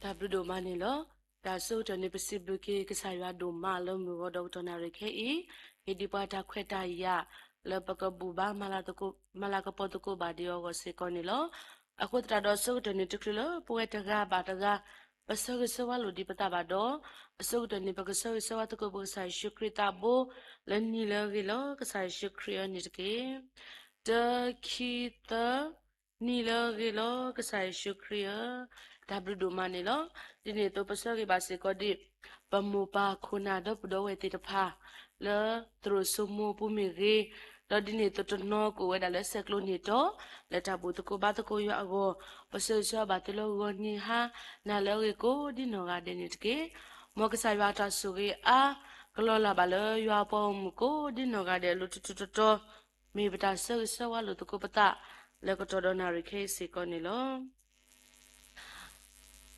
တၢ်ဘျုးဒိၣ်မးန့ၣ်လီၤ. တၢ်ဆၢကတီၢ်န့ၣ် ပစံးဘျုးက့ၤကစၢ်ယွၤဒိၣ်မးလၢမုၢ်ဂီၤဒီးကတီၢ်နၣ်ရံၣ်ခဲအံၤ, ဟ့ၣ်ဒံးပှၤတၢ်ခွဲးတၢ်ယာ် လၢပကဘူၣ်ဘါ မၤလၤကပီၤသကိးဘၣ်ဒံးအဂီၢ်စ့ၢ်ကီးန့ၣ်လီၤ. အဃိသတးဒီးအဆၢကတီၢ်န့ၣ် တချုးလၢပဝဲတဂၤဘၣ်တဂၤ ပဆၢဂ့ၤဆၢဝါလိာ်ဒံးပသးဘၣ်ဒီး, အဆၢကတီၢ်န့ၣ် ပကဆၢဂ့ၤဆၢဝါသကိးပကစၢ်ယ့ၣ်ၡူးခရံာ်သးဘိ လၢနံၣ်လၢအဂ့ၤလီၤ ကစၢ်ယ့ၣ်ၡူးခရံာ်ဧၢန့ၣ်တက့ၢ်. တၢ ခံ သၢ နံၣ်လၢအဂ့ၤလီၤ ကစၢ်ယ့ၣ်ၡူးခရံာ်ဧၢ, တၢ်ဘျုးဒိၣ်မးန့ၣ်လီၤ. ဒ်န့ၣ်အသိးပဆၢဂ့ၤဘၣ်စ့ၢ်ကီးဒံး ပမိၢ်ပၢ်ခိၣ်နၢ်ဒီပုၢ်ဒီဝဲၢ်သ့ၣ်တဖၣ် လၢသရိာ်စိမိပူၤမ့ၢ်ဂ့ၤ, ဒီးဒ်န့ၣ်အသိးတနီၤကအိၣ်ဝဲဒၣ်လၢဆဲးကျိးန့ၢ်တီ, လၢတၢ်ဘူၣ်သကိးဘါသကိးယွၤအဂီၢ်, ပဆၢဂ့ၤဆၢဝါဘၣ်သုလၢဂီၤနံၤဟါနၤလၢအဂ့ၤကိးဒ်နီၢ်ဂၤဒဲးန့ၣ်တက့ၢ်. မ်ကစၢ်ယွၤအတၢ်ဆိၣ်ဂ့ၤအါ ကလီၤလၢ်ဘၣ်လၢယွၤအပှၤဂီၢ်မုၢ်ကိးဒ်နီၢ်ဂၤဒဲးအလိၤတတီၤတီၤတီၤ, မ့ၢ်ပတၢ်ဆၢဂ့ၤဆၢဝါလိာ်သကိးပသး လၢကတီၢ်ဒီးနၣ်ရံၣ်ခဲအံၤစ့ၢ်ကီးန့ၣ်လီၤ.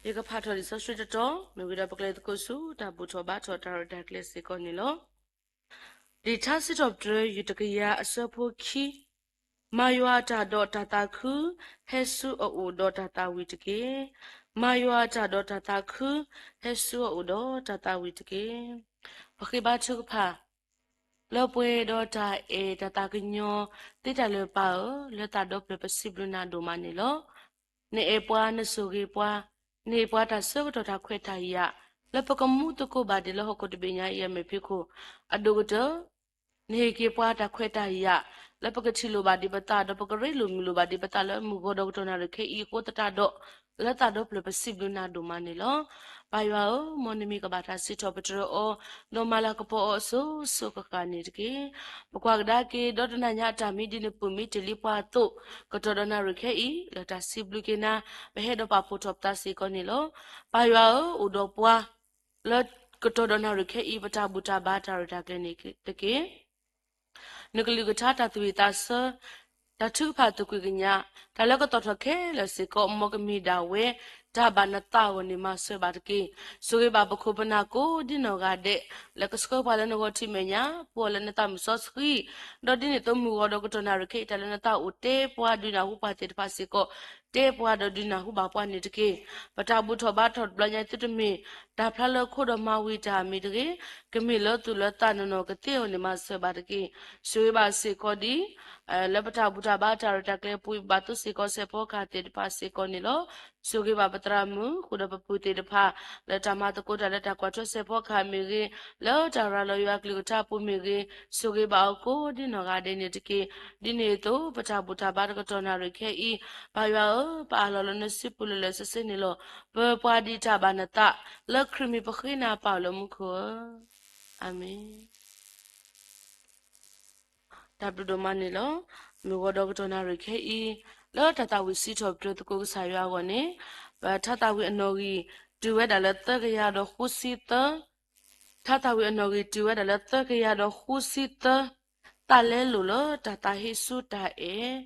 ယကဖးထီၣ်လံာ်စီဆှံတတီၤ မ့ၢ်ဝံၤဒီးပကျဲၤသကိးဆူတၢ်ဘူၣ်ထီၣ်ဘါထီၣ်တၢ်ရဲၣ်တၢ်ကျဲၤစ့ၢ်ကီးန့ၣ်လီၤ. လံာ်ထါစံးထီၣ်ပတြၢၤ ယူၢ်တကယၤအဆၢဖိခံ, မၤယွၤအတၢ်ဒီးတၢ်သးခု, ဟဲဆူအအိၣ်ဒီးတၢ်သးဝံၣ်တက့ၢ်. မၤယွၤအတၢ်ဒီးတၢ်သးခု, ဟဲဆူအအိၣ်ဒီးတၢ်သးဝံၣ်တက့ၢ်. ပဃ့ဘါထုကဖၣ် လၢပှဲၤဒီးတၢ်အဲၣ်တၢ်သးကညီၤသ့တၢ်လၢာ်ပၢ်ဧၢ, လၢသးဒီဖျၢၣ်ပစံးဘျုးနၤဒိၣ်မးန့ၣ်လီၤ. နအဲၣ်ပှၤ နဆိၣ်ဂ့ၤပှၤ, နဟ့ၣ်ပှၤတၢ်ဆၢကတီၢ်တၢ်ခွဲးတၢ်ယာ် လၢပကမူသကိးဘၣ်ဒံးလၢဟီၣ်ခိၣ်တဘ့ၣ်ညါအံၤအမဲာ်ဖံးခိၣ်, အဒိၣ်ကတၢၢ် နဟ့ၣ်က့ၤပှၤတၢ်ခွဲးတၢ်ယာ် လၢပကထံၣ်လိာ်ဘၣ်ဒံးပသး ဒီးပကရ့လိာ်မုာ်လိာ်ဘၣ်ဒံးပသးလၢမုၢ်ဂီၤဒီးကတီၢ်နၣ်ရံၣ်ခဲအံၤအဃိသတးဒီး, လၢသးဒီဖျၢၣ်ပစံးဘျုးနၤဒိၣ်မးန့ၣ်လီၤ. ပၢ်ယွၤဧၢ, မ်နမံၤကဘၣ်တၢ်စံးထီၣ်ပတြၢၤအီၤ, ဒီးမၤလၤကပီၤအီၤအစိၤစိၤဃၣ်ဃၣ်န့ၣ်တက့ၢ်. ပကွၢ်ကဒါက့ၤ ဒီတနၤညါအတၢ်မံဒ်နပၢၢ်မံတ့ၢ်လံပှၤအသိး, ကတီၢ်ဒီးနၣ်ရံၣ်ခဲအံၤ လၢတၢ်စံးဘျုးက့ၤနၤ, ပဟဲဒီးပာ်ဖှိၣ်ထီၣ်ပသးစ့ၢ်ကီးန့ၣ်လီၤ. ပၢ်ယွၤဧၢ, အိၣ်ဒီးပှၤ လၢကတီၢ်ဒီးနၣ်ရံၣ်ခဲအံၤ ပတၢ်ဘူၣ်တၢ်ဘါတၢ်ရဲၣ်တၢ်ကျဲၤန့ၣ်တက့ၢ်. နကလုၢ်ကထါတၢ်သူၣ်ဝံၣ်သးဆၢ, တၢ်ထုကဖၣ်သူၣ်ကွံာ်ကညး, တၢ်လၢကသီၣ်ထီၣ်ခဲလၢာ်စ့ၢ်ကီး မ်ကမ့ၢ်ဒၣ်ဝဲ တၢ်ဘၣ်နသးအဂီၢ်န့ၣ် မၤစၢၤဘၣ်တက့ၢ်. ဆိၣ်ဂ့ၤဘၣ်ပခိၣ်ပနၢ်ကိးဒ်နီၢ်ဂၤဒဲး, လၢကဆှၢပှၤလၢနဂီၢ်ထံးမဲာ်ညါ, ပှၤလၢနသးမုၢ်စီဆှံ, ဒီးဒ်န့ၣ်အသိးမုၢ်ဂီၤဒီးကတီၢ်နၣ်ရံၣ်ခဲအံၤ တၢ်လၢနသးအိၣ်တဲပှၤဒုးနၢ်ဟူပှၤသ့ၣ်တဖၣ်စ့ၢ်ကီး, တဲပှၤဒီးဒုးနၢ်ဟူဘၣ်ပှၤန့ၣ်တက့ၢ်. ပတၢ်ဘူၣ်ထီၣ်ဘါထီၣ်တဘျီညါသုတမ့ၢ် တၢ်ဖျါလၢခိဒီးမၤဝံၤတၢ်မ့ၢ်တဂ့ၤ, ကမ့ၢ်လၢသူၣ်လၢသးနီၢ်နီၢ်ကသ့အဂီၢ်န့ၣ် မၤစၢၤဘၣ်တက့ၢ်. ဆိၣ်ဂ့ၤဘၣ်စ့ၢ်ကီးဒ် လၢပတၢ်ဘူၣ်တၢ်ဘါတၢ်ရဲၣ်တၢ်ကျဲၤပူၤ ဘၣ်သိစ့ၢ်ကီးစဲးဖီကဟၣ်သ့ၣ်တဖၣ်စ့ၢ်ကီးန့ၣ်လီၤ. ဆိၣ်ဂ့ၤဘၣ်ပသရၣ်မုၣ် ဃုာ်ဒီးပပုၢ်သ့ၣ်တဖၣ် လၢတၢ်မၤသကိးတၢ်လၢတၢ်ကွၢ်ထွဲစဲးဖီကဟၣ်မ့ၢ်ဂ့ၤ, လၢတၢ်ရၤလီၤယွၤကလုၢ်ကထါပူၤမ့ၢ်ဂ့ၤ, ဆိၣ်ဂ့ၤဘၣ်အီၤကိးဒ်နီၢ်ဂၤဒဲးန့ၣ်တက့ၢ်. ဒ်န့ၣ်အသိး ပတၢ်ဘူၣ်တၢ်ဘါတကတီၢ်နၣ်ရံၣ်ခဲအံၤ, ပၢ်ယွၤဧၢ, ပအၢၣ်လီၤလၢနစုပူၤလၢာ်လၢာ်ဆ့ဆ့န့ၣ်လီၤ. ပပှၤဒ်တၢ်ဘၣ်နသး, လၢခရံာ်မံၤပဃ့နၤပၢ်လၢမူခိၣ်ဧၢ, အၤမ့ၣ်. တၢ်ဘျုးဒိၣ်မးန့ၣ်လီၤ. မုၢ်ဂီၤဒီးကတီၢ်နၣ်ရံၣ်ခဲအံၤ, လၢတၢ်သးဝံၣ်စံးထီၣ်ပတြၢၤသကိးကစၢ်ယွၤအဂီၢ်န့ၣ်, ပထါသးဝံၣ်အနီၣ်ဂံၢ် တုၤဝဲဒၣ်လၢသၢကယၤဒီးဃုဆံသၢ, ထါသးဝံၣ်အနီၣ်ဂံၢ်တုၤဝဲဒၣ်လၢသၢကယၤဒီးဃုဆံသၢ, သးလဲလိာ်လၢတၢ်သးဟ့ဆူတၢ်အဲၣ်,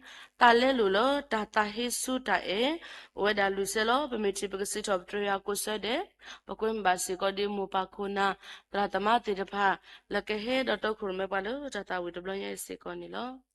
သးလဲလိာ်လၢတၢ်သးဟ့ဆူတၢ်အဲၣ်, အိၣ်ဝဲဒၣ်လွံၢ်ဆၢလီၤ. ပမ့ၢ်ထံၣ်ပကစံးထီၣ်ပတြၢၤယွၤကိးဆၢဒဲး, ပကွဲမုာ်ဘၣ်စ့ၢ်ကီးဒ်မိၢ်ပၢ်ခိၣ်နၢ် သရၣ်သမါသ့ၣ်တဖၣ် လၢကဟဲဒီးတီခိၣ်ရိၣ်မဲပှၤလၢတၢ်သးဝံၣ်တဘျီညါအံၤစ့ၢ်ကီးန့ၣ်လီၤ.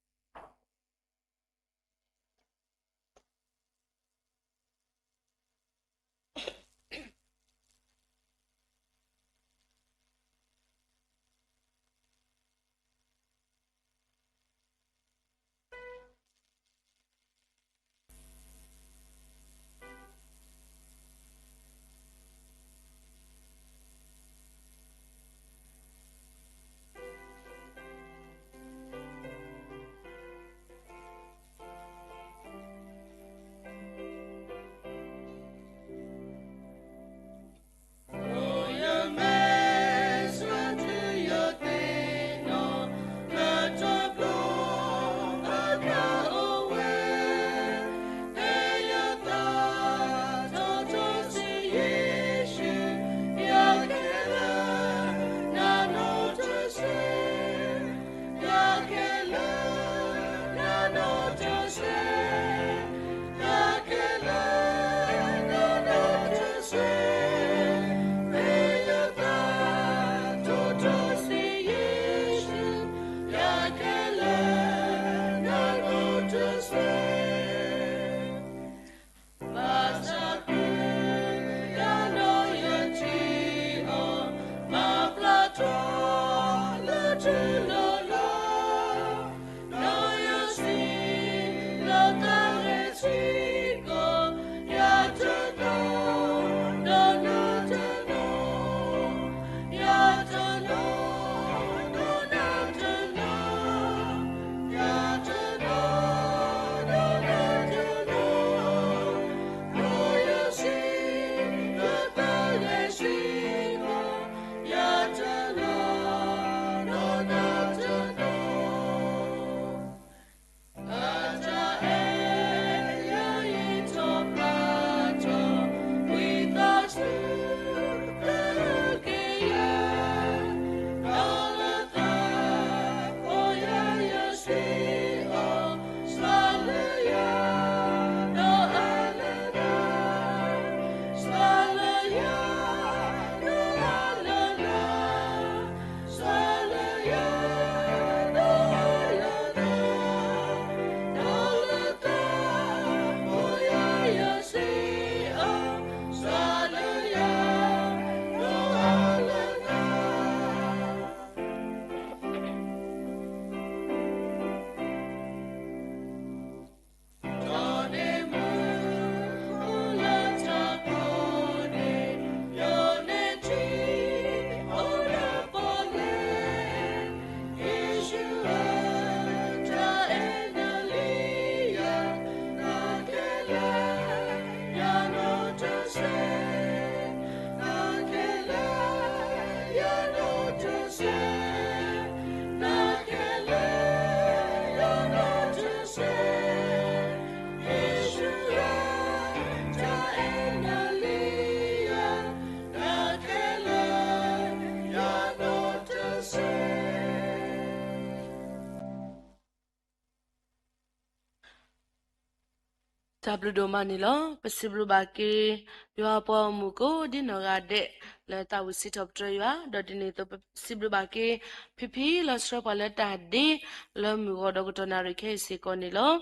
တၢ်ဘျုးဒိၣ်မးန့ၣ်လီၤ. ပစံးဘျုးဘၣ်က့ၤ ယွၤအပှၤဂီၢ်မုၢ်ကိးဒ်နီၢ်ဂၤဒဲး လၢသးဝံၣ်စံးထီၣ်ပတြၢၤယွၤ, ဒီးဒ်န့ၣ်အသိး ပစံးဘျုးဘၣ်က့ၤ ဖံဖံလီၤဆှၢပှၤလၢတၢ်ဒ့ လၢမုၢ်ဂီၤဒီးကတီၢ်နၣ်ရံၣ်ခဲအံၤစ့ၢ်ကီးန့ၣ်လီၤ.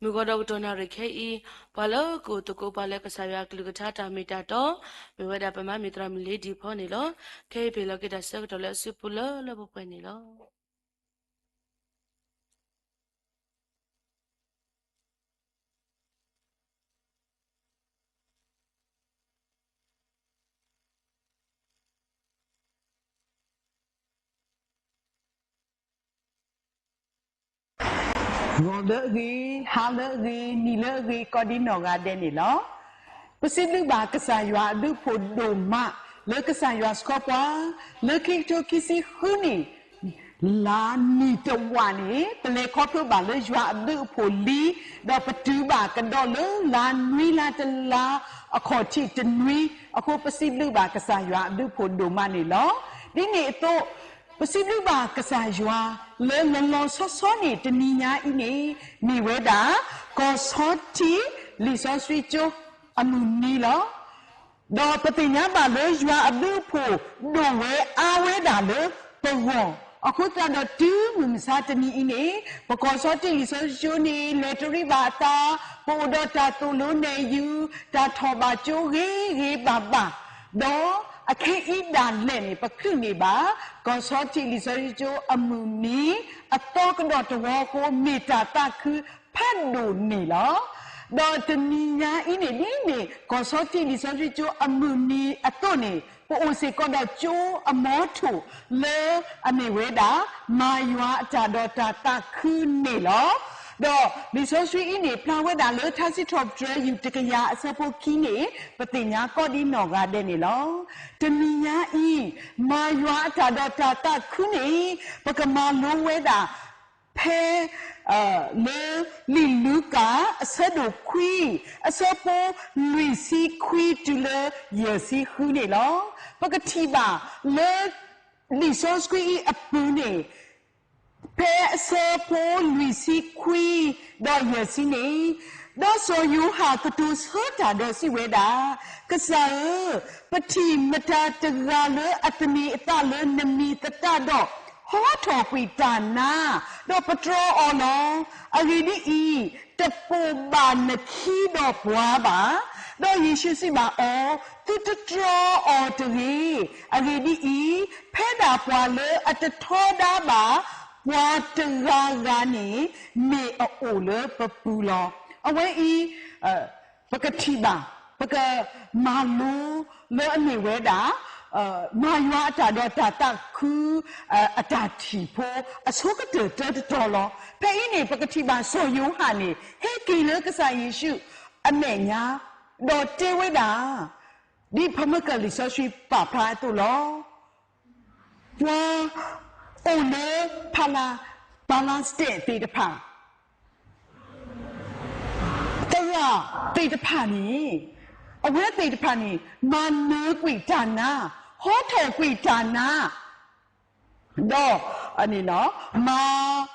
မုၢ်ဂီၤဒီးကတီၢ်နၣ်ရံၣ်ခဲအံၤ ပှၤလၢကအိၣ်သကိးပှၤလၢကစၢ်ယွၤအကလုၢ်ကထါတၢ်မ့ၢ်တၢ်တီ မ့ၢ်ဝဲဒၣ်ပမၤမ့ၢ်သရၣ်မုၣ်လ့ဒံၣ်ဖီန့ၣ်လီၤ. ခဲအံၤပဟ့ၣ်လီၤက့ၤတၢ်ဆၢကတီၢ်လၢအစုပူၤလၢလၢပှဲၤပှဲၤန့ၣ်လီၤ. ဂီၤလၢအဂ့ၤ, ဟါလၢအဂ့ၤ, နံၤလၢအဂ့ၤ ကိးဒ်နီၢ်ဂၤဒဲးန့ၣ်လီၤ. ပစံးဘျုးဘၣ်ကစၢ်ယွၤအဘျုးအဖှိၣ်ဒိၣ်မး လၢကစၢ်ယွၤဆှၢပှၤ လၢခံကထိခံဆံဃုနံၣ် လါနံၣ်တဝာ်န့ၣ် ပလဲၤခီဖျိဘၣ်လၢယွၤအဘျုးအဖှိၣ်လံ, ဒီးပတုၤဘၣ်ကဒီးလၢလါနွံလါတလါ အခီၣ်ထံးတနွံ, အဃိပစံးဘျုးဘၣ်ကစၢ်ယွၤအဘျုးအဖှိၣ်ဒိၣ်မးန့ၣ်လီၤ. ဒ်န့ၣ်အသိး ပစံးဘျုးဘၣ်ကစၢ်ယွၤ လၢလီၤလီၤဆီဆီန့ၣ် တနံၤညါအံၤန့ၣ် မ့ၢ်ဝဲဒၣ် ကီၢ်ဆီထံးလံာ်စီဆှံကၠိအမုၢ်နံၤလီၤ. ဒီးပသ့ၣ်ညါဘၣ်လၢယွၤအဘျုးအဖှိၣ်ဒိၣ်ဝဲအါဝဲဒၣ်လၢပဂီၢ်, အဃိသတးဒီးတုၤမုၢ်မဆါတနံၤအံၤန့ၣ် ပကီၢ်ဆီထံးလံာ်စီဆှံကၠိန့ၣ် လဲၤတရံးဘၣ်အသး, ပအိၣ်ဒီးတၢ်သိၣ်လိနဲၣ်ယုာ်, တၢ်ထီၣ်ဘၣ်ကၠိဂ့ၤဂ့ၤဘၣ်ဘၣ်, ဒီးအခဲအံၤဒၣ်လဲာ်န့ၣ် ပချုးန့ၢ်ဘၣ် ကီၢ်ဆီထံးလံာ်စီဆှံကၠိအမုၢ်နံၤ အသီကဒီးတဝီအဃိ မ့ၢ်တၢ်သးခု ဖးဒိၣ်န့ၣ်လီၤ. ဒီးတနံၤညါအံၤန့ၣ် ဒ်န့ၣ် ကီၢ်ဆီထံးလံာ်စီဆှံကၠိအမုၢ်နံၤအသိးန့ၣ် ပအိၣ်စ့ၢ်ကီးဒီးကၠိအမီထိၣ်လၢအမ့ၢ်ဝဲဒၣ် မၤယွၤအတၢ်ဒီးတၢ်သးခုန့ၣ်လီၤ. ဒီးလံာ်စီဆှံအံၤန့ၣ် ဖျါဝဲဒၣ်လၢထါစံးထီၣ်ပတြၢၤ ယူၢ်တကယၤအဆၢဖိခံန့ၣ် ပသ့ၣ်ညါကိးဒ်နီၢ်ဂၤဒဲးန့ၣ်လီၤ. တနံၤညါအံၤ မၤယွၤအတၢ်ဒီးတၢ်သးခုန့ၣ် ပကမၤလိဝဲဒၣ် ဖဲ လၢလံာ်လူၤကၣ် အဆၢဒိၣ်ခွံ အဆၢဖိလွံၢ်ဆံခွံတုၤလၢယဲၢ်ဆံဃုန့ၣ်လီၤ. ပကထံၣ်ဘၣ်လၢ လံာ်စီဆှံအံၤအပူၤန့ၣ် ဖဲအဆၢဖိလွံၢ်ဆံခွံ ဒီးယဲၢ်ဆံန့ၣ်, ဒီးစီၤယိၤဟၣ်ကတိၤဆၢတၢ်ဒီးစံးဝဲဒၣ်, ကစၢ်ဧၢ, ပထံၣ်မတၤတဂၤလၢအသန့ၤအသးလၢနမံၤသတးဒီး ဟီထီၣ်ကွံာ်တၢ်နါ, ဒီးပတြီအီၤလီၤ. အဂ့ၢ်ဒ်အံၤ, တပိာ်ဘၣ်နခံဒီးပှၤဘၣ်. ဒီးယ့ၣ်ၡူးစံးဘၣ်အီၤ, သုတတြီအီၤတဂ့ၤ. အဂ့ၢ်ဒ်အံၤ, ဖဲဒၣ်ပှၤလၢအတထီဒါဘၣ် ပှၤတဂၤဂၤန့ၣ် မ့ၢ်အအိၣ်လၢပပူၤလီၤ. အဝဲအံၤ ပကထံၣ်ဘၣ်, ပကမၤလိလၢအမ့ၢ်ဝဲဒၣ် မၤယွၤအတၢ်ဒီးတၢ်သးခု အတၢ်ထံၣ်ဖိ အဆိကတၢၢ်တၢတတီၤလီၤ. ဖဲအံၤန့ၣ် ပကထံၣ်ဘၣ်စီၤယိၤဟၣ်န့ၣ် ဟဲက့ၤလၢကစၢ်ယ့ၣ်ၡူးအမဲာ်ညါ ဒီးတဲဝဲဒၣ် ဒ်ပမ့ၢ်ကၢ်လံာ်စီဆှံပာ်ဖျါအသိးလီၤ. ပှၤအိၣ်လၢဖလၢ ပၤလၤစတဲးသ့ၣ်တဖၣ် သရၣ်သ့ၣ်တဖၣ်န့ၣ်, အဝဲသ့ၣ်တဖၣ်န့ၣ် မၤနၢၤကွံာ်တၢ်နါ, ဟီထီၣ်ကွံာ်တၢ်နါ, ဒီး မၤ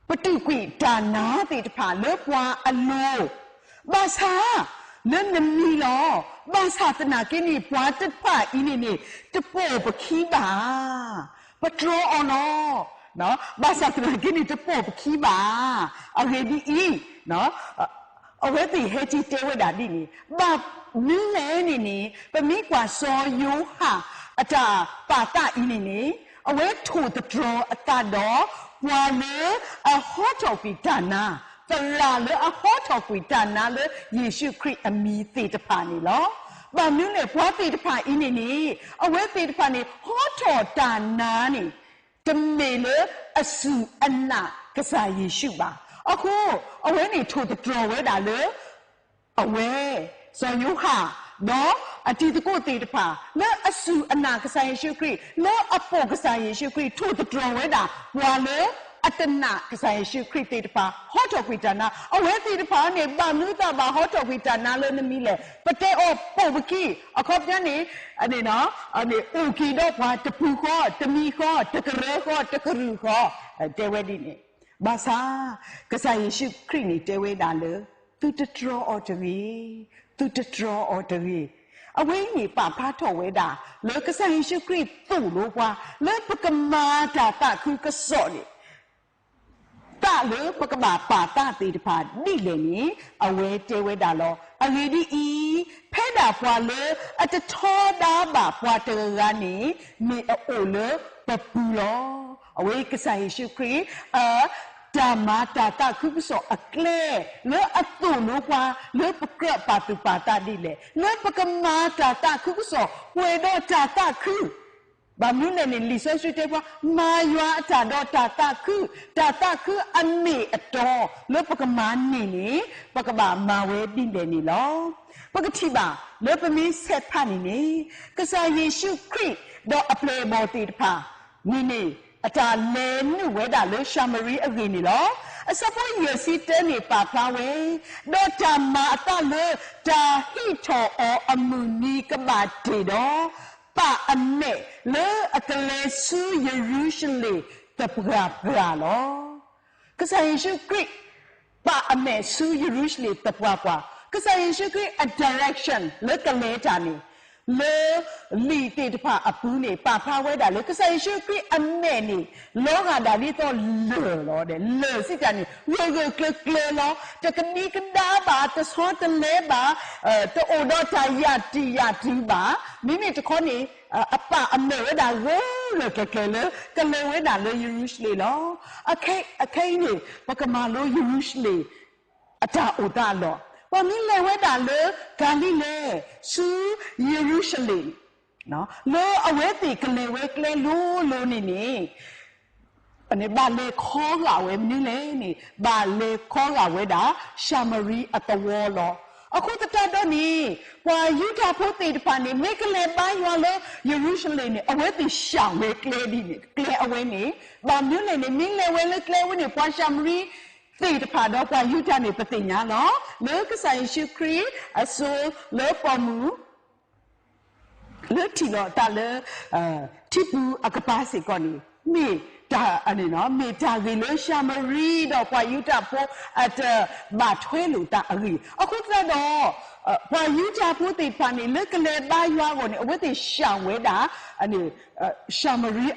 ပတုာ်ကွံာ်တၢ်နါသ့ၣ်တဖၣ်လၢပှၤအလိၤ, ဘၣ်ဆၣ် လၢနမံၤလီၤ. ဘၣ်ဆၣ်သနာ်က့န့ၣ် ပှၤတဖၣ်အံၤန့ၣ်န့ၣ် တပိာ်ပခံဘၣ်. ပတြီအီၤလီၤ. ဘၣ်ဆၣ်သနာ်က့န့ၣ် တပိာ်ပခံဘၣ်. အဂ့ၢ်ဒ်အံၤ, အဝဲသ့ၣ်ဟဲက့ၤတဲဝဲဒၣ်ဒ်န့ၣ်, ဘၣ်မနုၤလဲၣ်န့ၣ်န့ၣ် ပမ့ၢ်ကွၢ်စီၤယိၤဟၣ်အတၢ်ပာ်သးအံၤန့ၣ်န့ၣ်, အဝဲထိၣ်သတြီၤအသးဒီး ပှၤလၢအဟီထီၣ်ကွံာ်တၢ်နါ, သရၣ်လၢအဟီထီၣ်ကွံာ်တၢ်နါလၢယ့ၣ်ၡူးခရံာ်အမံၤသ့ၣ်တဖၣ်န့ၣ်လီၤ. ဘၣ်မနုၤလဲၣ် ပှၤသ့ၣ်တဖၣ်အံၤန့ၣ်န့ၣ် အဝဲသ့ၣ်တဖၣ်န့ၣ် ဟီထီၣ်တၢ်နါန့ၣ် တမ့ၢ်လၢအစူၢ်အနာ်ကစၢ်ယ့ၣ်ၡူးဘၣ်. အဃိ အဝဲန့ၣ်ထိၣ်သတြီၤဝဲဒၣ်လၢ အဝဲ စီၤယိၤဟၣ် ဒီးအတံၤသကိးသ့ၣ်တဖၣ် လၢအစူၢ်အနာ်ကစၢ်ယ့ၣ်ၡူးခရံာ်, လၢအပိာ်ကစၢ်ယ့ၣ်ၡူးခရံာ်, ထိၣ်သတြီၤဝဲဒၣ် ပှၤလၢအတနာ်ကစၢ်ယ့ၣ်ၡူးခရံာ်သ့ၣ်တဖၣ် ဟီထီၣ်ကွံာ်တၢ်နါ. အဝဲသ့ၣ်တဖၣ်န့ၣ် ဘၣ်မနုၤသးဘၣ်ဟီထီၣ်ကွံာ်တၢ်နါလၢနမံၤလဲၣ်. ပတဲအီၤပိာ်ပခံ, အခီပညီန့ၣ် အိၣ်က့ၤဒီးပှၤတပူၤဃီ, တမံၤဃီ, တကရၢဃီ, တကရူၢ်ဃီ, တဲဝဲဒ်န့ၣ်. ဘၣ်ဆၣ် ကစၢ်ယ့ၣ်ၡူးခရံာ်န့ၣ်တဲဝဲဒၣ်လၢ သုတတြီအီၤတဂ့ၤ, သုတတြီအီၤတဂ့ၤ. အဝဲအံၤန့ၣ်ပာ်ဖျါထီၣ်ဝဲဒၣ် လၢကစၢ်ယ့ၣ်ၡူးခရံာ်သိၣ်လိပှၤ လၢပကမၤတၢ်သးခုကစီၣ်န့ၣ် သးလၢပကဘၣ်ပာ်သးသ့ၣ်တဖၣ်ဒ်လဲၣ်န့ၣ် အဝဲတဲဝဲဒၣ်လီၤ. အဂ့ၢ်ဒ်အံၤ, ဖဲဒၣ်ပှၤလၢအတထီဒါဘၣ်ပှၤတဂၤဂၤန့ၣ် မ့ၢ်အအိၣ်လၢပပူၤလီၤ. အဝဲကစၢ်ယ့ၣ်ၡူးခရံာ် အ တၢ်မၤတၢ်သးခုကစီၣ်အကျဲ လၢအသိၣ်လိပှၤ လၢပကြၢးပာ်သူၣ်ပာ်သးဒ်လဲၣ်, လၢပကမၤတၢ်သးခုကစီၣ် ပှဲၤဒီးတၢ်သးခု ဘၣ်မနုၤလဲၣ်န့ၣ် လံာ်စီဆှံတဲပှၤ မၤယွၤအတၢ်ဒီးတၢ်သးခု, တၢ်သးခုအမ့ၢ်အတီ လၢပကမၤန့ၢ်န့ၣ် ပကဘၣ်မၤဝဲဒ်လဲၣ်န့ၣ်လီၤ. ပကထံၣ်ဘၣ် လၢပမ့ၢ်ဆဲးဖးန့ၣ်န့ၣ် ကစၢ်ယ့ၣ်ၡူးခရံာ် ဒီးအပျဲၢ်အဘီၣ်သ့ၣ်တဖၣ်န့ၣ်န့ၣ် အတၢ်လဲၤနုာ်ဝဲဒၣ်လၢၡၤမရံအဂ့ၢ်န့ၣ်လီၤ. အဆၢဖိယဲၢ်ဆံတၢန့ၣ်ပာ်ဖျါဝဲ, ဒီးတၢ်မၤအသးလၢတၢ်ဟံးထီၣ်အီၤအမုၢ်နံၤကဘၣ်တ့ၢ်ဒီး ပာ်အမဲာ်လၢအကလဲၤဆူယရူၤၡလ့ၣ်သပှၢ်ပှၢ်လီၤ. ကစၢ်ယ့ၣ်ၡူးခရံာ် ပာ်အမဲာ်ဆူယရူၤၡလ့ၣ်သပှၢ်ပှၢ်, ကစၢ်ယ့ၣ်ၡူးခရံာ်အ direction လၢကလဲၤတၢ်န့ၣ် လၢလံာ်သ့ၣ်တဖၣ်အပူၤန့ၣ် ပာ်ဖျါဝဲဒၣ်လၢ ကစၢ်ယ့ၣ်ၡူးခရံာ်အမဲာ်န့ၣ် လီၤဂာ်ဒၣ်ဒ်သိးလၢၢ်လီၤ. လၢၢ်စံးတၢ်န့ၣ် ဂၢၢ်ဂၢၢ်ကျၢၤကျၢၤလီၤ. တကဒံကဒါဘၣ်, တဆီတလဲဘၣ်, တအိၣ်ဒီးတၢ်ယၢ်တံၢ်ယၢ်တုၤဘၣ်. မ့မ့ၢ်တခီန့ၣ် အပာ်အမဲာ်ဝဲဒၣ်ဂၢၢ်ဂၢၢ်ကျၢၤကျၢၤလၢ ကလဲၤဝဲဒၣ်လၢယရူၤၡလ့ၣ်လီၤ. အခဲအံၤန့ၣ် ပကမၤလိယရူၤၡလ့ၣ် အတၢ်အိၣ်သးအလီၢ်, ပှၤမ့ၢ်လဲၤဝဲဒၣ်လၢကၤလံၤလဲၤ ဆူယရူၤၡလ့ၣ်န့ၣ် လၢအဝဲသ့ၣ်ကလဲၤဝဲကျဲလိၤလိၤန့ၣ်န့ၣ် ဘၣ်လဲၤခီဂာ်ဝဲမနုၤလဲၣ်န့ၣ် ဘၣ်လဲၤခီဂာ်ဝဲဒၣ် ၡၤမရံအသဝီလီၤ. အဃိသတးဒီးန့ၣ် ပှၤယူဒၤဖိသ့ၣ်တဖၣ်န့ၣ် မ့ၢ်ကလဲၤဘါယွၤလၢယရူၤၡလ့ၣ်န့ၣ် အဝဲသ့ၣ်ဆှၢဝဲကျဲဒ်န့ၣ် ကျဲအဝဲန့ၣ် ဘၣ်မနုၤလဲၣ်န့ၣ် မ့ၢ်လဲၤဝဲလၢကျဲဝဲန့ၣ် ပှၤၡၤမရံသ့ၣ်တဖၣ်ဒီးပှၤယူဒၤန့ၣ် ပသ့ၣ်ညါလီၤ. လၢကစၢ်ယ့ၣ်ၡူးခရံာ်အစိၤလၢပိာ်မုၣ် လၢထံၣ်လိာ်အသးလၢ ထံပူၤအကပၤစ့ၢ်ကီးန့ၣ် မ့ၢ်တၢ် မ့ၢ်တၢ်ဂ့ၤလၢၡၤမရံဒီးပှၤယူဒၤဖိအတဘၣ်ထွဲလိာ်သးအဂ့ၢ် အဃိသတးဒီး ပှၤယူဒၤဖိသ့ၣ်တဖၣ်န့ၣ် လၢကလဲၤဘါယွၤအဂီၢ်န့ၣ် အဝဲသ့ၣ်ဆှၢဝဲဒၣ် ၡၤမရံ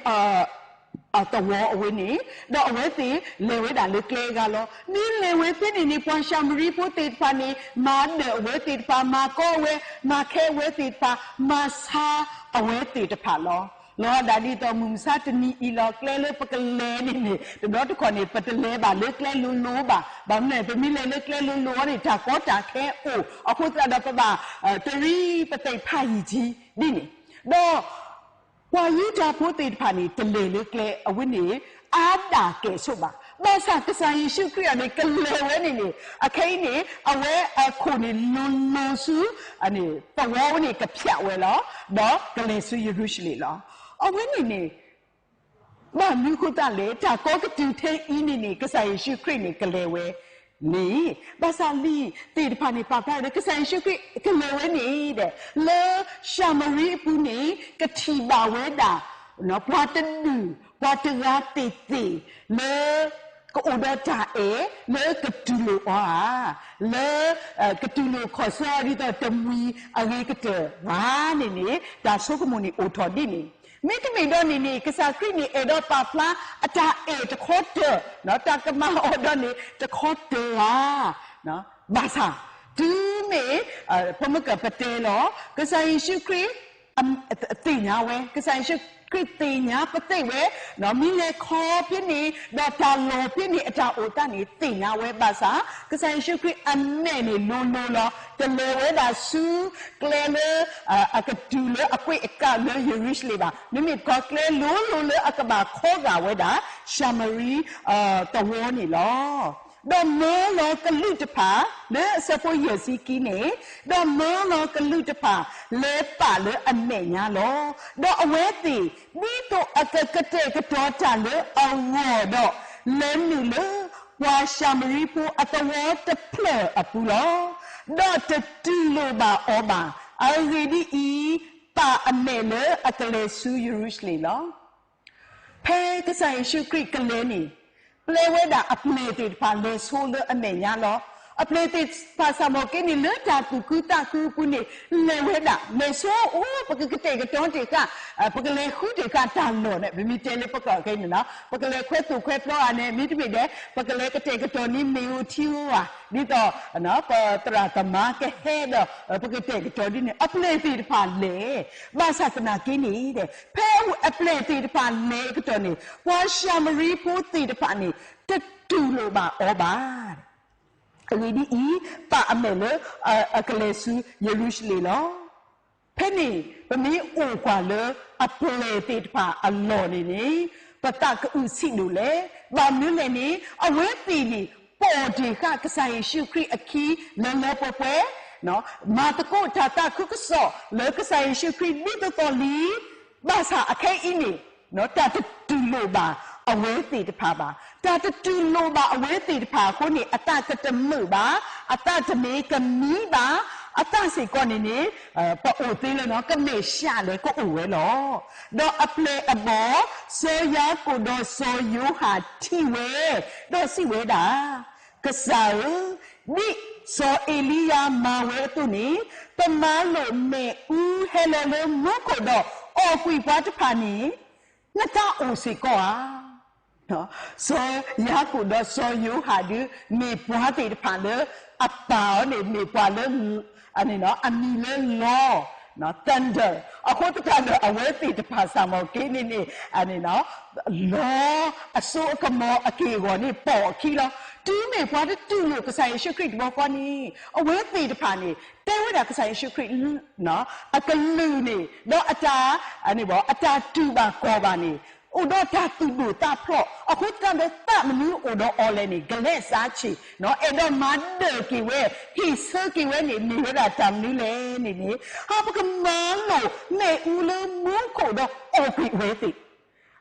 အသဝီအဝဲန့ၣ် ဒီးအဝဲသ့ၣ်လဲၤဝဲဒၣ်လၢကျဲအဂၤလီၤ. မ့ၢ်လဲၤဝဲဖဲန့ၣ်န့ၣ် ပှၤၡၤမရံဖိသ့ၣ်တဖၣ်န့ၣ် မၤဒၢၣ်အဝဲသ့ၣ်တဖၣ် မၤကီအဝဲ မၤခဲအဝဲသ့ၣ်တဖၣ် မၤဆါအဝဲသ့ၣ်တဖၣ်လီၤ. လီၤဒၣ်ဒ်သိးမုၢ်မဆါတနံၤအံၤလီၤ ကျဲလၢပကလဲၤန့ၣ်န့ၣ် တဘျီတခီၣ်န့ၣ် ပတလဲၤဘၣ်လၢကျဲလိၤလိၤဘၣ်. ဘၣ်မနုၤလဲၣ် ပမ့ၢ်လဲၤလၢကျဲလိၤလိၤအီၤန့ၣ် တၢ်ကီတၢ်ခဲအိၣ် အဃိသတးဒီးပဘၣ် တရံးပသ့ၣ်ဖးယံာ်ထံဒ်န့ၣ် ဒီး ပှၤယူဒၤဖိသ့ၣ်တဖၣ်န့ၣ် တလဲၤလၢကျဲအဝဲန့ၣ် အါဒၣ်ကဲၣ်ဆိးဘၣ်. ဘၣ်ဆၣ်ကစၢ်ယ့ၣ်ၡူးခရံာ်အံၤန့ၣ် ကလဲၤဝဲန့ၣ်န့ၣ် အခဲအံၤန့ၣ် အဝဲအခိၣ်န့ၣ်လိၤလိၤဆူ သဝီဝဲန့ၣ်ကဖျးဝဲလီၤ. ဒီးကလဲၤဆူယရူၤၡလ့ၣ်လီၤ. အဝဲန့ၣ်န့ၣ် ဘၣ်မနုၤအဃိသတးလဲၣ် တၢ်ကီကတုၤထဲအံၤန့ၣ်န့ၣ် ကစၢ်ယ့ၣ်ၡူးခရံာ်န့ၣ် ကလဲၤဝဲန့ၣ် ဘၣ်ဆၣ်လံာ်သ့ၣ်တဖၣ်န့ၣ် ပာ်ဖျါဝဲလၢ ကစၢ်ယ့ၣ်ၡူးခရံာ်ကလဲၤဝဲန့ၣ်ဒီး လၢၡၤမရံအပူၤန့ၣ် ကထံၣ်ဘၣ်ဝဲဒၣ် ပှၤတဒူၣ် ပှၤတဂၤသ့ၣ်သ့ၣ် လၢ ကအိၣ်ဒီးတၢ်အဲၣ် လၢကတူၢ်လိာ်အီၤဧါ, လၢ ကတူၢ်လိာ်ခီၣ်ဆၢဒ်သိးတမှံၤအဂ့ၤကတၢၢ်ဧါန့ၣ်န့ၣ် တၢ်ဆိကမိၣ်န့ၣ်အိၣ်ထီၣ်ဒ်န့ၣ်. မ့တမ့ၢ်ဒီးန့ၣ်န့ၣ် ကစၢ်ခရံာ်န့ၣ်အဲၣ်ဒိးပာ်ဖျါအတၢ်အဲၣ်တခီတၢၤ တၢ်ကမၤအီၤဒီးန့ၣ်တခီတၢၤဧါ. ဘၣ်ဆၣ် တုၤမ့ၢ် ပမ့ၢ်ကပတဲလီၤ ကစၢ်ယ့ၣ်ၡူးခရံာ် သ့ၣ်ညါဝဲ, ကစၢ်ယ့ၣ်ၡူးခရံာ်သ့ၣ်ညါပသ့ၣ်ဝဲ, မ့ၢ်လဲၤခီဖဲန့ၣ် ဒီးတၢ်လီၢ်ဖဲန့ၣ် အတၢ်အိၣ်သးန့ၣ် သ့ၣ်ညါဝဲဘၣ်ဆၣ် ကစၢ်ယ့ၣ်ၡူးခရံာ်အမဲာ်န့ၣ်လိၤလိၤလီၤ. တလဲၤဝဲဒၣ်ဆူကျဲလၢ အကတူၢ်လၢအကွ့ၢ်အကးလၢယရူၤၡလ့ၣ်ဘၣ်. မ့မ့ၢ်တခီကျဲလိၤလိၤလၢအကဘၣ်ခီဂာ်ဝဲဒၣ် ၡၤမရံ သဝီန့ၣ်လီၤ. ဒီးမၢလီၤကလုာ်တဖၣ် လၢအဆၢဖိယဲၢ်ဆံခံန့ၣ်, ဒီးမၢလီၤကလုာ်တဖၣ် လဲၤပာ်လၢအမဲာ်ညါလီၤ. ဒီးအဝဲသ့ၣ် ဒ်သိးအကကတဲာ်ကတီၤတၢ်လၢအဂီၢ်ဒီး လဲၤနုာ်လၢပှၤၡၤမရံဖိအသဝီတဖျၢၣ်အပူၤလီၤ. ဒီးတတူၢ်လိာ်ဘၣ်အီၤဘၣ်. အဂ့ၢ်ဒ်အံၤ, ပာ်အမဲာ်လၢအကလဲၤဆူယရူၤၡလ့ၣ်လီၤ. ဖဲကစၢ်ယ့ၣ်ၡူးခရံာ်ကလဲၤန့ၣ်, ပျဲဝဲဒၣ်အပျဲၢ်သ့ၣ်တဖၣ်လဲၤဆိလၢအမဲာ်ညါလီၤ. အပျဲၢ်သ့ၣ်တဖၣ်စ့ၢ်ကီးက့န့ၣ် လၢတၢ်သူၣ်ခုသးခုအပူၤန့ၣ် လဲၤဝဲဒၣ် မဲာ်ဆိအိၣ် ပကကတဲာ်ကတီၤတ့ၢ်ဃာ် ပကလဲၤဃုတ့ၢ်ဃာ်တၢ်လီၢ်န့ၣ် ပမ့ၢ်တဲလၢပကီၢ်ခဲအံၤန့ၣ်လီၤ ပကလဲၤခွဲးသိၣ်ခွဲးပျီဧါန့ၣ် မ့တမ့ၢ်ဒီး ပကလဲၤကတဲာ်ကတီၤန့ၢ်မ့ၣ်အူထံဧါ ဒ်သိး ပသရၣ်သမါကဟဲဒီး ပကတဲာ်ကတီၤဒ်န့ၣ် အပျဲၢ်သ့ၣ်တဖၣ်လဲၤ ဘၣ်ဆၣ်သနာ်က့န့ၣ် ဖဲအပျဲၢ်သ့ၣ်တဖၣ်လဲၤအကတီၢ်န့ၣ် ပှၤၡၤမရံဖိသ့ၣ်တဖၣ်န့ၣ် တတူၢ်လိာ်ဘၣ်အီၤဘၣ် အဂ့ၢ်ဒ်အံၤ, ပာ်အမဲာ်လၢအကလဲၤဆူယရူၤၡလ့ၣ်လီၤ. ဖဲန့ၣ် ပမ့ၢ်အိၣ်ကွၢ်လၢအပျဲၢ်သ့ၣ်တဖၣ်အလီၢ်န့ၣ်န့ၣ် ပသးကအုးဆံးဒိၣ်လဲၣ်. ဘၣ်မနုၤလဲၣ်န့ၣ် အဝဲသ့ၣ်န့ၣ် ပိာ်တ့ၢ်ဃာ်ကစၢ်ယ့ၣ်ၡူးခရံာ်အခံလၢလၢပှဲၤပှဲၤ, မၤသကိးတၢ်သးခုကစီၣ်လၢကစၢ်ယ့ၣ်ၡူးခရံာ်ဒ်သိးသိးလံ ဘၣ်ဆၣ်အခဲအံၤန့ၣ် တၢ်တတူၢ်လိာ်ဘၣ်အဝဲသ့ၣ်တဖၣ်ဘၣ်. တၢ်တတူၢ်လိာ်ဘၣ်အဝဲသ့ၣ်တဖၣ်အဃိန့ၣ် အသးကတမုာ်ဘၣ်, အသးတမ့ၢ်ကမံဘၣ်, အသးစ့ၢ်ကီးန့ၣ်န့ၣ် ပအိၣ်သ့လၢ ကမဲာ်ဆှးလဲၣ်ကအိၣ်ဝဲလီၤ. ဒီးအပျဲၢ်အဘီၣ် စီၤယၤကိာ်ဒီးစီၤယိၤဟၣ်ထံၣ်ဝဲ, ဒီးစံးဝဲဒၣ်, ကစၢ်ဧၢ, ဒ်စီၤအ့လံယၤမၤဝဲအသိးန့ၣ်, ပမၤလိာ်မ့ၣ်အူဟဲလီၤလၢမူခိၣ်ဒီးအီၣ်ကွံာ်ပှၤတဖၣ်န့ၣ် နသးအိၣ်စ့ၢ်ကီးဧါ. စီၤယၤကိာ်ဒီးစီၤယိၤဟၣ်ဒုး မ့ၢ်ပှၤသ့ၣ်တဖၣ်လၢ အပၢ်အီၤန့ၣ် မ့ၢ်ပှၤလၢ အမံၤလၢလီ thunder အဃိသတးဒီး အဝဲသ့ၣ်တဖၣ်စ့ၢ်ကီးက့န့ၣ်န့ၣ် လီအစိအကမီၤအက့ၢ်အဂီၤန့ၣ် ပိာ်အခံလီၤ. တုၤမ့ၢ်ပှၤတတူၢ်လိာ်ကစၢ်ယ့ၣ်ၡူးခရံာ်တဘျီဃီန့ၣ် အဝဲသ့ၣ်တဖၣ်န့ၣ် တဲဝဲဒၣ်ကစၢ်ယ့ၣ်ၡူးခရံာ် အကလုၢ်န့ၣ် ဒီးအတၢ် အတၢ်တူၢ်ဘၣ်ခီၣ်ဘၣ်န့ၣ် အိၣ်ဒီးတၢ်သူၣ်ဒိၣ်သးဖျိး အဃိသတးဒီးသးမနုၤအိၣ်ဒီးအီၤလဲၣ်န့ၣ် ကလဲၤစးဆံး အဲၣ်ဒိးမၤဒၢၣ်က့ၤဝဲ ဟ့ၣ်ဆၢက့ၤဝဲန့ၣ် မ့ၢ်ဝဲဒၣ်တၢ်မနုၤလဲၣ်န့ၣ်န့ၣ် ဟါ ပကမၤလိာ်မ့ၣ်အူလၢမူခိၣ်ဒီးအီၣ်ကွံာ်အဝဲသ့ၣ်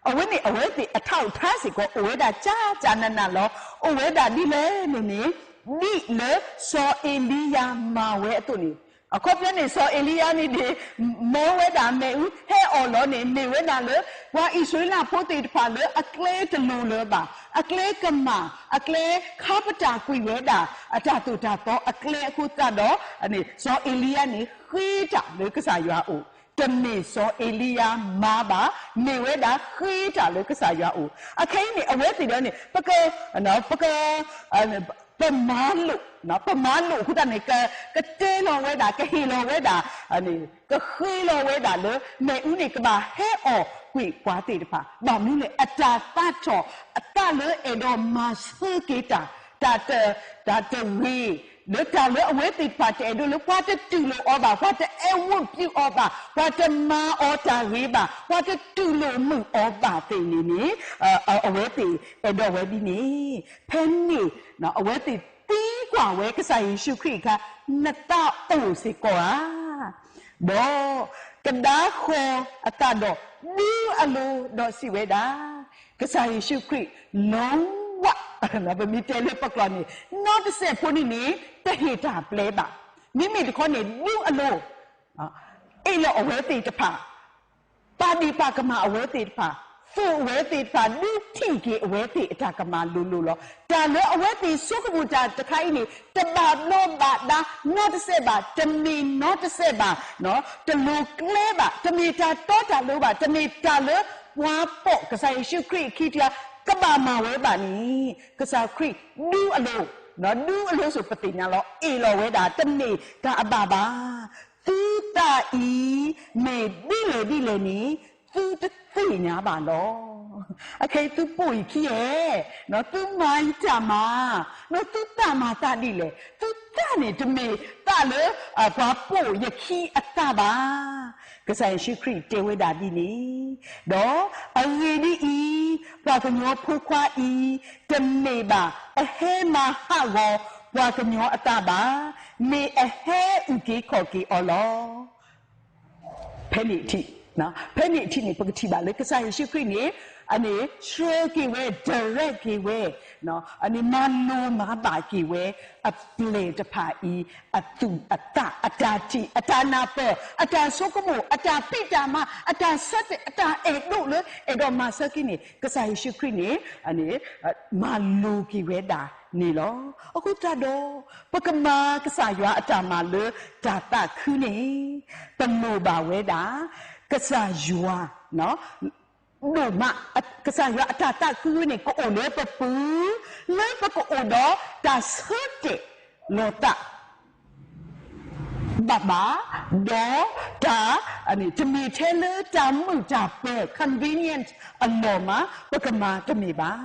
အဝဲန့ၣ်အဝဲသ့ၣ်အထါအိၣ်ထါစ့ၢ်ကီး အိၣ်ဝဲဒၣ်ကၠၢ်ကၠၢ်နးနးလီၤ. အိၣ်ဝဲဒၣ်ဒ်လဲၣ်န့ၣ်န့ၣ် ဒ်လၢစီၤအ့လံယၤမၤဝဲအသိးန့ၣ် အခီပညီန့ၣ် စီၤအ့လံယၤန့ၣ်ဒ် မၢဝဲဒၣ်မ့ၣ်အူ ဟဲအီၣ်လီၤန့ၣ် မ့ၢ်ဝဲဒၣ်လၢ ပှၤအံၣ်စရ့လးဖိသ့ၣ်တဖၣ်လၢအကျဲတလိၤလၢၤဘၣ်, အကျဲကမၣ်, အကျဲခါပတာ်ကွံာ်ဝဲဒၣ် အတၢ်သိၣ်တၢ်သီအကျဲအဃိသတးဒီး စီၤအ့လံယၤန့ၣ် ဃ့တၢ်လၢကစၢ်ယွၤအအိၣ်, တမ့ၢ်စီၤအ့လံယၤမၤဘၣ်, မ့ၢ်ဝဲဒၣ်ဃ့တၢ်လၢကစၢ်ယွၤအအိၣ်. အခဲအံၤန့ၣ် အဝဲသ့ၣ်ဒီးန့ၣ် ပက ပက ပမၤလိာ်, ပမၤလိာ်အဃိသတးန့ၣ် ကတဲလီၤဝဲဒၣ် ကဟ့ၣ်လီၤဝဲဒၣ်, ကဃ့လီၤဝဲဒၣ်လၢ မ့ၣ်အူန့ၣ် ကဘၣ်ဟဲအီၣ်ကွံာ်ပှၤသ့ၣ်တဖၣ် ဘၣ်မနုၤလဲၣ် အတၢ်သးထီၣ် အသးလၢအဲၣ်ဒိးမၤဆၢက့ၤတၢ်, တၢ်တ, တၢ်တဂ့ၤ, လၢတၢ်လၢအဝဲသ့ၣ်တဖၣ်တအဲၣ်ဒိးလၢ ပှၤတတူၢ်လိာ်အီၤဘၣ်, ပှၤတအဲၣ်ဝံၣ်ပျုၢ်အီၤဘၣ်, ပှၤတမၤအီၤတၢ်ဂ့ၤဘၣ်, ပှၤတတူၢ်လိာ်မုာ်အီၤဘၣ်သ့ၣ်န့ၣ်န့ၣ် အဝဲသ့ၣ်အဲၣ်ဒိးဝဲဒ်န့ၣ်, ဖဲန့ၣ် အဝဲသ့ၣ်သံကွၢ်ဝဲကစၢ်ယ့ၣ်ၡူးခရံာ်အခါ, နသးအိၣ်စ့ၢ်ကီးဧါ. ဒီးကဒါဃီၤအသးဒီး ဒူအလိၤဒီးစံးဝဲဒၣ်, ကစၢ်ယ့ၣ်ၡူးခရံာ် လီၤဝး, ပမ့ၢ်တဲလၢပကျိာ်န့ၣ် နီတစဲးဖိန့ၣ်န့ၣ် တဟ့ၣ်တၢ်ပျဲဘၣ်. မ့မ့ၢ်တခီန့ၣ် ဒူအလိၤ အ့ၣ်လိာ်အဝဲသ့ၣ်တဖၣ်, ပာ်ဒ့ၣ်ပာ်ကမၣ်အဝဲသ့ၣ်တဖၣ်, သိၣ်အဝဲသ့ၣ်တဖၣ် ဒုးထံၣ်က့ၤအဝဲသ့ၣ်အတၢ်ကမၣ်လိၤလိၤလီၤ. တၢ်လၢအဝဲသ့ၣ်ဆိကမိၣ်တၢ်တခါအံၤန့ၣ် တဘၣ်ဘျီဘၣ်ဒါနီတစဲးဘၣ်, တမ့ၢ်နီတစဲးဘၣ်, တလိၤကျဲဘၣ်, တမ့ၢ်တၢ်တီတၢ်လိၤဘၣ်, တမ့ၢ်တၢ်လၢပှၤပိာ်ကစၢ်ယ့ၣ်ၡူးခရံာ်အခံတဂၤ ကဘၣ်မၤဝဲဘၣ်န့ၣ်, ကစၢ်ခရံာ်ဒူအလိၤ, ဒူအလိၤစိၤပသ့ၣ်ညါလီၤ, အ့ၣ်လိာ်ဝဲဒၣ် တမ့ၢ်တၢ်အဘၣ်ဘၣ်. သုသးအံၤ မ့ၢ်ဒ်လဲၣ်ဒ်လဲၣ်န့ၣ် သုတသ့ၣ်ညါဘၣ်လီၤ. အခဲအံၤသုပိာ်ယခံဧါ, သုမၤယတၢ်မၤ, သုသးမၤသးဒ်လဲၣ်, သုသးန့ၣ်တမ့ၢ်သးလၢပှၤပိာ်ယခံအသးဘၣ်. ကစၢ်ယ့ၣ်ၡူးခရံာ်တဲဝဲဒၣ်ဒ်န့ၣ်, ဒီးအဂ့ၢ်ဒ်အံၤ, ပှၤကညီဖိခွါအံၤ တမ့ၢ်ဘၣ် ပဟဲမၤဟးဂီၤပှၤကညီအသးဘၣ်, မ့ၢ်အဟဲအုၣ်က့ၤခီၣ်က့ၤအီၤလီၤ. ဖဲန့ၣ်ထံး ဖဲန့ၣ်အထံးန့ၣ် ပကထံၣ်ဘၣ်လၢကစၢ်ယ့ၣ်ၡူးခရံာ်န့ၣ် အန့ၣ် ဆှၢက့ၤဝဲ direct က့ၤဝဲ အန့ၣ် မၤလိမၤဘၣ်က့ၤဝဲ အပျဲၢ်တဖၣ်အံၤ အသူၣ်အသး အတၢ်ထံၣ် အတၢ်နၢ်ပၢၢ် အတၢ်ဆိကမိၣ် အတၢ်ဖံးတၢ်မၤ အတၢ်ဆၢတဲာ် အတၢ်အဲၣ်ဒိးလၢအဲၣ်ဒိးမၤဆၢက့ၤန့ၣ် ကစၢ်ယ့ၣ်ၡူးခရံာ်န့ၣ် အန့ၣ် မၤလိက့ၤဝဲဒၣ်န့ၣ်လီၤ. အဃိသတးဒီး ပကမၤကစၢ်ယွၤအတၢ်မၤလၢတၢ်သးခုန့ၣ် ပလိၣ်ဘၣ်ဝဲဒၣ် ကစၢ်ယွၤ ဒိၣ်မး ကစၢ်ယွၤအတၢ်သးခုဝဲန့ၣ် ကအိၣ်လၢပပူၤ လၢပကအိၣ်ဒီးတၢ်ဆၢတဲာ်လီၤသး ဘၣ်ဘၣ်, ဒီးတၢ် တမ့ၢ်ထဲလၢတၢ်မုာ်တၢ်ပၢၤ convenient အလီၢ်မး ပကမၤတမ့ၢ်ဘၣ်.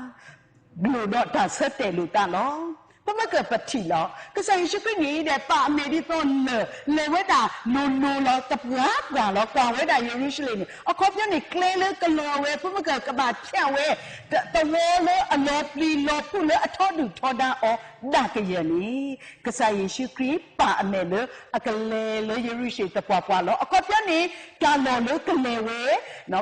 လိၣ်ဒီးတၢ်ဆၢတဲာ်လိာ်သးလီၤ. ပမ့ၢ်ကပထံၣ်လီၤ. ကစၢ်ယ့ၣ်ၡူးခရံာ်န့ၣ်ဒီး ပာ်အမဲာ်ဒ်သိးလၢၢ် လဲၤဝဲဒၣ်လိၤလိၤလီၤ တပှၢ်ပှၢ်လီၤ ကွၢ်ဝဲဒၣ်ယရူၤၡလ့ၣ်န့ၣ် အခီပညီန့ၣ် ကျဲလၢကလီၤဝဲ ပမ့ၢ်ကကဘၣ်ဖျဲးဝဲ သဝီလၢအလီၤပျံၤလီၤဖုးလၢအထီဒုၣ်ထီဒါအီၤ ဒၣ်ကယဲၢ်န့ၣ် ကစၢ်ယ့ၣ်ၡူးခရံာ်ပာ်အမဲာ်လၢအကလဲၤလၢယရူၤၡလ့ၣ်တပှၢ်ပှၢ်လီၤ. အခီပညီန့ၣ် တၢ်လီၢ်လၢကလဲၤဝဲ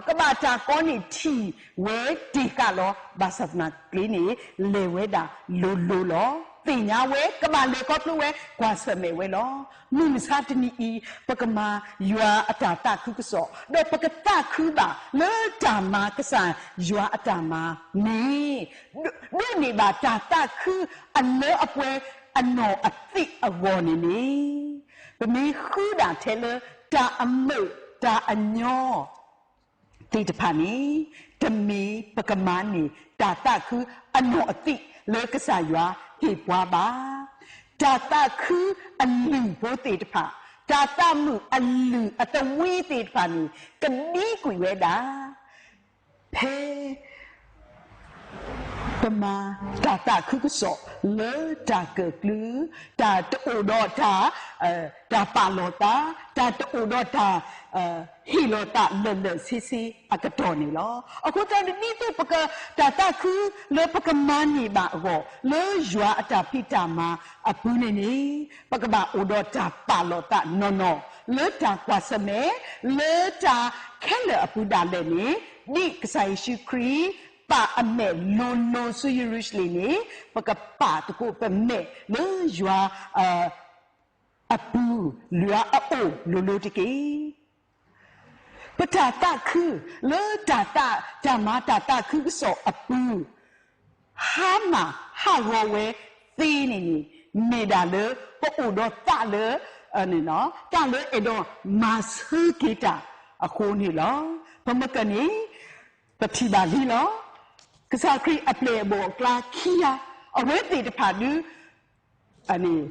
ကဘၣ်တၢ်ကီန့ၣ်ထံၣ်ဝဲတ့ၢ်ဃာ်လီၤ. ဘၣ်ဆၣ်သနာ်က့န့ၣ် လဲၤဝဲဒၣ်လိၤလိၤလီၤ. သ့ၣ်ညါဝဲ ကဘၣ်လဲၤခီဖျိဝဲ ကွၢ်ဆၢၣ်မဲာ်ဝဲလီၤ. မုၢ်မဆါတနံၤအံၤ ပကမၤယွၤအတၢ်သးခုကစီၣ် ဒီးပကသးခုဘၣ်လၢတၢ်မၤကစၢ်ယွၤအတၢ်မၤန့ၣ် ဒိးန့ၢ်ဘၣ်တၢ်သးခုအလၢအပှဲၤ အနီၢ်အသံးအဂီၢ်န့ၣ်န့ၣ် ပမ့ၢ်ဃုဒၣ်ထဲလၢတၢ်အမုာ်တၢ်အညီ သ့ၣ်တဖၣ်န့ၣ် တမ့ၢ်ပကမၤန့ၢ်တၢ်သးခုအနီၢ်အသံးလၢကစၢ်ယွၤဟ့ၣ်ပှၤဘၣ်. တၢ်သးခုအလုၢ်ဖိသ့ၣ်တဖၣ်, တၢ်သးမုာ်အလုၢ်အသဝံသ့ၣ်တဖၣ်န့ၣ် ကဒံကွံာ်ဝဲဒၣ် ဖဲ ပမၤတၢ်သးခုကစီၣ်လၢတၢ်ကၢၣ်ကျူ, တၢ်တအိၣ်ဒီးတၢ် တၢ်ပာ်လီၤသး, တၢ်တအိၣ်ဒီးတၢ် ဟ့ၣ်လီၤသးလၢာ်လၢာ်ဆ့ဆ့အကတီၢ်န့ၣ်လီၤ. အဃိသတးဒ်သိးပက တၢ်သးခုလၢပကမၤန့ၢ်ဘၣ်အဂီၢ် လၢယွၤအတၢ်ဖံးတၢ်မၤအပူၤန့ၣ်န့ၣ် ပကဘၣ်အိၣ်ဒီးတၢ်ပာ်လီၤသးနီၢ်နီၢ် လၢတၢ်ကွၢ်ဆၢၣ်မဲာ် လၢတၢ်ခဲလၢာ်အပူၤဒၣ်လဲာ်န့ၣ် ဒ်ကစၢ်ယ့ၣ်ၡူးခရံာ် ပာ်အမဲာ်လိၤလိၤဆူယရူၤၡလ့ၣ်န့ၣ် ပကပာ်သကိးပမဲာ်လၢယွၤ အပူၤ ယွၤအအိၣ်လိၤလိၤတက့ၢ်. ပတၢ်သးခု လၢတၢ်သး တၢ်မၤတၢ်သးခုကစီၣ်အပူၤ ဟါမၢ်ဟးဂီၤဝဲသ့န့ၣ်န့ၣ် မ့ၢ်ဒၣ်လၢပအိၣ်ဒီးသးလၢ သးလၢအဲၣ်ဒိးမၤဆၢက့ၤတၢ်အဃိန့ၣ်လီၤ. ပမ့ၢ်ကန့ၣ် ပထံၣ်ဘၣ်လံလီၤ. ကစၢ်ခရံာ်အပျဲၢ်အဘီၣ်အကျါခံဂၤ အဝဲသ့ၣ်တဖၣ်ဒု အန့ၣ်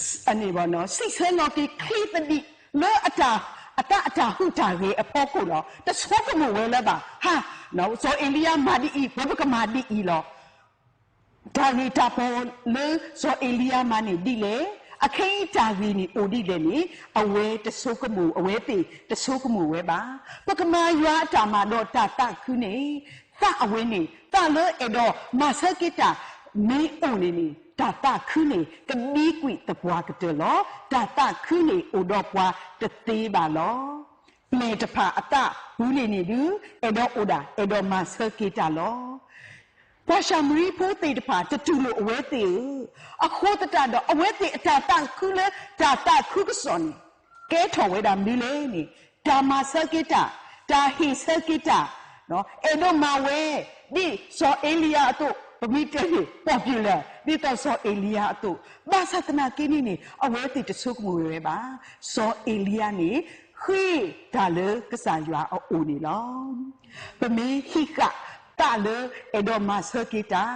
စံးဆၢလီၤက့ၤချံသဒံး လၢအတၢ် အတၢ် အတၢ်ဟူးတၢ်ဂဲၤအဖီခိၣ်လီၤ. တဆိကမိၣ်ဝဲလၢၤဘၣ် ဟါ စီၤအ့လံယၤမၤဒ်အံၤ ပကမၤဒ်အံၤလီၤ. တၢ်ဂ့ၢ်တၢ်ပီၢ်လၢစီၤအ့လံယၤမၤန့ၣ်ဒ်လဲၣ်, အခဲအံၤတၢ်ဂ့ၢ်န့ၣ်အိၣ်ဒ်လဲၣ်န့ၣ် အဝဲတဆိကမိၣ် အဝဲသ့ၣ်တဆိကမိၣ်ဝဲဘၣ်. ပကမၤယွၤအတၢ်မၤဒီးတၢ်သးခုန့ၣ် သးအဝဲန့ၣ် သးလၢအဲၣ်ဒိးမၤဆၢက့ၤတၢ်မ့ၢ်အိၣ်န့ၣ်န့ၣ် တၢ်သးခုန့ၣ် ကဒံကွံာ်သပှၢ်ကတၢၢ်လီၤ. တၢ်သးခုန့ၣ်အိၣ်ဒီးပှၤတသ့ဘၣ်လီၤ. ပျဲၢ်တဖၣ်အသးပူၤန့ၣ်န့ၣ်ဒု အဲၣ်ဒိးအိၣ်ဒၣ် အဲၣ်ဒိးမၤဆၢက့ၤတၢ်လီၤ. ပှၤၡၤမရံဖိသ့ၣ်တဖၣ် တတူၢ်လိာ်အဝဲသ့ၣ်ဧၢ, အဃိသတးဒီး အဝဲသ့ၣ်အတၢ်သးခုလၢတၢ်သးခုကစီၣ်န့ၣ် ကဲထီၣ်ဝဲဒၣ်မနုၤလဲၣ်န့ၣ် တၢ်မၤဆၢက့ၤတၢ်, တၢ်ဟ့ၣ်ဆၢက့ၤတၢ်, အဲၣ်ဒိးမၤဝဲ ဒ်စီၤအ့လံယၤအသိး, ပမ့ၢ်တဲန့ၣ် ပီၣ်ပျုၢ်လၢ ဒ်သိးစီၤအ့လံယၤအသိး, ဘၣ်ဆၣ်သနာ်က့န့ၣ်န့ၣ် အဝဲသ့ၣ်တဆိကမိၣ်ဝဲဘၣ်. စီၤအ့လံယၤန့ၣ် ဃ့တၢ်လၢကစၢ်ယွၤအအိၣ်န့ၣ်လီၤ. ပမ့ၢ်ဟံးဃာ်သးလၢအဲၣ်ဒိးမၤဆၢက့ၤတၢ်,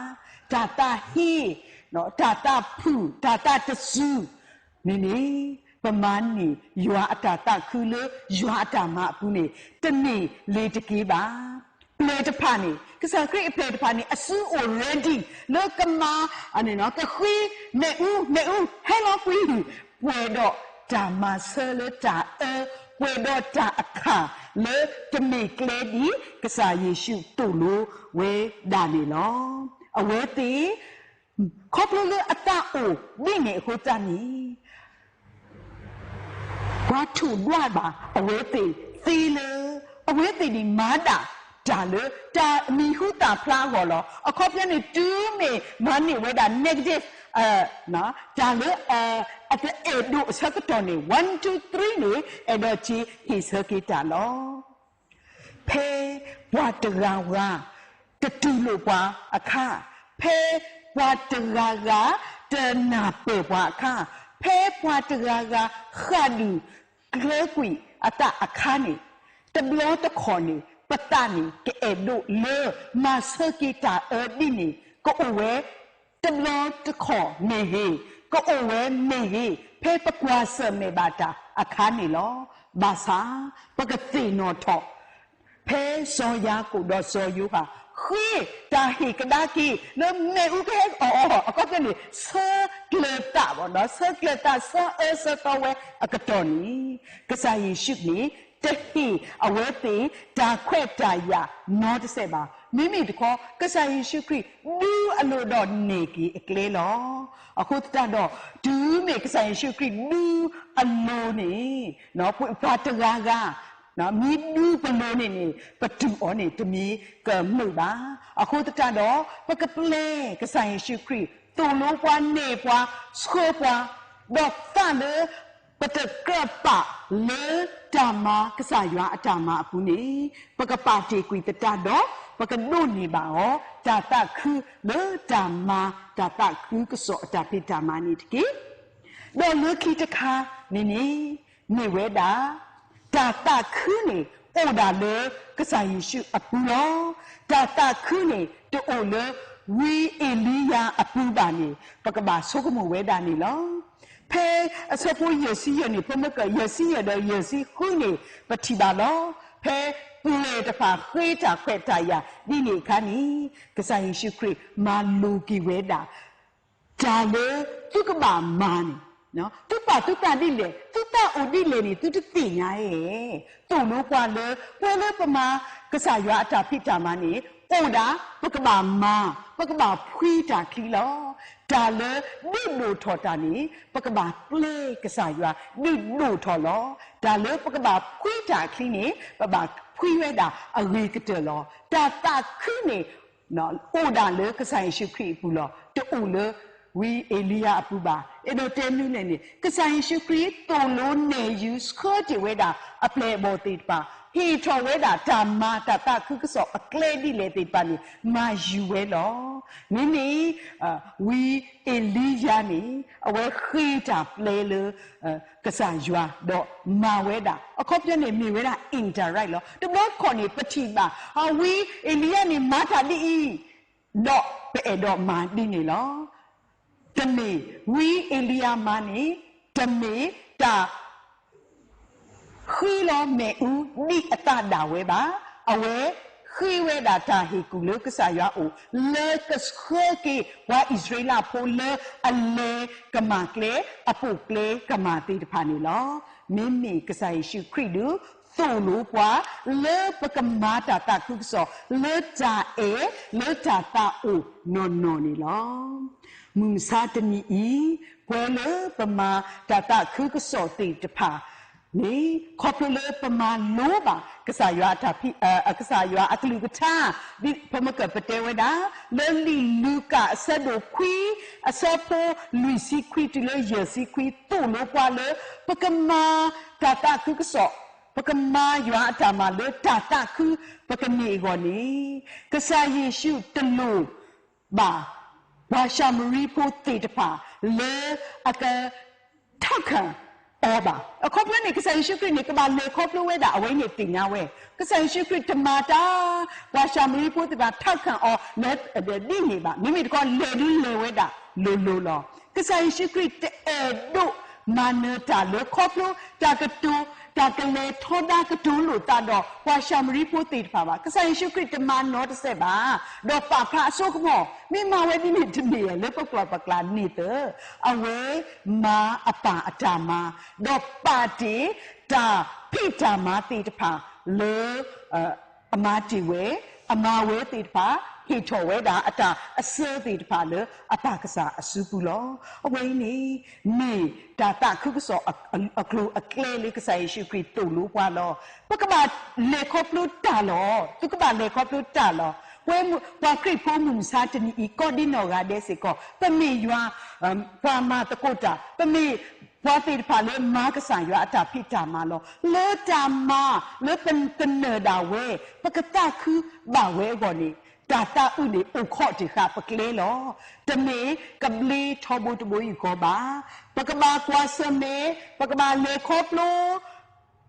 တၢ်သးဟ့, တၢ်သးဖုၣ်, တၢ်သးတစူၤန့ၣ်န့ၣ် ပမၤန့ၢ်ယွၤအတၢ်သးခုလၢယွၤအတၢ်မၤအပူၤန့ၣ် တန့ၢ်လ့ၤတက့ၢ်ဘၣ်. ပျဲၢ်တဖၣ်န့ၣ် ကစၢ်ခရံာ်အပျဲၢ်တဖၣ်န့ၣ် အစုအိၣ် ready လၢကမၤ ကဃ့ မ့ၣ်အူ, မ့ၣ်အူ ဟဲလီၤကွံာ်, ပှဲၤဒီးတၢ်မၤဆၢလၢတၢ်အၢ, ပှဲၤဒီးတၢ်အခၣ်လၢတမ့ၢ်ကျဲဒ်ကစၢ်ယ့ၣ်ၡူးသိၣ်လိဝဲဒၣ်န့ၣ်လီၤ. အဝဲသ့ၣ် ခီဖျိလၢအသးအိၣ်ဒ်န့ၣ်အဃိသတးန့ၣ် ပှၤထိၣ်ဒွးဘၣ်အဝဲသ့ၣ်သ့လၢ အဝဲသ့ၣ်န့ၣ်မၤဒၣ်တၢ်လၢတၢ်မံၤဟူသၣ်ဖျါအဂီၢ်လီၤ. အခီပညီန့ၣ် တုၤမ့ၢ်မၤန့ၢ်ဝဲဒၣ် negative တၢ်လၢ အတအဲၣ်ဒိးအဆၢကတီၢ်န့ၣ် one two three န့ၣ် အဲၣ်ဒိးက့ၤဟ့ၣ်ဆၢက့ၤတၢ်လီၤ. ဖဲပှၤတဂၤဂၤ တတူၢ်လိာ်ပှၤအခါ, ဖဲပှၤတဂၤဂၤ တနၢ်ပၢၢ်ပှၤအခါ, ဖဲပှၤတဂၤဂၤ ဃၣ်ဒုၣ်ကျဲၤကွံာ်အသးအခါန့ၣ်, တဘျီတခီၣ်န့ၣ် ပသးန့ၣ် ကအဲၣ်ဒိးလၢမၤဆၢက့ၤတၢ်အၢဒ်န့ၣ် ကအိၣ်ဝဲ တဘျီတခီၣ်မ့ၢ်ဂ့ၤ, ကအိၣ်ဝဲမ့ၢ်ဂ့ၤ, ဖဲပကွၢ်ဆၢၣ်မဲာ်ဘၣ်တၢ်အခါန့ၣ်လီၤ. ဘၣ်ဆၣ် ပကသ့ၣ်နီၣ်ထီၣ် ဖဲစီၤယၤကိာ်ဒီးစီၤယိၤဟၣ် ဃ့တၢ်ဟ့ၣ်ကဒါက့ၤ လၢမ့ၣ်အူကဟဲအီၣ်အီၤ အခီပညီန့ၣ် ဆၢကျၢၤသးဘၣ်ဒီး ဆၢကျၢၤသး ဆၢအၢဆၢသီဝဲအကတီၢ်န့ၣ်, ကစၢ်ယ့ၣ်ၡူးန့ၣ် တဟ့ၣ်အဝဲသ့ၣ်တၢ်ခွဲးတၢ်ယာ်နီတစဲးဘၣ်. မ့မ့ၢ်တခီ ကစၢ်ယ့ၣ်ၡူးခရံာ် ဒုအလိၤဒီးနဲၣ်က့ၤအကျဲလီၤ. အဃိသတးဒီး တုၤမ့ၢ်ကစၢ်ယ့ၣ်ၡူးခရံာ်ဒုအလိၤန့ၣ် ပှၤတဂၤဂၤ မ့ၢ်ဒုပလိၤန့ၣ်န့ၣ် ပတူၢ်အီၤန့ၣ် တမ့ၢ်ကမုာ်ဘၣ်. အဃိသတးဒီး ပကပျဲကစၢ်ယ့ၣ်ၡူးခရံာ် သိၣ်လိပှၤ နဲၣ်ပှၤ ဆှၢပှၤ ဒီးသးလၢ ပတကြၢးပာ်လၢတၢ်မၤကစၢ်ယွၤအတၢ်မၤအပူၤန့ၣ် ပကပာ်တ့ၢ်ကွံာ်သတးဒီး ပကဒိးန့ၢ်ဘၣ်အီၤ တၢ်သးခုလၢတၢ်မၤတၢ်သးခုကစီၣ်အတၢ်ဖံးတၢ်မၤန့ၣ်တက့ၢ်. ဒီးလၢခံတခါန့ၣ်န့ၣ် မ့ၢ်ဝဲဒၣ် တၢ်သးခုန့ၣ် အိၣ်ဒၣ်လၢကစၢ်ယ့ၣ်ၡူးအပူၤလီၤ. တၢ်သးခုန့ၣ် တအိၣ်လၢ ဝံအ့လံယၤအပူၤဘၣ်န့ၣ် ပကဘၣ်ဆိကမိၣ်ဝဲဒၣ်န့ၣ်လီၤ. ဖဲအဆၢဖိယဲၢ်ဆံယဲၢ်န့ၣ် ဖိမုၣ်ကၢၢ် ယဲၢ်ဆံယဲၢ်ဒီးယဲၢ်ဆံဃုန့ၣ် ပထံၣ်ဘၣ်လီၤ. ဖဲပျဲၢ်တဖၣ်ဃ့တၢ်ခွဲးတၢ်ယာ်ဒ်န့ၣ်အခါန့ၣ် ကစၢ်ယ့ၣ်ၡူးခရံာ်မၤလိာ်က့ၤဝဲဒၣ် တၢ်လၢသုကဘၣ်မၤန့ၣ် သုပာ်သုသးဒ်လဲၣ်, သုသးအိၣ်ဒ်လဲၣ်န့ၣ် သုတသ့ၣ်ညါဧါ. သိၣ်လိပှၤလၢ ပှၤလၢပမၤကစၢ်ယွၤအတၢ်ဖံးတၢ်မၤန့ၣ် အိၣ်ဒၣ်ပကဘၣ်မၤ, ပကဘၣ်ဖှံတၢ်ချံလီၤ. တၢ်လၢဒုးဒိၣ်ထီၣ်တၢ်န့ၣ် ပကဘၣ်ပျဲကစၢ်ယွၤဒုးဒိၣ်ထီၣ်လီၤ. တၢ်လၢပကဘၣ်ဖှံတၢ်ချံန့ၣ် ပဘၣ်ဖှံဝဲဒၣ်အဂ့ၤကတၢၢ်လီၤ. တၢ်သးခုန့ၣ် အိၣ်ဒၣ်လၢကစၢ်ယ့ၣ်ၡူးခရံာ်အပူၤလီၤ. တအိၣ်လၢဝံအ့လံယၤအပူၤဘၣ်. အဲၣ်ဒိးတဲမနုၤလဲၣ်န့ၣ် ကစၢ်ယ့ၣ်ၡူးခရံာ်သိၣ်လိနဲၣ်ယုၤဆှၢတ့ၢ်ဝဲဒၣ်အပျဲၢ်အဘီၣ်သ့ၣ်တဖၣ်, ဟ့ၣ်ထီၣ်ဝဲဒၣ်တၢ်မၤတၢ်သးခုကစီၣ်အကျဲဒ်လဲၣ်သ့ၣ်တဖၣ်န့ၣ် မၤယုၤဝဲလီၤ. မ့မ့ၢ် ဝံအ့လံယၤန့ၣ် အဝဲဃ့တၢ်ပျဲလၢ ကစၢ်ယွၤဒီးမၤဝဲဒၣ် အခီပညီန့ၣ် မ့ၢ်ဝဲဒၣ် indirect လီၤ. တဘျီတခီၣ်န့ၣ် ပထံၣ်ဘၣ် ဝံအ့လံယၤန့ၣ် မၤတၢ်ဒ်အံၤ ဒီးပအဲၣ်ဒိးမၤဒ်န့ၣ်လီၤ. တမ့ၢ်ဝံအ့လံယၤမၤန့ၣ် တမ့ၢ်တၢ် ဃ့လီၤမ့ၣ်အူဒ်အသးဒၣ်ဝဲဘၣ်. အဝဲဃ့ဝဲဒၣ်တၢ်ဟ့ၣ်ကူၣ်လၢကစၢ်ယွၤအအိၣ် လၢကဆှၢက့ၤပှၤအံၣ်စရ့လးဖိလၢအလဲၤကမၣ်ကျဲ အပိာ်ကျဲကမၣ်သ့ၣ်တဖၣ်န့ၣ်လီၤ. မ့မ့ၢ်ကစၢ်ယ့ၣ်ၡူးခရံာ်ဒုး သိၣ်လိပှၤ လၢပကမၤတၢ်သးခုကစီၣ် လၢတၢ်အဲၣ် လၢတၢ်သးအိၣ်နီၢ်နီၢ်န့ၣ်လီၤ. မုၢ်မဆါတနံၤအံၤ ပှၤလၢပမၤတၢ်သးခုကစီၣ်သ့ၣ်တဖၣ်န့ၣ် ခီဖျိလၢပမၤလိဘၣ် ကစၢ်ယွၤအတၢ်ဖံး ကစၢ်ယွၤအကလုၢ်ကထါ ဒ်ဖိမုၣ်ကၢၢ်ပတဲဝဲဒၣ် လၢလံာ်လူၤကၣ်အဆၢဒိၣ်ခွံ အဆၢဖိလွံၢ်ဆံခွံတုၤလၢယဲၢ်ဆံခွံ သိၣ်လိပှၤလၢ ပကမၤတၢ်သးခုကစီၣ် ပကမၤယွၤအတၢ်မၤလၢတၢ်သးခု ပကန့ၢ်အဂီၢ်န့ၣ် ကစၢ်ယ့ၣ်ၡူးတလိၣ်ဘၣ် ပှၤၡၤမရံဖိသ့ၣ်တဖၣ် လၢအက ထောက်ခံအီၤဘၣ်. အခီပညီန့ၣ် ကစၢ်ယ့ၣ်ၡူးခရံာ်န့ၣ် ကဘၣ်လဲၤခီဖျိဝဲဒၣ်အဝဲန့ၣ်သ့ၣ်ညါဝဲ. ကစၢ်ယ့ၣ်ၡူးခရံာ်တမၤတၢ် ပှၤၡၤမရံဖိသ့ၣ်တဖၣ် ထောက်ခံအီၤ လၢဒ်န့ၣ်ဘၣ်. မ့မ့ၢ်တခီ လဲၤဒုးလဲၤဝဲဒၣ်လိၤလိၤလီၤ. ကစၢ်ယ့ၣ်ၡူးခရံာ်တအဲၣ်ဒိးမၤနၢၤတၢ်လၢခီဖျိ တၢ်ကတိၤ တၢ်ကလဲၤထီဒါကတိၤလိာ်သးဒီး ပှၤၡၤမရံဖိသ့ၣ်တဖၣ်ဘၣ်. ကစၢ်ယ့ၣ်ၡူးခရံာ်တမၤနီတစဲးဘၣ်. ဒီးပာ်ဖျါအစိကမီၤ မ့ၢ်မၤဝဲဒ်န့ၣ်တမ့ၢ်ဧါ လၢပကျိာ်ပကျါန့ၣ်သ့ၣ် အဝဲမၤအပၢ်အတၢ်မၤ ဒီးပာ်တ့ၢ်တၢ်ဖံးတၢ်မၤသ့ၣ်တဖၣ်လၢ အမၤတ့ၢ်ဝဲ အမၤဝဲသ့ၣ်တဖၣ် ဟ့ၣ်ထီၣ်ဝဲဒၣ်အတၢ်အစၢသ့ၣ်တဖၣ်လၢအပၢ်ကစၢ်အစုပူၤလီၤ. အဝဲအံၤန့ၣ် မ့ၢ်တၢ်သးခုကစီၣ်အ အကျိၤအကျဲလၢကစၢ်ယ့ၣ်ၡူးခရံာ်သိၣ်လိပှၤလီၤ. ပကဘၣ်လဲၤခီဖျိတၢ်လီၤ. သုကဘၣ်လဲၤခီဖျိတၢ်လီၤ. ပဝဲမုၢ် ပှၤခရံာ်ဖိမုၢ်မဆါတနံၤအံၤ ကိးဒ်နီၢ်ဂၤဒဲးစ့ၢ်ကီး ပမ့ၢ်ယွၤ ပှၤမၤသကိးတၢ်, ပမ့ၢ်ပှၤသ့ၣ်တဖၣ်လၢမၤကစၢ်ယွၤအတၢ်ဖံးတၢ်မၤလီၤ. လၢတၢ်မၤလၢပကနၢၤဒၣ်ဝဲ ပကသးခုဘၣ်ဝဲအဂီၢ်န့ၣ် တၢ်သးအုးန့ၣ်အိၣ်ခိးတ့ၢ်ဃာ်ပကျဲလီၤ. တမ့ၢ်ကဘျ့ထီဘိတဘိယူၢ်ဃီဘၣ်. ပကဘၣ်ကွၢ်ဆၢၣ်မဲာ်, ပကဘၣ်လဲၤခီဖျိ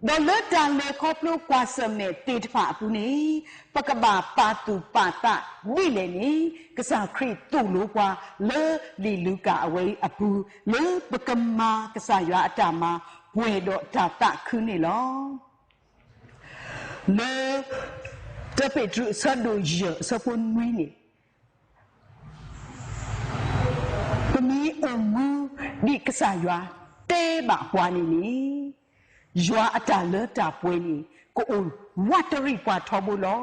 ဒီးလၢတၢ်လဲၤခီဖျိကွၢ်ဆၢၣ်မဲာ်သ့ၣ်တဖၣ်အပူၤန့ၣ် ပကဘၣ်ပာ်သူၣ်ပာ်သးဒ်လဲၣ်န့ၣ် ကစၢ်ခရံာ်သိၣ်လိပှၤလၢလံာ်လူၤကၣ်အဝဲအံၤအပူၤ လၢပကမၤကစၢ်ယွၤအတၢ်မၤပှဲၤဒီးတၢ်သးခုန့ၣ်လီၤ. လၢ တၢပ့းတရူးအဆၢဒိၣ်ယဲၢ်အဆၢဖိနွံန့ၣ် ပမ့ၢ်အိၣ်မူဒ်ကစၢ်ယွၤတဲဘၣ်ပှၤန့ၣ်န့ၣ် ယွၤအတၢ်လၢတၢ်ပှဲၤန့ၣ် ကအိၣ်ဝးတရံးပှၤထီဘိလီၤ.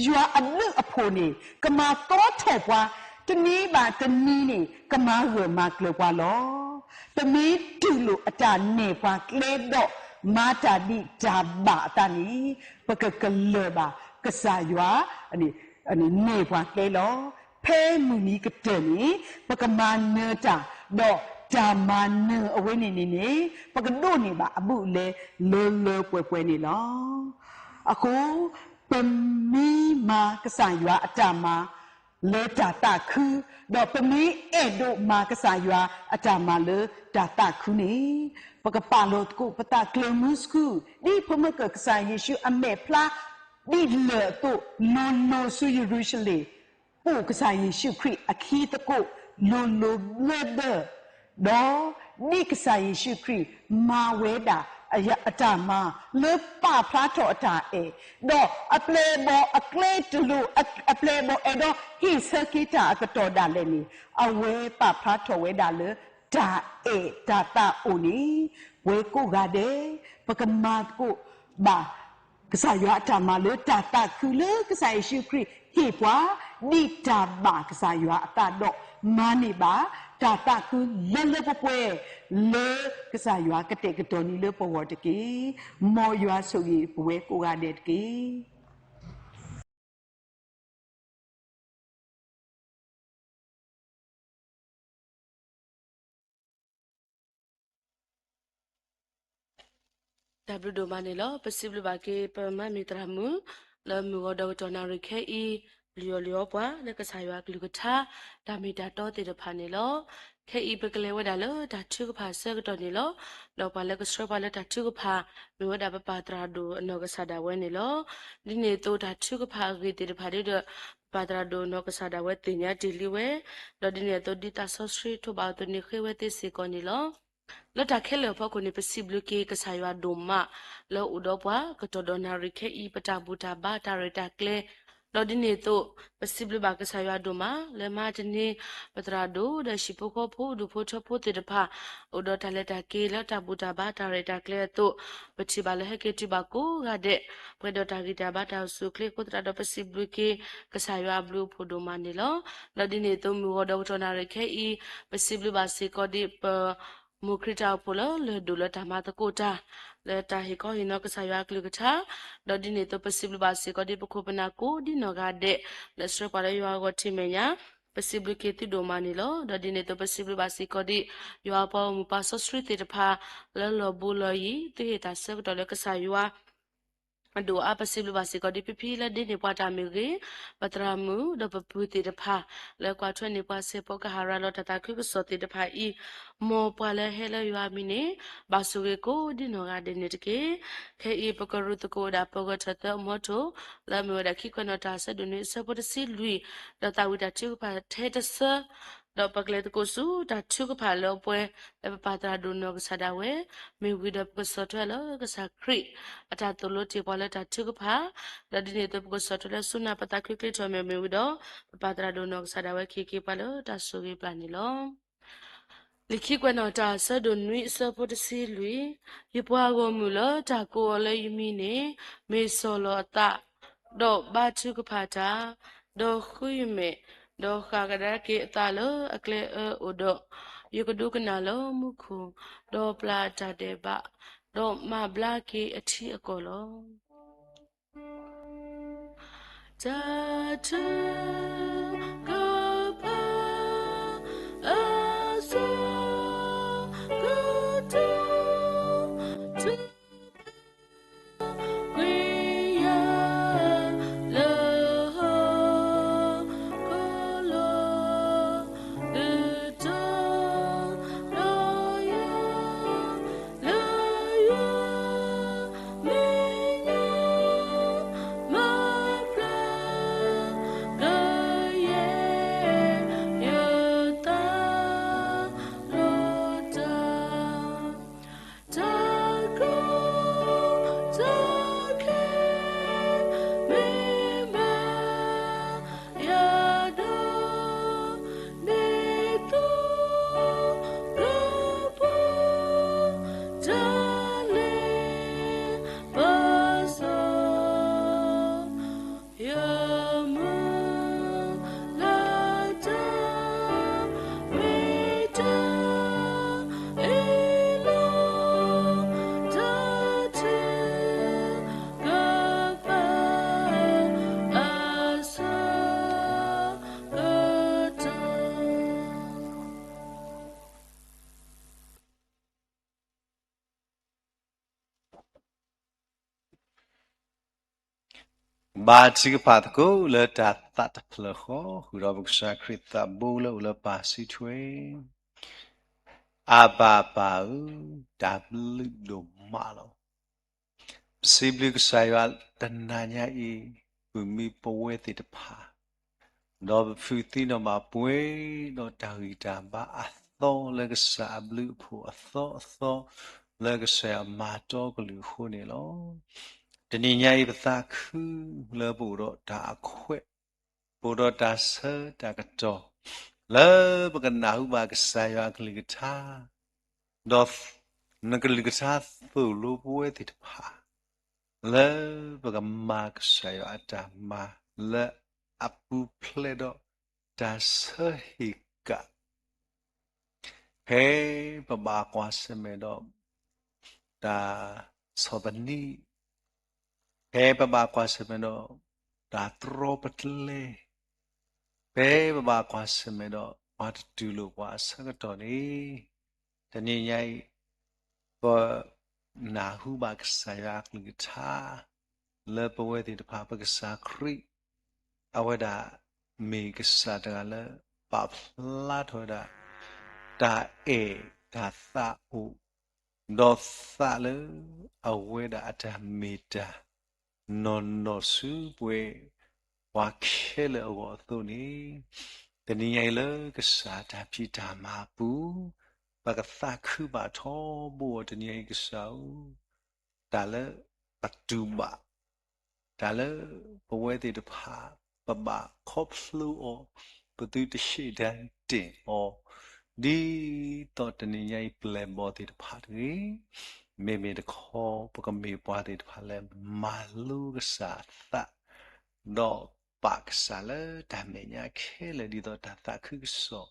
ယွၤအဘျုးအဖှိၣ်န့ၣ် ကမၤသီထီၣ်ပှၤ, တနံၤဘၣ်တနံၤန့ၣ် ကမၤဂၢၢ်မၤကျၢၤပှၤလီၤ. ပမ့ၢ်တူၢ်လိာ်အတၢ်နဲၣ်ပှၤကျဲဒီး မၤတၢ်ဒ်တၢ်ဘၣ်အသးန့ၣ် ပကကလၢၤဘၣ်ကစၢ်ယွၤ နဲၣ်ပှၤကျဲလီၤ. ဖဲမုၢ်နံၤကတၢၢ်န့ၣ် ပကမၤနၢၤတၢ်, ဒီးတၢ်မၤနၢၤအဝဲန့ၣ်န့ၣ်န့ၣ် ပကဒိးန့ၢ်ဘၣ်အဘူးအလဲလၢလၢပှဲၤပှဲၤန့ၣ်လီၤ. အဃိ ပမ့ၢ်မၤကစၢ်ယွၤအတၢ်မၤလၢတၢ်သးခု, ဒီးပမ့ၢ်အဲၣ်ဒိးမၤကစၢ်ယွၤအတၢ်မၤလၢတၢ်သးခုန့ၣ် ပကပာ်လီၤသကိးပသးကျၢၤမုဆူ ဒ်ဖိမုၣ်ကၢၢ်ကစၢ်ယ့ၣ်ၡူးအမဲာ်ဖျါ ဒ်လၢၢ်အသိး လိၤလိၤဆူယရူၤၡလ့ၣ်, ပိာ်ကစၢ်ယ့ၣ်ၡူးခရံာ်အခံသကိး လိၤလိၤဘၢဘၢ, ဒီးဒ်ကစၢ်ယ့ၣ်ၡူးခရံာ်မၤဝဲဒၣ် အတၢ်မၤလၢပာ်ဖျါထီၣ်အတၢ်အဲၣ်, ဒီးအပျဲၢ်အဘီၣ်အကျဲတလိၤ အပျဲၢ်အဘီၣ်အဲၣ်ဒိးဟ့ၣ်ဆၢက့ၤတၢ်အကတီၢ်ဒၣ်လဲာ်န့ၣ် အဝဲပာ်ဖျါထီၣ်ဝဲဒၣ်လၢ တၢ်အဲၣ်တၢ်သးအိၣ်န့ၣ် ပဝဲကိးဂၤဒဲး ပကမၤသကိးဘၣ် ကစၢ်ယွၤအတၢ်မၤလၢတၢ်သးခုလၢကစၢ်ယ့ၣ်ၡူးခရံာ်ဟ့ၣ်ပှၤ ဒ်တၢ်ဘၣ်ကစၢ်ယွၤအသးဒီး မၤန့ၢ်ဘၣ်တၢ်သးခုလၢလၢပှဲၤပှဲၤ လၢကစၢ်ယွၤကတဲာ်ကတီၤန့ၢ်လၢပဂီၢ်တက့ၢ်. မ်ယွၤဆိၣ်ဂ့ၤပဝဲကိးဂၤဒဲးတက့ၢ်. တၢ်ဘျုးဒိၣ်မးန့ၣ်လီၤ. ပစံးဘျုးဘၣ်က့ၤ ပမါမံၤသရၣ်မုၣ် လၢမုၢ်ဂီၤဒီးကတီၢ်နၣ်ရံၣ်ခဲအံၤ ပျံၤအီၤလံၤအီပှၤ လၢကစၢ်ယွၤအကလုၢ်ကထါ တၢ်မ့ၢ်တၢ်တီသ့ၣ်တဖၣ်န့ၣ်လီၤ. ခဲအံၤပကလဲၤဝဲဒၣ်လၢတၢ်ထုကဖၣ်အဆၢကတီၢ်န့ၣ်လီၤ. ဒီးပှၤလၢကဆှၢပှၤလၢတၢ်ထုကဖၣ် မ့ၢ်ဝဲဒၣ်ပပၢ်သရၣ်ဒိၣ်အနီၢ်ကစၢ်ဒၣ်ဝဲန့ၣ်လီၤ. ဒ်န့ၣ်အသိးတၢ်ထုကဖၣ်အဂ့ၢ်သ့ၣ်တဖၣ်ဒီး ပပၢ်သရၣ်ဒိၣ်အနီၢ်ကစၢ်ဒၣ်ဝဲသ့ၣ်ညါတ့ၢ်လံဝဲ, ဒီးဒ်န့ၣ်အသိးဒ်သးစီဆှံထိးဘၣ်အသိးန့ၣ် ဃ့ဝဲသ့စ့ၢ်ကီးန့ၣ်လီၤ. လၢတၢ်ခဲလၢာ်အဖီခိၣ်န့ၣ် ပစံးဘျုးက့ၤကစၢ်ယွၤဒိၣ်မး လၢအိၣ်ဒီးပှၤ ကတီၢ်ဒီးနၣ်ရံၣ်ခဲအံၤ ပတၢ်ဘူၣ်တၢ်ဘါတၢ်ရဲၣ်တၢ်ကျဲၤ, ဒီးဒ်န့ၣ်အသိး ပစံးဘျုးဘၣ်ကစၢ်ယွၤဒိၣ်မး လၢမဟါတနံၤ ပသရၣ်ဒိၣ် ဒီးဟံၣ်ဖိဃီဖိ ဒူၣ်ဖိထၢဖိသ့ၣ်တဖၣ် အိၣ်ဒီးတၢ်လဲၤတၢ်က့ၤလၢတၢ်ဘူၣ်တၢ်ဘါတၢ်ရဲၣ်တၢ်ကျဲၤအသိး, ပထံၣ်ဘၣ်လၢဟဲက့ၤတုၤဘၣ်ကိးဂၤဒဲး ပှဲၤဒီးတၢ်ဂံၢ်တၢ်ဘါတၢ်အိၣ်ဆူၣ်အိၣ်ချ့အဃိသတးဒီး ပစံးဘျုးက့ၤ ကစၢ်ယွၤအဘျုးအဖှိၣ်ဒိၣ်မးန့ၣ်လီၤ. ဒီးဒ်န့ၣ်အသိး မုၢ်ဂီၤဒီးကတီၢ်နၣ်ရံၣ်ခဲအံၤ ပစံးဘျုးဘၣ်စ့ၢ်ကီးဒ်ပ မိၢ်ခရံာ်တၢ်အိၣ်ဖှိၣ်လၢလၢၢ်ဒိၣ်လၢတၢ်မၤသကိးတၢ် လၢတၢ်ဟ့ၣ်ခီဟ့ၣ်နီၤကစၢ်ယွၤအကလုၢ်ကထါ, ဒီးဒ်န့ၣ်အသိးပစံးဘျုးဘၣ်စ့ၢ်ကီးဒ်ပခိၣ်ပနၢ်ကိးဒ်နီၢ်ဂၤဒဲး လၢဆှၢပှၤလၢယွၤအဂီၢ်ထံမဲာ်ညါ, ပစံးဘျုးက့ၤသုဒိၣ်မးန့ၣ်လီၤ. ဒီးဒ်န့ၣ်အသိးပစံးဘျုးဘၣ်စ့ၢ်ကီးဒ် ယွၤအပှၤဂီၢ်မုၢ်ပှၤစီဆှံသ့ၣ်တဖၣ် လၢလီၢ်ဘူးလီၢ်ယံၤ သုဟ့ၣ်တၢ်ဆၢကတီၢ်လၢကစၢ်ယွၤ အဒိၣ်အါ ပစံးဘျုးဘၣ်စ့ၢ်ကီးဒ်ဖံဖံလၢဒ့န့ၢ်ပှၤတၢ်မ့ၢ်ဂ့ၤ, ပသရၣ်မုၣ် ဒီးပပုၢ်သ့ၣ်တဖၣ် လၢကွၢ်ထွဲန့ၢ်ပှၤဆဲးဖိကဟၣ်ရၤလီၤတၢ်သးခုကစီၣ်သ့ၣ်တဖၣ်အံၤ, မ်ပှၤလၢဟဲလၢယွၤအမံၤန့ၣ် ဘၣ်ဆိၣ်ဂ့ၤကိးဒ်နီၢ်ဂၤဒဲးန့ၣ်တက့ၢ်. ခဲအံၤပကရူၢ်သကိးဝဲဒၣ်ပဂၢၢ်ထၢၣ်သၢအမီထိၣ် လၢအမ့ၢ်ဝဲဒၣ်ခံခွဲးနီၣ်တၢ်အဆၢဒိၣ်နွံအဆၢဖိတဆံလွံၢ်, ဒီးသးဝံၣ်တၢ်ထုကဖၣ်ထဲတဆၢ ဒီးပကလဲၤသကိးဆူတၢ်ထုကဖၣ်လၢအပှဲၤ လၢပပၢ်သရၣ်ဒိၣ်နီၢ်ကစၢ်ဒၣ်ဝဲ, မ့ၢ်ဝံၤဒီးပကဆီၣ်ထွဲလၢကစၢ်ခရံာ် အတၢ်သိၣ်လိတ့ၢ်ပှၤလၢတၢ်ထုကဖၣ်, ဒီးဒ်န့ၣ်အသိးပကဆီၣ်ထွဲလၢဆူနၢ်ပသးခုချ့ထီၣ်မဲာ်မ့ၢ်ဝံၤဒီး ပပၢ်သရၣ်ဒိၣ်နီၢ်ကစၢ်ဒၣ်ဝဲကဟ့ၣ်က့ၤပှၤလၢတၢ်ဆိၣ်ဂ့ၤပျၢ်န့ၣ်လီၤ. လံာ်ခံခွဲးနီၣ်တၢ်အဆၢဒိၣ်နွံအဆၢဖိတဆံလွံၢ်, ယပှၤဂီၢ်မုၢ်လၢတၢ်ကိးအီၤလၢယမံၤန့ၣ် မ့ၢ်စီၢ်လီၤအသး, ဒီးဘါထုကဖၣ်တၢ်, ဒီးဃုယမဲာ်, ဒီးဃၣ်ကဒါက့ၤအသးလၢအကျဲအၢအိၣ်ဒီး, ယကဒိကနၣ်လၢမူခိၣ်, ဒီးပျၢ်အတၢ်ဒဲးဘး, ဒီးမၤဘျါက့ၤအထံအကီၢ်လီၤ. တၢ်ထုကဖၣ် အစိကတီၢ် ထုကဖၣ် ကွံာ်ယၤ လၢဟီၣ်ခိၣ်လီၤ. ကတီၢ်ဒီးယၤ လၢယွၤမဲာ်ညါ မၤဘျါကယဲၢ် ယသးဒီးတၢ် တၢ်ကီတၢ်ခဲ မ့ၢ်ဘၣ်ယၤဒီး ဒ်သိးကပီၤ တၢ်လ့ပစီ ယမုၢ်လၢ်တၢ် မ့ၢ်တၢ်အ့ၣ်လိာ် တၢ်ထုကဖၣ် အစိကတီၢ်. ဘါထုကဖၣ်သကိးလၢတၢ်သးတဖျၢၣ်ဃီ, ဃုာ်ဒီးပကစၢ်ခရံာ်သးဘိလၢအိၣ်လၢပၢ်စုထွဲ, အၤဘၤပၢ်ဧၢ, တၢ်ဘျုးဒိၣ်မးလီၤ. ပစံးဘျုးကစၢ်ယွၤတနၤညါအံၤ, ပမ့ၢ်ပဝဲသ့ၣ်တဖၣ် ဒီးပဖုးသံနီၣ်ဘၣ်ပှဲၤဒီးတၢ်ဂံၢ်တၢ်ဘါအသီလၢကစၢ်အဘျုးအဖှိၣ်အသီအသီ လၢကစၢ်ယွၤမၤတီကလုၢ်အဃိန့ၣ်လီၤ. တနံၤညါအံၤပသးခုလၢပအိၣ်ဒီးတၢ်အခွဲး, ပအိၣ်ဒီးတၢ်ဆၢတၢ်ကတီၢ်, လၢပကနၢ်ဟူဘၣ်ကစၢ်ယွၤအကလုၢ်ကထါ, ဒီးနကလုၢ်ကထါသိၣ်လိပဝဲသ့ၣ်တဖၣ် လၢပကမၤကစၢ်ယွၤအတၢ်မၤလၢအပူၤဖျဲးဒီးတၢ်ဆၢဟ့ၣ်ကၣ်, ဖဲပဘၣ်ကွၢ်ဆၢၣ်မဲာ်ဒီး တၢ်ဆီၣ်သနံး, ဖဲပဘၣ်ကွၢ်ဆၢၣ်မဲာ်ဒီး တၢ်တြီပကျဲ, ဖဲပဘၣ်ကွၢ်ဆၢၣ်မဲာ်ဒီးပှၤတတူၢ်လိာ်ပှၤအဆၢကတီၢ်န့ၣ်, တနံၤညါအံၤ ပနၢ်ဟူဘၣ်ကစၢ်ယွၤအကလုၢ်ကထါ လၢပဝဲသ့ၣ်တဖၣ် ပကစၢ်ခရံာ် အဝဲဒၣ်မ့ၢ်ကစၢ်တဂၤလၢပာ်ဖျါထီၣ်ဝဲဒၣ် တၢ်အဲၣ်တၢ်သးအိၣ် ဒီးသးလၢအဝဲဒၣ်အတၢ်မ့ၢ်တၢ် နီၢ်နီၢ်ဆူပှဲၤပှၤခဲလၢာ်အဂီၢ်အသိးန့ၣ်, တနံၤညါအံၤလၢကစၢ်တၢ်ဖံးတၢ်မၤအပူၤ, ပကသးခုဘၣ်ထီဘိအီၤတနံၤညါအံၤကစၢ်ဧၢ, တၢ်လၢပတူၢ်ဘၣ် တၢ်လၢပဝဲသ့ၣ်တဖၣ် ပဘၣ်ခီဖျိအီၤ, ပသုတဟ့ၣ်တၢ်တ့ၢ်အီၤ, ဒ်သိးတနံၤညါအံၤပျဲၢ်ဘီၣ်သ့ၣ်တဖၣ်တဂ့ၤ, မ့မ့ၢ်တခီ ပကမ့ၢ်ပှၤသ့ၣ်တဖၣ်လၢမၤလိကစၢ်အသး, ဒီးပာ်ကစၢ်လၢတၢ်မဲာ်ညါခဲလၢာ် ဒ်သိးတၢ်သးခုကစီၣ်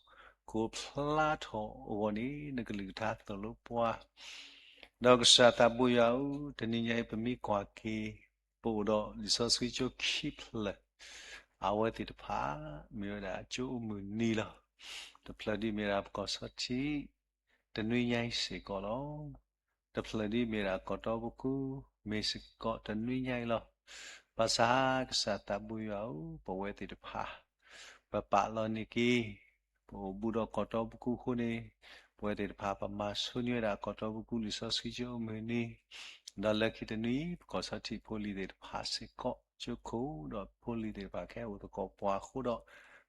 ကအိၣ်ဖျါထီၣ်အဂီၢ်န့ၣ် နကလုၢ်ကထါသိၣ်လိပှၤ ဒီးကစၢ်သးဘိယွၤဧၢ, တနံၤညါအံၤပမ့ၢ်ကွၢ်က့ၤ ပအိၣ်ဒီးလံာ်စီဆှံကၠိခံဖျၢၣ်, အဝဲသ့ၣ်တဖၣ် မ့ၢ်ဝဲဒၣ်ကၠိအိၣ်မုၢ်နံၤလီၤ. တဖျၢၣ်ဒ်မ့ၢ်ဒၣ်ပကီၢ်ဆီထံး တနွံညါအံၤစ့ၢ်ကီးလီၤ. တဖျၢၣ်ဒ်မ့ၢ်ဒၣ်ကီၢ်တီပူၤ မ့ၢ်စ့ၢ်ကီးတနွံညါအံၤလီၤ. ဘၣ်ဆၣ်ကစၢ်သးဘိယွၤဧၢ, ပဝဲသ့ၣ်တဖၣ် ပပာ်လီၤန့ၢ်က့ၤ ပအိၣ်ဘူးဒီးကီၢ်တီပူၤအဃိန့ၣ်, ပဝဲသ့ၣ်တဖၣ် ပမၤဆိန့ၢ်ဝဲဒၣ်ကီၢ်တီပူၤလံာ်စီဆှံကၠိအိၣ်မုၢ်နံၤ, ဒီးလၢခံတနွံ ပကီၢ်ဆီထံးဖိလံၤသ့ၣ်တဖၣ်စ့ၢ်ကီး ကၠိခိၣ် ဒီးဖိလံၤသ့ၣ်တဖၣ်ကဟဲအိၣ်သကိးပှၤအဃိဒီး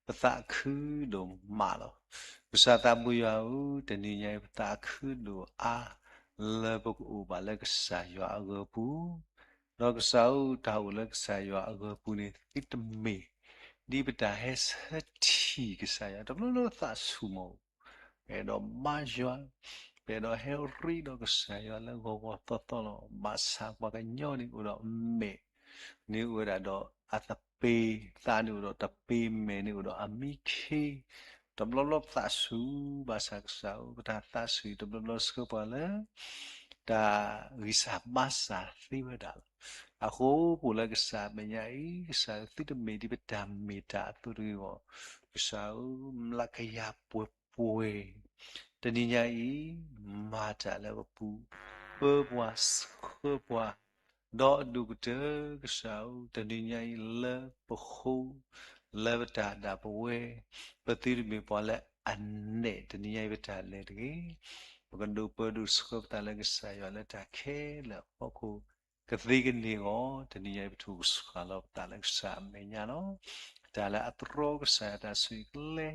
ပသးခုဒိၣ်မးလီၤ. ကစၢ်သးဘိယွၤဧၢ, တနံၤညါအံၤပသးခုဒိၣ်အါ လၢပကအိၣ်ဘၣ်လၢကစၢ်ယွၤအဂၢၤပူၤ, ဒီးကစၢ်ဧၢ, တၢ်အိၣ်လၢကစၢ်ယွၤအဂၢၤပူၤန့ၣ် သုတမ့ၢ် ဒ်ပတၢ်ဟဲဆၢထံၣ်ကစၢ်ယွၤ တဘျီလၢသးဆူၣ်မး, ပအဲၣ်ဒိးဘါယွၤ, ပအဲၣ်ဒိးဟဲရ့ဒီးကစၢ်ယွၤလၢဂီၤဂီၤသီသီလီၤ. ဘၣ်ဆၣ်ပှၤကညီန့ၣ်အိၣ်ဒီးမဲာ် သးန့ၣ်အိၣ်ဝဲဒၣ်ဒီးအသပ့ၤ, သးန့ၣ်အိၣ်ဒီးတပ့ၤ, မဲာ်န့ၣ်အိၣ်ဒီးအမံခ့, တဘျီဘျီပသးဆူၣ်, ဘၣ်ဆၣ်ကစၢ်ဧၢ, ပတၢ်သးဆူၣ်တဘျီဘျီဆှၢပှၤလၢ တၢ်ဂံၢ်စၢ်ဘါစၢ်သ့ဝဲဒၣ်လီၤ. အဃိပအိၣ်လၢကစၢ်အမဲာ်ညါအံၤ, ကစၢ်ဧၢ, သုတမ့ၢ်ဒ်ပတၢ်မ့ၢ်တၢ်အသိးတဂ့ၤအဂီၢ်, ကစၢ်ဧၢ, မျးကယၤပှဲၤပှဲၤ တနံၤညါအံၤ မၤတၢ်လၢပပူၤ, ပၢပှၤဆှၢပှၤ, ဒီးအဒိၣ်ကတၢၢ်ကစၢ်ဧၢ, တနံၤညါအံၤလၢပဃိ, လၢပတၢ်ဒၣ်ပဝဲ, ပသုတမ့ၢ်ပှၤလၢအနဲၣ်တနံၤညါအံၤပတၢ်လဲၤတဂ့ၤ, ပကဒိးပၢဒိးဆှၢပသးလၢကစၢ်ယွၤလၢတၢ်ခဲလၢာ်အဖီခိၣ် ကသ့ကန့ၢ်အဂီၢ်, တနံၤညါအံၤပထိၣ်ကဆှၣ်လီၤပသးလၢကစၢ်အမဲာ်ညါလီၤ. တၢ်လၢအတြီကစၢ်ယွၤတၢ်ဆိၣ်ဂ့ၤကလဲ,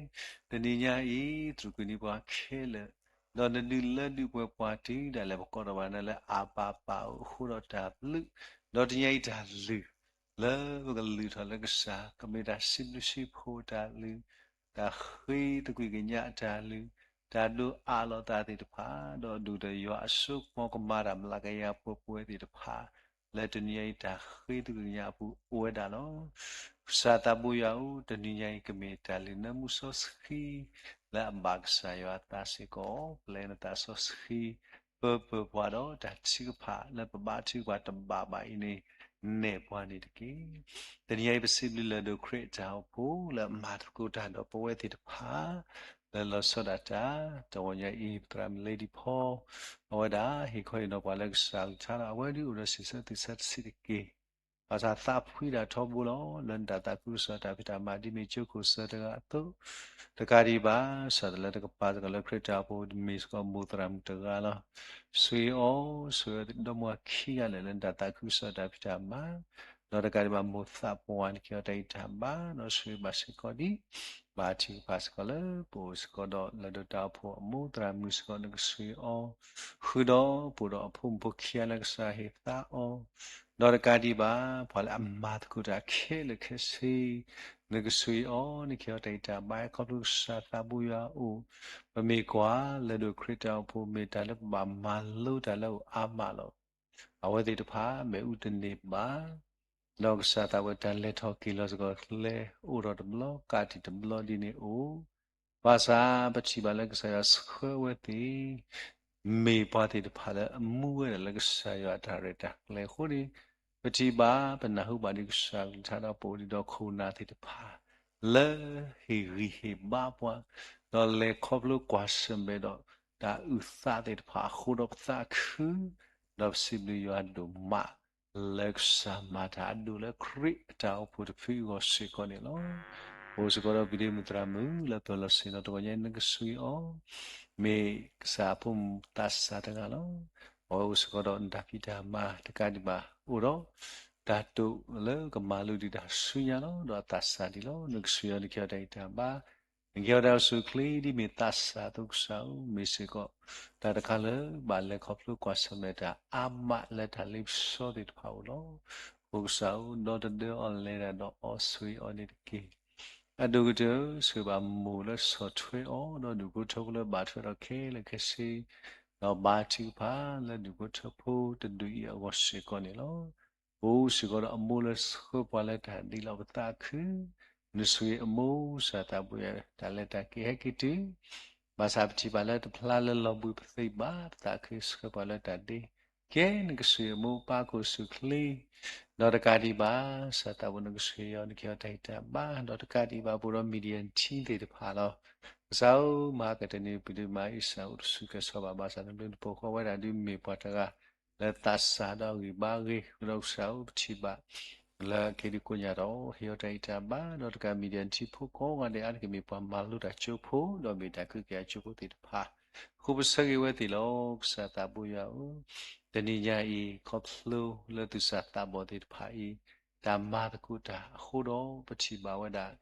တနံၤညါအံၤ တြူာ်ကွံာ်န့ၢ်ပှၤခဲလၢာ်, ဒီးနဒုးလၢဒုးပှဲၤပှၤတုၤဒၣ်လဲာ် ပကိးထီၣ်ဘၣ်နၤလၢအးဘၤပၢ်ဧၢအဃိဒီးတၢ်ဘျုး, ဒီးတနံၤညါအံၤတၢ်လုၢ် လၢပကလုၢ်ထီၣ်လၢကစၢ် ကမ့ၢ်တၢ်စံးဘျုးစံးဖှိၣ်တၢ်လုၢ်, တၢ်ဃ့သကွံၢ်ကညးအတၢ်လုၢ်, တၢ်ဒိးအးလီၤသးသ့ၣ်တဖၣ်, ဒီးဒိၣ်ဒီးယွၤအစိကမီၤကမၤတၢ်မျးကယၤပှဲၤပှဲၤသ့ၣ်တဖၣ်, လၢတနံၤညါအံၤတၢ်ဃ့သကွံၢ်ကညးအပူၤအိၣ်ဝဲဒၣ်လီၤ. ကစၢ်သးဘိယွၤဧၢ, တနံၤညါအံၤကမ့ၢ်တၢ်လုၢ်နၢမူစီဆှံ လၢအဘၣ်ကစၢ်ယွၤအသးစ့ၢ်ကီး, ပျဲနသးစီဆှံ ပၢပၢပှၤဒီးတၢ်ထုကဖၣ်လၢပဘါထုကဖၣ်တဘၣ်ဘၣ်အံၤန့ၣ် နဲၣ်ပှၤန့ၣ်တက့ၢ်. တနံၤညါအံၤပစံးဘျုးလၢဒိၣ်ခရံာ်အတၢ်အိၣ်ဖှိၣ် လၢအမၤသကိးတၢ်ဒီးပဝဲသ့ၣ်တဖၣ် လၢလီၤဆီဒၣ်တၢ်, တဂီၤညါအံၤ ပသရၣ်မုၣ်လ့ဒံဖီ အဝဲဒၣ်ဟ့ၣ်ခီဟ့ၣ်နီၤပှၤလၢကစၢ်အကလုၢ်ကထါဒီး အဝဲဒၣ်အိၣ်ဒီးစံးဆၢသ့ၣ်ဆၢတဆံးတက့ၢ်. ဘၣ်ဆၣ်သးဖှံဒၣ်ထီဘိလီၤ. လၢနတၢ်သးခုကစီၣ်တၢ်ဖံးတၢ်မၤ ဒ်မ့ၢ်ကၠိခိၣ်စၢၤတဂၤအသိး, တကးဒံးဘၣ် စးထီၣ်လၢတကပၤစ့ၢ်ကီးလၢခရံာ်တၢ်အိၣ်ဖှိၣ် မ့ၢ်စ့ၢ်ကီးမိၢ်သရၣ်မုၣ်တဂၤလီၤ. ဆိၣ်ဂ့ၤအီၤ, ဆိၣ်ဂ့ၤအီၤဒီမါဝၤခံဂၤလၢာ် လၢနတၢ်သးခုကစီၣ်တၢ်ဖံးတၢ်မၤ, ဒီးတကးဒံးဘၣ် မိၢ်သးပှၢ်န့ၣ် ကဲထီၣ်တၢ်ဂံၢ်တၢ်ဘါ, ဒီးဆိၣ်ဂ့ၤဘၣ်စ့ၢ်ကီးဒ် ဘၣ်ထုကဖၣ်စ့ၢ်ကီးလၢပအိၣ်စ့ၢ်ကီးဒီး လၢဒိးတၢ်အိၣ်ဖှိၣ်အမိၢ်သရၣ်မုၣ်စ့ၢ်ကီး နကဆိၣ်ဂ့ၤအီၤ, ဃုာ်ဒီးပအိၣ်ဒီးအဖိမုၣ်ဖိခံဂၤလၢကစၢ်ဟ့ၣ်သါအီၤ, ဒီးတကးဒံးဘၣ် ပှၤလၢအမၤသကိးတၢ်ခဲလၢာ်ခဲဆ့ နကဆိၣ်ဂ့ၤအီၤ, နကဲထီၣ်တၢ်ဂံၢ်တၢ်ဘါ ခီဖျိကစၢ်သးဘိယွၤအအိၣ်, ပမ့ၢ်ကွၢ်လၢဒိၣ်ခရံာ်တၢ်အိၣ်ဖှိၣ် မ့ၢ်တၢ်လၢပဘၣ်မၤလိတၢ်လၢအအိၣ်အါမးလီၤ. အဝဲသ့ၣ်တဖၣ် မ့ၣ်အူတန့ၢ်ဘၣ်, ဒီးကစၢ်သးဝဲတၢ်လဲၤထီၣ်က့ၤလီၤစ့ၢ်ကီးကျဲ အိၣ်ထီၣ်တဘျီ ကးတံာ်တဘျီဒ်န့ၣ်အိၣ်, ဘၣ်ဆၣ်ပထံၣ်ဘၣ်လၢကစၢ်ယွၤဆှၢအဝဲသ့ၣ် မ့ၢ်ပှၤသ့ၣ်တဖၣ်လၢအမူဝဲဒၣ်လၢကစၢ်ယွၤအတၢ်ရဲၣ်တၢ်ကျဲၤအဃိန့ၣ်, ပထံၣ်ဘၣ်ပနၢ်ဟူဘၣ်ဒ်ကစၢ်အကလုၢ်ကထါဒီးပအိၣ်ဒံးဒီးခိၣ်နၢ်သ့ၣ်တဖၣ် လၢဟ့ၣ်ဂံၢ်ဟ့ၣ်ဘါပှၤ, ဒီးလဲၤခီဖျိကွၢ်ဆၢၣ်မဲာ်ဒီးတၢ်အုၣ်သးသ့ၣ်တဖၣ်အဃိဒီးပသးခု, ဒီးပစံးဘျုးယွၤဒိၣ်မး လၢကစၢ်မၤတၢ်အဒိၣ်လၢခရံာ်အတၢ်အိၣ်ဖှိၣ်တဖုအဂီၢ်စ့ၢ်ကီးန့ၣ်လီၤ. အိၣ်စ့ၢ်ကီးဒီးပဒ့မုၣ်သရၣ်မုၣ်လၢပလီၢ်ဆ့ၣ်နီၤ တဂီၤညါအံၤ နကဆိၣ်ဂ့ၤအီၤ, မ့ၢ်ကစၢ်အဖိမုၣ်သးစၢ်တဂၤလီၤ. အဝဲအိၣ်စ့ၢ်ကီးဒီးနတၢ်ဖံးတၢ်မၤတကးဒံးဘၣ် အိၣ်ဒီးတၢ်တိာ်လၢကမၤလိဒံးတၢ်ဆူညါလီၤ. ဒီးအသးစၢ်ဒံးလီၤ. နကဆိၣ်ဂ့ၤအီၤ နကဟ့ၣ်အီၤတၢ်ဂံၢ်တၢ်ဘါ, နကဟ့ၣ်အီၤတၢ်အိၣ်ဆူၣ်အိၣ်ချ့ဒ်မ့ၢ်သးစၢ်အသိးကစၢ်ဧၢ, မ့ၢ်စ့ၢ်ကီး တၢ်တခါလၢဘၣ်လဲၤခီဖျိကွၢ်ဆၢၣ်မဲာ်တၢ်အါမးလၢတၢ်လ့ပစီသ့ၣ်တဖၣ်အအိၣ်လီၤ. အဃိကစၢ်ဧၢ, ဒီတဒၢအီၤလဲၤတၢ်ဒီးအီၤဆိၣ်ဂ့ၤအီၤန့ၣ်တက့ၢ်. အဒိၣ်ကတၢၢ် ဆိၣ်ဂ့ၤဘၣ်မိၢ်လၢဆီၣ်ထွဲအီၤ, ဒီးဒူၣ်ဖိထၢဖိလၢဘၣ်ထွဲဒီးခဲလၢာ်ခဲဆ့, ဒီးဘါထုကဖၣ်လၢဒူၣ်ဖိထၢဖိတဒူၣ်အံၤအဂီၢ်စ့ၢ်ကီးန့ၣ်လီၤ. ပအိၣ်စ့ၢ်ကီးဒီးအမိၢ်လၢဆှၢပှၤလၢတၢ်ဒ်လီၤပသးခု, နဆိၣ်ဂ့ၤအမိၢ်ကစၢ်သးဘိယွၤ တၢ်လဲၤတၢ်က့ၤဟဲက့ၤတုၤ, ဘၣ်ဆၣ်ပထံၣ်ဘၣ်လၢတဖျါလၢလီၤဘှံးပသ့ဘၣ် ပသးခုဆှၢပှၤလၢတၢ်ဒ့, ကဲနကဆိၣ်ဂ့ၤအမိၢ်ပၢ်ခိၣ်ဆူၣ်ချ့ ဒီးတကးဒံးဘၣ် ကစၢ်သးဘိနကဆိၣ်ဂ့ၤအီၤ နကဟ့ၣ်အီၤတၢ်ဂံၢ်တၢ်ဘါ, ဒီးတကးဒံးဘၣ် ပအိၣ်ဒီး Media Team သ့ၣ်တဖၣ်လီၤ. ကစၢ်ဧၢ, မၤကတၢၢ်န့ၣ် ပဒုးမၤအံၣ်စၢ်အိၣ်တဆူၣ်ကဲၤဆီဘၣ် ဘၣ်ဆၣ်နဘျုးနဖှိၣ်ဃီဝဲဒၣ်ဒုးမ့ၢ်ပှၤတဂၤ လၢသးစၢ်ဒီးအဂံၢ်ဘါအဂ့ၤ, ဃုာ်ဒီးကစၢ်ဧၢ ပထံၣ်ဘၣ် လၢအက့ၤဒုးကိးညါဒီး ဟ့ၣ်အီၤတၢ်ဂံၢ်တၢ်ဘါ, ဒီးတကး Media Team ဖိကိးဂၤဒဲး အါတက့ၢ်မ့ၢ်ပှၤမၤလိတၢ်ကၠိဖိ, ဒီးမ့ၢ်တၢ်ကဟုကယာ်ကၠိဖိသ့ၣ်တဖၣ် အဃိပဆၢဂ့ၤဝဲသ့ၣ်လီၤ. ကစၢ်သးဘိယွၤဧၢ, တနံၤညါအံၤ ခီဖျိလၢသူၣ်စၢ်သးဘီၣ်သ့ၣ်တဖၣ်အံၤ တၢ်မၤသကိးတၢ်အဃိဒီး ပထံၣ်ဘၣ်ဝဲဒၣ်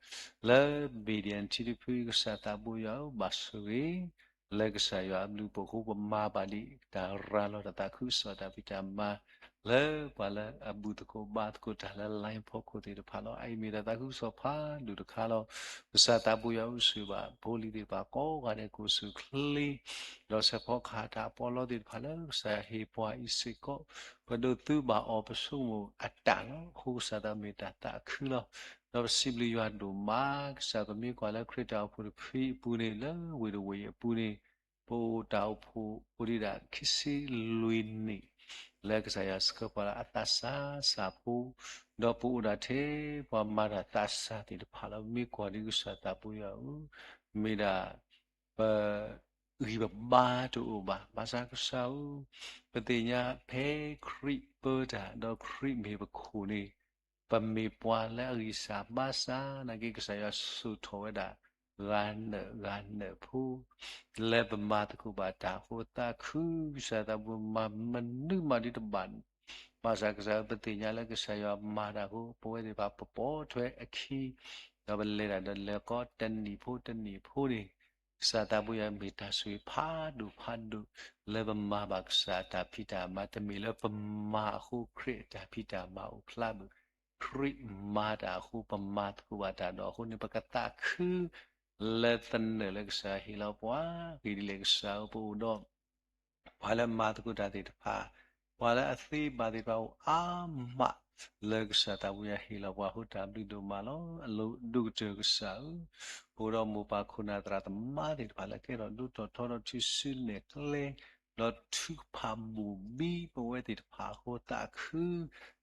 လၢ Media Team တဖုအံၤ ကစၢ်သးဘိယွၤဧၢ, ဘၣ်ဆိၣ်ဂ့ၤ လၢကစၢ်ယွၤအဘျုးအဖှိၣ်အဃိ ပမၤဘၣ်ဒံးတၢ်ရၤလီၤတၢ်သးခုကစီၣ်တၢ်ဖံးတၢ်မၤ လၢပှၤလၢအဘူၣ်သကိးဘါသကိးတၢ်လၢ line ဖီခိၣ်သ့ၣ်တဖၣ်လီၤ. အအံၤမ့ၢ်တၢ်သးခုကစီၣ်ဖးဒိၣ်တခါလီၤ. ကစၢ်သးပူၤယွၤအိၣ်ဆိၣ်ဂ့ၤဘၣ် ဖိလံၤသ့ၣ်တဖၣ်ကိးဂၤဒဲး ကိးဆူၣ်ချ့ ဒီးဆဲးဖီကဟၣ်တၢ်အပီးလီသ့ၣ်တဖၣ်လၢကစၢ်ယွၤဟ့ၣ်ပှၤအံၤစ့ၢ်ကီး, ပဒိးသုးဘၣ်အီၤ ပဆိကမိၣ်အတၢ်လီၤ. အဃိကစၢ်သးမ့ၢ်တၢ်သးခုလီၤ. ဒီးပစံးဘျုးယွၤဒိၣ်မး, ကစၢ်ပမ့ၢ်ကွၢ်လၢခရံာ်တၢ်အိၣ်ဖှိၣ်တဖုအပူၤန့ၣ် လၢဝ့ၢ်တဝ့ၢ်အံၤအပူၤန့ၣ် ပအိၣ်တၢ်အိၣ်ဖှိၣ်အိၣ်ဒံးဒၣ်ခံဆံလွံၢ်နံၣ် လၢကစၢ်ယွၤဆှၢပှၤလၢအသးစၢ်စၢ်ဖိ, ဒီးပအိၣ်ဒၣ်ထဲပှၤမၤတၢ်သးစၢ်သ့ၣ်တဖၣ်လီၤ. ပမ့ၢ်ကွၢ်ဒ်ကစၢ်သးပူၤယွၤဧၢ, မ့ၢ်ဒၣ် ပ ဂံၢ်ပဘါတအိၣ်ဘၣ်. ဘၣ်ဆၣ်ကစၢ်ဧၢ, ပသ့ၣ်ညါဖဲခရံာ်ပၢတၢ် ဒီးခရံာ်မ့ၢ်ပခိၣ်န့ၣ်, ပမ့ၢ်ပှၤလၢအဂံၢ်စၢ်ဘါစၢ်နာ်က့ ကစၢ်ယွၤစိာ်ထီၣ်ဝဲဒၣ် ဂၤနၢာ်ဂၤနၢာ်ဖိ လၢပမၤသကိးဘၣ်တၢ်အဃိ သးခုကစၢ်သးပူၤမၤမနုၤမးဒ်တဘၣ် ဘၣ်ဆၣ်ကစၢ်ဧၢ ပသ့ၣ်ညါလၢကစၢ်ယွၤမၤတၢ်အဃိ ပဝဲသ့ၣ်တဖၣ်ပပိာ်ထွဲအခံ ဒီးပလဲၤတၢ်ဒီးလဲၤကီတနံၣ်ဖိတနံၣ်ဖိန့ၣ် ကစၢ်သးပူၤယွၤမ့ၢ်တၢ်ဆိၣ်ဂ့ၤဖးဒိၣ်ဖးဒိၣ် လၢပမၤဘၣ်ကစၢ်အတၢ်ဖံးတၢ်မၤ တမ့ၢ်လၢပမၤအဃိ ခရံာ်အတၢ်ဖံးတၢ်မၤအိၣ်ဖျါဘၣ်. ခရံာ်မၤတၢ်အဃိပမၤသကိးဘၣ်တၢ်ဒီးအဃိန့ၣ် ပကသးခု လၢသနၢၣ်လၢကစၢ်ယွၤဟ့ၣ်လီၤပှၤ ဂ့ၢ်ဒ်လဲၣ်ကစၢ်ဧၢ ပအိၣ်ဒီး ပှၤလၢမၤသကိးတၢ်သ့ၣ်တဖၣ်, ပှၤလၢအသ့ဘၣ်သ့ၣ်တဖၣ်အိၣ်အါမး လၢကစၢ်သးပူၤယွၤဟ့ၣ်လီၤပှၤအဃိတၢ်ဘျုးဒိၣ်မးလီၤ. အလိၤဒိၣ်ကတၢၢ်ကစၢ်ဧၢ, ပအိၣ်ဒီးမိၢ်ပၢ်ခိၣ်နၢ်သရၣ်သမါသ့ၣ်တဖၣ်လၢကဲထီၣ်ဒိၣ်ထီၣ်ထီထီၣ်တုၤဆူနဲၣ်ကျဲ ဒီးထုကဖၣ်ဘိၣ်ဘံပဝဲသ့ၣ်တဖၣ်အဃိသးခု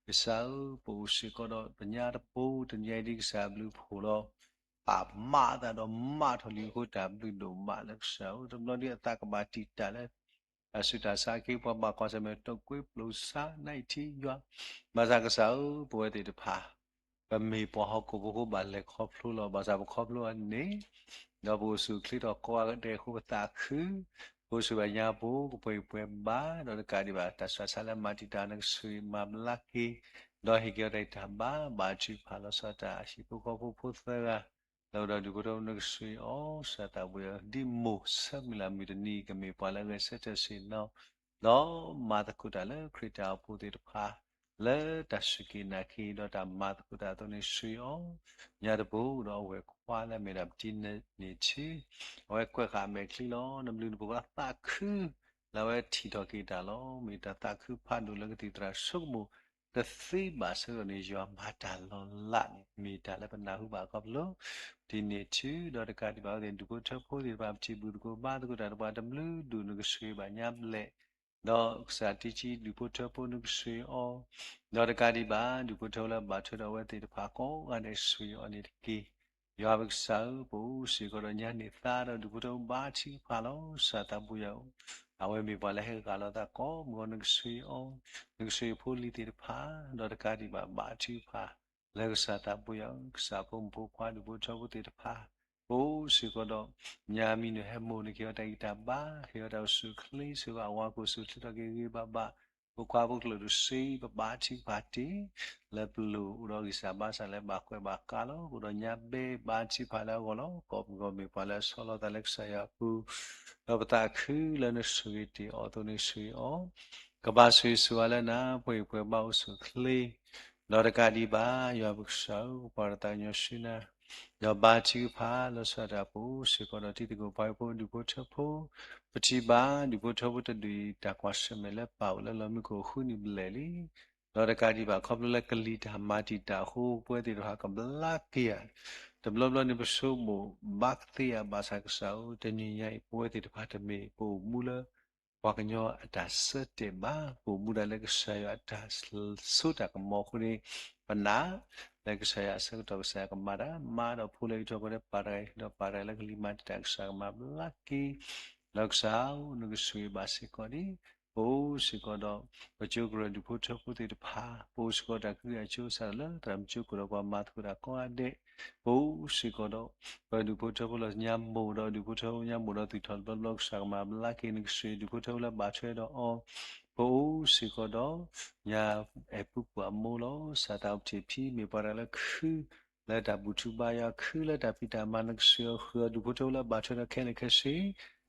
ကစၢ်ဧၢ, ပအိၣ်စ့ၢ်ကီးဒီးပညါတဘိ တနံၤအံၤဒ်ကစၢ်အဘျုးဖှိၣ်ဒီး ပာ်မးအသးဒီးမးထီၣ်လံအဃိတၢ်ဘျုးဒိၣ်မးလၢကစၢ်ဧၢ, တဘျီဒ်အသးကဘၣ်တံာ်တာ်လၢ တၢ်ဆူးတၢ်ဆါအခ့အပှၤဘၣ်ကွၢ်ဆၢၣ်မဲာ် တိာ်ကွ့ပျိာ်ဆါနံၣ်ထံယွၤ, ဘၣ်ဆၣ်ကစၢ်ဧၢ ပဝဲသ့ၣ်တဖၣ် ပမ့ၢ်ပှၤဟီၣ်ခိၣ်ဖိအဃိဘၣ်လဲၤခီဖျိလီၤ. ဘၣ်ဆၣ်ပခီဖျိအန့ၣ် ဒီးပအိၣ်ဆူၣ်အိၣ်ချ့ထီၣ်ကိးဂၤဒဲးအဃိပသးခု, ပအိၣ်ဆူၣ်ဘၣ်ညါပူၤ ကပှဲၤအံၤပှဲၤဘါ, ဒီးတကးဒံးဘၣ် တၢ်ဆူးတၢ်ဆါလၢမၤတံာ်တာ်နကစၢ်မၤဘျါက့ၤ, ဒီးဟ့ၣ်က့ၤအီၤတၢ်ဂံၢ်တၢ်ဘါ ဘၣ်ထုကဖၣ်လီၤဆီဒၣ်တၢ် ဟံၣ်ဖိဃီဖိဖိသၢဂၤ လၢအိၣ်ဒီးဒူၣ်ဖိထၢဖိနကစၢ်အီၤ ကစၢ်သးပူၤယွၤ ဒ်မိၢ်ဆၢမုၢ်လၢ်မုၢ်တနံၤ ကမ့ၢ်ပှၤလၢအဂဲၤဆၢထၢၣ်ဆ့ၣ်နီၤ ဒီးမၤသကိးတၢ်လၢခရံာ်တၢ်အိၣ်ဖှိၣ်သ့ၣ်တဖၣ် လၢတၢ်စူၢ်က့ၤနာ်က့ၤ ဒီးတၢ်မၤသကိးတၢ်အသိးန့ၣ် စူၢ်အီၤ ညါတဘိဒီးအဝဲၢ်ခွါလၢအမ့ၢ်ဒၣ်ပတံၤန့ၢ်ထံ အဝဲကွဲးဃာ်အမဲာ်ချံလီၤ. နဘျုးနဖှိၣ်ပသးခု လၢအဝဲထံၣ်ထီၣ်က့ၤတၢ်လီၤ. မ့ၢ်တၢ်သးခုဖးဒိၣ်လၢကသံၣ်သရၣ်ဆိကမိၣ် တသ့ဘၣ်ဆၢကတီၢ်န့ၣ် ယွၤမၤတၢ်လီၤလးန့ၣ် မ့ၢ်တၢ်လၢပနၢ်ဟူဘၣ်ခီဖျိ ပတံၤန့ၢ်ထံ ဒီးတကးဒံးဘၣ်အဝဲသ့ၣ်ဒူၣ်ဖိထၢဖိသ့ၣ်တဖၣ် ပထံၣ်ဘူၣ်သကိးဘါသကိးတၢ်တပှၤတဘျုးဒူၣ်နကစၢ်ဘၣ်ညါဘျဲၣ် ဒီးကစၢ်တံၤကၠံဒူၣ်ဖိထၢဖိနကစၢ်အီၤ, ဒီးတကးဒံးဘၣ် ဒူၣ်ဖိထၢဖိလၢဘၣ်ထွဲဒီးအဝဲသ့ၣ်တဖၣ်ကိးဂၤဒဲးစူၢ်အီၤန့ၣ်တက့ၢ်. ယွၤပကစၢ်ဧၢ, ပအိၣ်စ့ၢ်ကီးဒီးညါန့ၢ်သါဒီးဒူၣ်ဖိထၢဖိဘါထုကဖၣ်လီၤ. ကစၢ်သးပူၤယွၤဧၢ, အဝဲမ့ၢ်ပှၤလၢဟဲဂာ်လီၤသးကိးမုၢ်ဂီၤနကစၢ်အီၤ, နကစၢ်ဖိလံၤသ့ၣ်တဖၣ်, ဒီးတကးဒံးဘၣ်ဘါထုကဖၣ် လၢကစၢ်သးပူၤယွၤဧၢ, ကစၢ်ဖိမုၣ်ဖိခွါဒူၣ်ဖိထၢဖိသ့ၣ်တဖၣ်, ပအိၣ်စ့ၢ်ကီးဒီး ညါမံၤနုၤဟဲမိၢ်န့ၣ်က့ၤအီၤတၢ်ဂံၢ်တၢ်ဘါ, ဟ့ၣ်အီၤတၢ်အိၣ်ဆူၣ်အိၣ်ချ့စ့ၢ်ကီး အဝၤကအိၣ်ဆူၣ်အိၣ်ချ့ထီၣ်က့ၤဂ့ၤဂ့ၤဘၣ်ဘၣ်, ဖိခွါဖိကျၢၢ်တဆံ ပဘါထုကဖၣ်တ့ၢ်, လၢပလိၤအိၣ်ဒီးဂံၢ်စၢ်ဘါစၢ်လၢဘၣ်ကွဲးဘၣ်ကါလီၤ. ပအိၣ်ဒီးညါဘဲဘါထုကဖၣ်လၢအဂီၢ်လီၤ. ကိးမုၢ်ဂီၤမ့ၢ်ပှၤလၢအဆီလီၤသးလၢကစၢ်ယွၤအပူၤ, ဒီးပသးခုလၢနဆိၣ်ဂ့ၤတ့ၢ်အီၤအသိးန့ၣ်စူၢ်အီၤ, ကဘၣ်ဆိၣ်ဂ့ၤဆိၣ်ဝါလၢနၤ ပှဲၤပှဲၤဘၣ်အိၣ်ဆူၣ်အိၣ်ချ့ ဒီးတကးဒံးဘၣ် ယွၤပကစၢ်ဧၢ, ပကွၢ်တၢ်သးကညီၤဆူနၤ, ဒီးဘါထုကဖၣ်လီၤဆီဒၣ်တၢ်ပူၤစ့ၢ်ကီးဒီးတံၤသကိးပှၤဟံၣ်ဖိဒူၣ်ဖိထၢဖိ, ပထံၣ်ဘၣ်ဒူၣ်ဖိထၢဖိတဒူၣ်အံၤ တၢ်ကွၢ်ဆၢၣ်မဲာ်လၢပာ်အိၣ်လၢလီၢ်မံခိၣ်ဃုနံၣ်ဘျဲၣ်လံ, ဒီးတကးဒံးဘၣ်ခီဖျိလၢကလံၤတၢ်မၤတံာ်တာ်အဃိ ပဝဲသ့ၣ်တဖၣ်ကဘျါက့ၤဧါ, တဘျီဘျီန့ၣ်ပဆိကမိၣ်ဘၣ်ကသ့ဧါ, ဘၣ်ဆၣ်ကစၢ်ဧၢ, တနံၤညါအံၤ ပဝဲသ့ၣ်တဖၣ်တမ့ၢ်ပအိၣ်မူလၢ ပှၤကညီအတၢ်ဆၢတဲာ်ဘၣ်, ပအိၣ်မူဒၣ်လၢကစၢ်ယွၤအတၢ်စိတၢ်ကမီၤအဃိန့ၣ်, ပနာ် လၢကစၢ်ယွၤအဆၢကတီၢ်ကစၢ်ယွၤကမၤတၢ်, မၤဒီးဖိလၢအံးထွဲကွၢ်ထွဲ ပာ်တဂၤအံၤဒီးပာ်တဂၤလၢကလံၤမၤတံာ်တာ် ကစၢ်ကမၤဘျါက့ၤ, ဒီးကစၢ်ဧၢ, နကဆိၣ်ဂ့ၤဘၣ်စ့ၢ်ကီးဒံး, ပအိၣ်စ့ၢ်ကီးဒီး ပကၠိကရၢဒူၣ်ဖိထၢဖိသ့ၣ်တဖၣ်, ပအိၣ်စ့ၢ်ကီးတၢ်ကဟုကယာ်ကၠိစးထီၣ်လၢသရၣ်မုၣ်ကၠိခိၣ်ဒီးပှၤမၤသကိးတၢ်ကိးဂၤဒဲး, ပအိၣ်စ့ၢ်ကီးဒီး ပဒူၣ်ဖိထၢဖိလၢညါမိၢ်ဒီးဒူၣ်ဖိထၢဖိ ညါမိၢ်ဒီးသူၣ်ထီၣ်တဘျီဘျီ ကစၢ်ကမၤဘျါက့ၤ နကဆိၣ်ဂ့ၤဒူၣ်ဖိထၢဖိလၢဘၣ်ထွဲဒီးအီၤ, ပအိၣ်စ့ၢ်ကီးဒီး ညါအဲၣ်ပူၤကွၢ်အမိၢ်လီၤ. စးထီၣ်ပထံၣ်ဖံ မ့ၢ်ပှၤတဂၤလၢခု လၢတၢ်ဘူၣ်ထီၣ်ဘါယွၤခု လၢတၢ်ဖံးတၢ်မၤ နကဆိၣ်ဂ့ၤအီၤ ဃုာ်အီၤဒူၣ်ဖိထၢဖိလၢဘၣ်ထွဲဒီးခဲလၢာ်ခဲဆ့,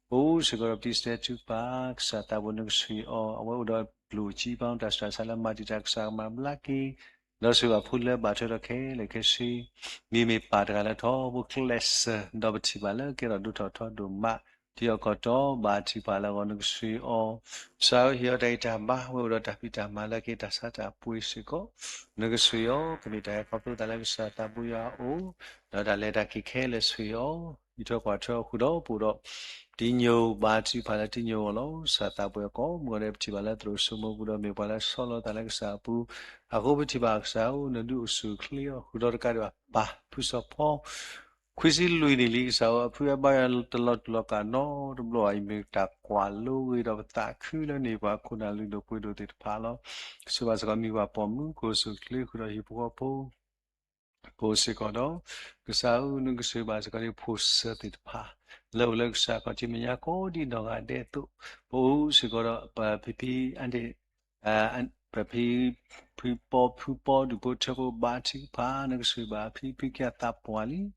ပအိၣ်စ့ၢ်ကီးဒီးပတံၤစတဲထုကဖၣ် ကစၢ်သးပူၤ နကဆိၣ်ဂ့ၤအီၤ အဝဲအိၣ်ဒီး တၢ်ဘျုးတၢ်ဖှိၣ်တၢ်ကျိၣ်စ့ပာ်အီၤ တၢ်ဆူးတၢ်ဆါလၢမၤတံာ်တာ်ကစၢ်ကမၤဘျါက့ၤ ဒီးဆိၣ်ဂ့ၤဘၣ်ဖိလၢဘၣ်ထွဲဒီးခဲလၢာ်ခဲဆ့ မ့မ့ၢ်ပၢ်တဂၤလၢထီဘိကျဲးစၢး ဒီးပထံၣ်ဘၣ်လၢကဲထီၣ်ဒိၣ်ထီၣ်ထီဒိၣ်မး ထံအီၣ်ကီၢ်တီ ဘၣ်ထံၣ်ပၢ်လၢအဂီၢ် နကဆိၣ်ဂ့ၤအီၤ ကစၢ်ဧၢ ဟ့ၣ်အီၤတၢ်ဂံၢ်တၢ်ဘါ ဝဲအိၣ်ဒီးတၢ်ဖံးတၢ်မၤလၢက့ၤတၢ်ဆါတၢ်ပှ့ၤစ့ၢ်ကီး နကဆိၣ်ဂ့ၤအီၤ ကမ့ၢ်တၢ်ဟဲခီဖျိသးလၢကစၢ်သးဘိယွၤအအိၣ် ဒီးတၢ်လဲၤတၢ်က့ၤခဲလၢာ်ဆိၣ်ဂ့ၤအီၤ အံးထွဲကွၢ်ထွဲအီၤဃုာ်ဒီးပအိၣ်ဒီး တံညိၣ် ဘၣ်ထံၣ်ပၢ်လၢတံညိၣ်အဂီၢ်လီၤ. ကစၢ်သးပှ့ၤအီၤကိးမုၢ်ဂီၤဒဲး ပထံၣ်ဘၣ်လၢသရိာ်စိမိပူၤဒီးမ့ၢ်ပှၤလၢဆီလီၤသးလၢကစၢ်အပူၤ အဃိပထံၣ်ဘၣ်ကစၢ်ဧၢ နဒုးအိၣ်ဆူၣ်အိၣ်ချ့အီၤ ဃုာ်ဒီးတကးဒံးဘၣ်ပၢ်ဖုစီၤဖီ ခွံဆံလွံၢ်နံၣ်လံ ကစၢ်ဧၢ အဖုအဘါယွၤတလီၤတူာ်လီၤကာ်နီတဘျီဘၣ် အံၤမ့ၢ်တၢ်ကွၢ်လိဂ့ၤဒီးပသးခုလၢန့ၢ်ပှၤခိၣ်နၢ်လုၢ်ဒိၣ်ပှ့ၤဒိၣ်သ့ၣ်တဖၣ်လီၤ. ဆိၣ်ဂ့ၤဘၣ်စ့ၢ်ကီးမံၤပှၢ်ပိာ်မုၣ် ကအိၣ်ဆူၣ်အိၣ်ချ့ဃုာ်ဒီးဟံၣ်ဖိဃီဖိ ပအိၣ်စ့ၢ်ကီးဒီး ကစၢ်ဧၢ နကဆိၣ်ဂ့ၤဘၣ်စ့ၢ်ကီးဒ်ဖိစၢၤသ့ၣ်တဖၣ် လၢအိၣ်လၢကစၢ်ခီၣ်ထံးမဲာ်ညါကိးဒ်နီၢ်ဂၤဒဲးအသိး ပအိၣ်စ့ၢ်ကီးဒီး ပဖံဖံအန့ၣ် ပဖံ ဖုပီဖုပီဒူၣ်ဖိထၢဖိဘါထုကဖၣ် နကဆိၣ်ဂ့ၤဘၣ်ဖံဖုခံဂၤသးပှၢ်လံ ဟ့ၣ်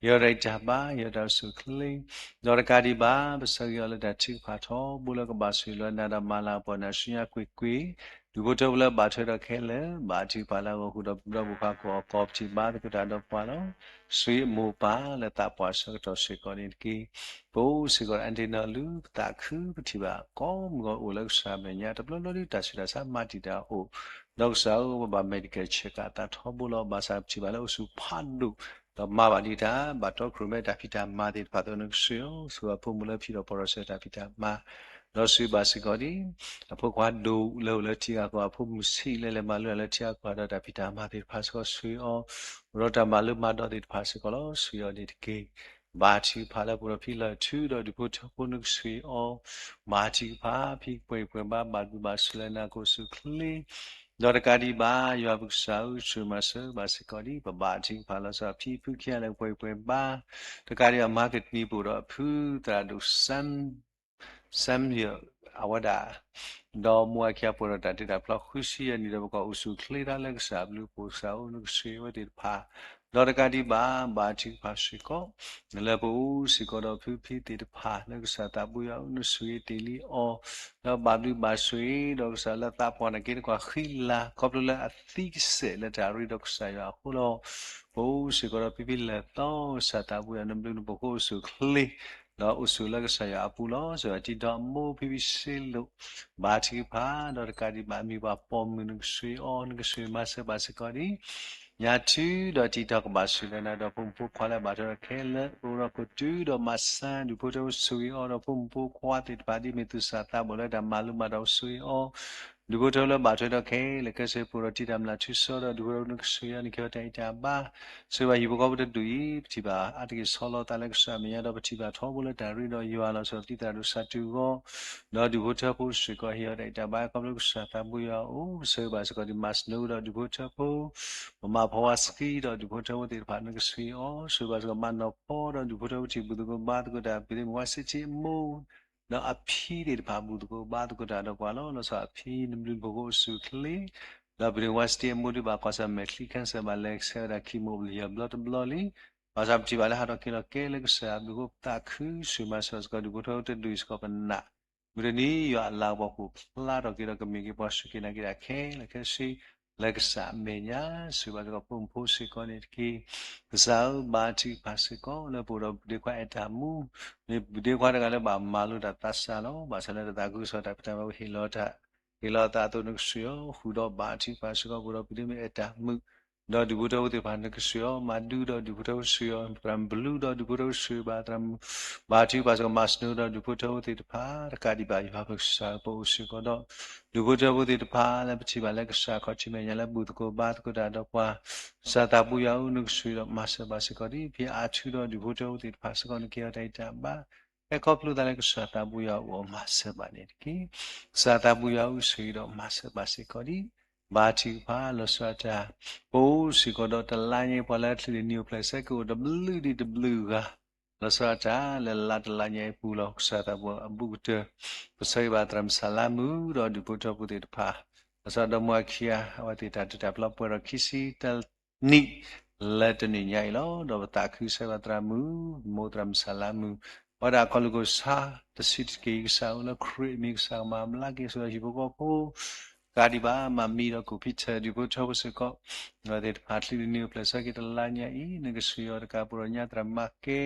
အီၤတၢ်ဂံၢ်တၢ်ဘါ ဟ့ၣ်အီၤတၢ်အိၣ်ဆူၣ်အိၣ်ချ့ ဒီးတကးဒံးဘၣ် ပဆၢဂ့ၤအီၤလၢတၢ်ထုကဖၣ်ထီဘိလၢကဘၣ်ဆိၣ်ဂ့ၤလီၤနၤဒီးမၤလၤကပီၤနၤဆူညါကွ့ၢ်ကွ့ၢ် ဒူၣ်ဖိထၢဖိလၢဘၣ်ထွဲဒီးခဲလၢာ် ဘၣ်ထုကဖၣ်လၢအဂီၢ် ဃုာ်ဒီးပဒီပုၢ်ခွါကိးဂၤကိး ပထံၣ်ဘါသကိးတၢ်ဒီးပှၤလီၤ. ဆိၣ်ဂ့ၤမိၢ်ပၢ်လၢသးပှၢ်ဆၢကတီၢ်စ့ၢ်ကီးန့ၣ်တက့ၢ်. ပအိၣ်စ့ၢ်ကီးဒီးအဒ့နီၢ်လူၤ ပသးခုပထံၣ်ဘၣ် ကိးမုၢ်ဂီၤအိၣ်လၢကစၢ်မဲာ်ညါ တဘျီဘျီဒ်တၢ်ဆူးတၢ်ဆါမၤတံာ်တာ်အိၣ် ဒီးကစၢ်ဧၢ ပဘၣ် medical check အသးထီဘိလီၤ. ဘၣ်ဆၣ်ပထံၣ်ဘၣ်လၢအိၣ်ဆူၣ်ဖးဒိၣ် ဒီးမၤဘၣ်ဒံးတၢ် ဘၣ်တီခိၣ်ရိၣ်မဲတၢ်ဖံးတၢ်မၤသ့ၣ်တဖၣ်အသိး နကဆိၣ်ဂ့ၤအီၤ ဆိၣ်ဂ့ၤအဖိမုၣ်လၢဖံးထီၣ်ပီၣ်ထီၣ်စၢၤတၢ်ဖံးတၢ်မၤ ဒီးဆိၣ်ဂ့ၤဘၣ်စ့ၢ်ကီးဒ် အဖိခွါဒိၣ်လၢအိၣ်လၢထံဂၤကီၢ် အဖိမုၣ်ဆံးလၢလဲၤမၤလိတၢ်လၢထံဂၤကီၢ်ဒီးတၢ်ဖံးတၢ်မၤသ့ၣ်တဖၣ်စ့ၢ်ကီး ဆိၣ်ဂ့ၤအီၤ အိၣ်ဒီးတၢ်မၤလိမၤဒိးသ့ၣ်တဖၣ်စ့ၢ်ကီးလီၤ. ဆိၣ်ဂ့ၤအီၤန့ၣ်တက့ၢ်. ဘါထုကဖၣ်လၢပအိၣ်ဒီးဖံလၢာ်ထုဒီးဒူၣ်ဖိထၢဖိ နကဆိၣ်ဂ့ၤအီၤ ဘါထုကဖၣ် ဖံပှဲၤပှဲၤဘါ ဘၣ်ဘျုးဘၣ်ဆိၣ်လၢနၤ ကအိၣ်ဆူၣ်အိၣ်ချ့ ဒီးတကးဒံးဘၣ် ယွၤပကစၢ်ဧၢ ဆိၣ်ဂ့ၤမၤစၢၤဘၣ်စ့ၢ်ကီးဒ် ပဘါထုကဖၣ်လီၤဆီဖံဖုခံဂၤလၢပှဲၤပှဲၤဘါ တကးဒံးဘၣ် မၤကတနံၤပအိၣ်ဒီးအဖုသရၣ်ဒိၣ် Samuel အဝဲဒၣ် ဒီးမိၢ်အခံဂၤပှဲၤဒီးတၢ်တ့တၢ်ဖျီဃုဆံယဲၢ်နံၣ်ဒီး ပကအိၣ်ဆူၣ်အိၣ်ချ့တၢ်လၢကစၢ်အဘျုးအဖှိၣ် ကစၢ်ဧၢ နကဆိၣ်ဂ့ၤဝဲသ့ၣ်တဖၣ် ဒီးတကးဒံးဘၣ် ဘါထုကဖၣ်စ့ၢ်ကီး လၢပအိၣ်စ့ၢ်ကီးဒီးဖုဖံသ့ၣ်တဖၣ် လၢကစၢ်သးဘိယွၤဧၢ နဆိၣ်ဂ့ၤတ့ၢ်လံအီၤ ဒီးဘၣ်ဘျုးဘၣ်ဆိၣ်ဂ့ၤဒီးကစၢ်လၢသးပှၢ်န့ၣ်က့ၤတကွၢ်ဃံလၤ ခီဖျိလၢအသံကစဲးလၢတၢ်ရ့ဒီးကစၢ်ယွၤအဃိလီၤ. ပအိၣ်စ့ၢ်ကီးဒီးဖံဖံလၢာ်သီ ကစၢ်သးဘိယွၤ နဘျုးနဖှိၣ်ကအိၣ်ဆူၣ်အိၣ်ချ့ ဒီးအိၣ်ဆူၣ်လၢကစၢ်ယွၤအပူၤလီၤ. စၢၤတံၤဒီးအမိၢ်ဖံဖံစ့လိာ် ဘါထုကဖၣ် ဒီးတကးဒံးဘၣ် အမံၤပှၢ်ပိာ်မုၣ် နကဆိၣ်ဂ့ၤအီၤ နကဆိၣ်ဂ့ၤမၤစၢၤဘၣ်စ့ၢ်ကီးဒ် ညါထုဒီးတံၤဒီးကဘၣ်ဆိၣ်ဂ့ၤလၢနၤ ဒီးဖိမုၣ်ဖိခွါလၢအဘၣ်ထွဲဒီးခဲလၢာ် ပအိၣ်ဒီးခိၣ်တုဒီးမၤစၢၤ ဒူၣ်ဖိထၢဖိဆိၣ်ဂ့ၤအီၤ ဒီးဖိမုၣ်ဖိခွါသ့ၣ်တဖၣ် ဒ်မ့ၢ်သူၣ်စၢ်သးဘီၣ်လၢတၢ်မၤလိမၤဒိးဆိၣ်ဂ့ၤအီၤ ဒူၣ်ဖိထၢဖိလၢဘၣ်ထွဲဒီးခဲလၢာ် ကဲစ့ၢ်ပအိၣ်ဒီးတံၤတၢ်မျၢ်ထူစီဒီး ဒူၣ်ဖိထၢဖိနကဆိၣ်ဂ့ၤအီၤ နကဟ့ၣ်အီၤတၢ်အံးတၢ်ဘါ ဆိၣ်ဂ့ၤဘၣ်ဟံၣ်ဖိဃီဖိတဒူၣ်အံၤ ပထံၣ်ဘၣ်အါတက့ၢ်ဆီလီၤသးလၢကစၢ်အမဲာ်ညါ ဒီးပထံၣ်ဘၣ်ထီဘိလၢတၢ်ရ့ဒီးယွၤလီၤဆီ ပသံသရၣ်ဒိၣ်စးထီၣ်ဂီၢ် ဒီးဒူၣ်ဖိထၢဖိစ့ၢ်ကီး ဟ့ၣ်အီၤတၢ်အံးတၢ်ဘါ ခီဖျိကစၢ်သးဘိယွၤအအိၣ် ပဆၢဂ့ၤဘၣ်စ့ၢ်ကီးဒ်မၤစၢၤဒီးဒူၣ်ဖိထၢဖိ ပမၤဖီဝါစကံဒီးဒူၣ်ဖိထၢဖိသ့ၣ်တဖၣ် နကဆိၣ်ဂ့ၤအီၤ ဆိၣ်ဂ့ၤဘၣ်စ့ၢ်ကီးမၤနီၢ်ဖီဒီးဒူၣ်ဖိထၢဖိထံၣ်ဘူၣ်သကိးဘါသကိးတၢ် ပသ့ၣ်မ့ၢ်ဝါစံးထံအမိၢ် ဒီးအဖံသ့ၣ်တဖၣ်ဘူၣ်သကိးဘါသကိးတၢ်ဒီးပှၤလီၤ. လီၤဆီအဖံနဘျုးနဖှိၣ်ကအိၣ်ဆူၣ်အိၣ်ချ့ ဒီးပသ့ၣ်မ့ၢ်ဝါစံးထံအမိၢ်ဒုးဘၣ်ကွၢ်ဆၢၣ်မဲာ်ချံ cancer ဘၣ်လဲၤဆဲးဝဲဒၣ် chemo လၢယီၤဘျီတဘျီလံ ဘၣ်ဆၣ်ပထံၣ်ဘၣ်လၢဟးထီၣ်က့ၤလီၤကဲလၢကစၢ်အဘျုးအဖှိၣ်ပသးခု ဆိၣ်ဂ့ၤမၤစၢၤစ့ၢ်ကီးဒူၣ်ဖိထၢဖိတဒူၣ်အံၤစ့ၢ်ကီးပနာ် မုၢ်တနံၤယွၤအလၤကပီၤဃိၣ်ဖျါထီၣ်က့ၤဒီးကမ့ၢ်က့ၤပှၤစူၢ်က့ၤနာ်က့ၤတၢ်ခဲလၢာ်ခဲဆ့ လၢကစၢ်အမဲာ်ညါ ဆိၣ်ဂ့ၤဘၣ်စ့ၢ်ကီးဖိမုၣ်ဖိစ့ၢ်ကီးန့ၣ်တက့ၢ်. ကစၢ်ဧၢ ဘါထုကဖၣ်စ့ၢ်ကီး လၢပအိၣ်ဒီးပဒ့ခွါအဲၣ်တၢ်မူ မ့ၢ်ပဒ့ခွါတဂၤလၢဘၣ်မၤလိတၢ်သးစၢ်လီၤ. ဘၣ်ဆၣ်လၢတၢ်သးခုကစီၣ်တၢ်ဖံးတၢ်မၤ ဟ့ၣ်လီၤတၢ် ဟ့ၣ်လီၤအသးအသိး နကဆိၣ်ဂ့ၤအီၤ ဃုာ်ဒီးဘါထုကဖၣ်စ့ၢ်ကီး ပအိၣ်ဒီးပဒ့မုၣ်အဲၣ်တၢ်မူ ဒီးဒူၣ်ဖိထၢဖိသ့ၣ်တဖၣ် နကဆိၣ်ဂ့ၤအီၤ မၤဒုဒီးဒူၣ်ဖိထၢဖိဆိၣ်ဂ့ၤအီၤ သရၣ်မုၣ်ဘျုးဒီးဒူၣ်ဖိထၢဖိဆိၣ်ဂ့ၤဘၣ် သရၣ်မုၣ် ဘါထုကဖၣ်စ့ၢ်ကီး မၤစၢၤဒီးဒူၣ်ဖိထၢဖိသ့ၣ်တဖၣ် တကးဒံးဘၣ်ယွၤပကစၢ် ပအိၣ်စ့ၢ်ကီးဒီး ဒူၣ်ဖိထၢဖိသ့ၣ်တဖၣ် လၢပထံၣ်ဘၣ်လၢကစၢ်ခီၣ်ထံးမဲာ်ညါလၢဘူၣ်သကိးဘါသကိးတၢ်ဒီးပှၤ ကစၢ်သးဘိယွၤဧၢ နကဆိၣ်ဂ့ၤဒီးမၤစၢၤဘၣ်စ့ၢ်ကီး ဒ်ဖံအါထုဒီးဒူၣ်ဖိထၢဖိသ့ၣ်တဖၣ်စ့ၢ်ကီး နကဟ့ၣ်အီၤတၢ်အံးတၢ်ဘါ ဟဲခီဖျိသးလၢကစၢ်သးဘိယွၤအအိၣ်မၤစၢၤဘၣ်န့ၣ်တက့ၢ်. ကစၢ်သးဘိယွၤဧၢ ဆိၣ်ဂ့ၤဒီးမၤစၢၤဘၣ်စ့ၢ်ကီးဒ် ဘါထုကဖၣ် လီၤဆီဒၣ်တၢ် ပအိၣ်စ့ၢ်ကီးဒီးတလါညါအံၤ ပှၤလၢအချုးန့ၢ်နံၣ်အိၣ်ဖျဲၣ်ဆၢက့ၤအိၣ်တဘျုးဒံးတဘျုးဂၤ လီၤဆီဒၣ်တၢ် လၢလါတလါညါအံၤအပူၤလီၤ. ကစၢ်သးဘိအဘူးကတၢၢ် ပဆၢဂ့ၤဘၣ်သရၣ်မုၣ်စလါမုၣ်ဒီးဒူၣ်ဖိထၢဖိသ့ၣ်တဖၣ် လီၤဆီဒၣ်ဒီးမိၢ်အခံဂၤ အဝဲသ့ၣ်တၢ်တ့တၢ်ဖျီပှဲၤဒီးခံဆံတၢနံၣ် လၢတနံၤညါအံၤလီၤ. ဒီးပသးခုဆၢဂ့ၤဘၣ်သရၣ်မုၣ် မိၢ်သရၣ်မုၣ်စလါမုၣ် ပှၤဒၣ်ကီၢ်လူၤကိၣ်ဆါ တဆံးတက့ၢ် ကစၢ်ဧၢ လၢခရံာ်အမံၤ ကစၢ်ကမၤဘျါက့ၤ ဆိၣ်ဂ့ၤဟံၣ်ဖိဃီဖိ တကးဒံးဘၣ် မၤမံဒီးကိၣ်ဖံထၢၣ် ဒူၣ်ဖိထၢဖိစ့ၢ်ကီး အဝဲသ့ၣ်တဖၣ်ချံးဒီးနံၤအိၣ်ဖျဲၣ်ဆၢက့ၤတလါညါအံၤ နကဆိၣ်ဂ့ၤအီၤတကး ပရိညါသရၣ်မၤကဲ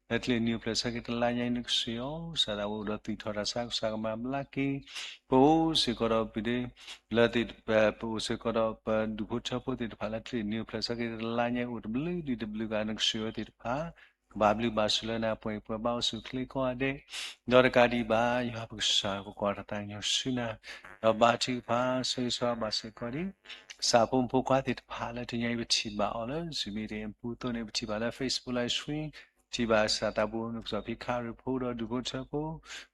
လၢချံးနံၤအိၣ်ဖျဲၣ်ဆၢက့ၤတလါညါအံၤ နကဆိၣ်ဂ့ၤအီၤ ကစၢ်သးဝဲအိၣ်ဒီးသူၣ်ထီၣ်တၢ်ဆါ ကစၢ်ကမၤဘျါက့ၤ ပအိၣ်စ့ၢ်ကီးဒီးပဒ့ လၢသ့ၣ် ပအိၣ်စ့ၢ်ကီးဒီးပဒူၣ်ဖိထၢဖိသ့ၣ်တဖၣ်လၢချံးနံၤအိၣ်ဖျဲၣ်ဆၢက့ၤတလါညါအံၤ အိၣ်တဘျုးဒံးတဘျုးဂၤ နကဆိၣ်ဂ့ၤအဝဲသ့ၣ်တဖၣ် ကဘၣ်ဘျုးဘၣ်ဆိၣ်လၢနၤပှဲၤပှဲၤဘၣ်အိၣ်ဆူၣ်ချ့ကိးဂၤဒဲး ဒီးတကးဒံးဘၣ် ယွၤပကစၢ် ပကွၢ်တၢ်သးကညီၤဆူနၤ ဒီးဘါထုကဖၣ် ဆိၣ်ဂ့ၤဆိၣ်ဘၣ်စ့ၢ်ကီးဒံး ကစၢ်ဖိမုၣ်ဖိခွါသ့ၣ်တဖၣ်လၢတနံၤအံၤ ပထံၣ်ဘၣ်အီၤလၢ Zoom meeting အပူၤအသိးန့ၣ် ပထံၣ်ဘၣ်လၢ Facebook Live Stream ထံၣ်ဘၣ်ကစၢ်သးဘိ နကစီၣ်ဖံခါရံၣ်ဖိဒီးဒူၣ်ဖိထၢဖိ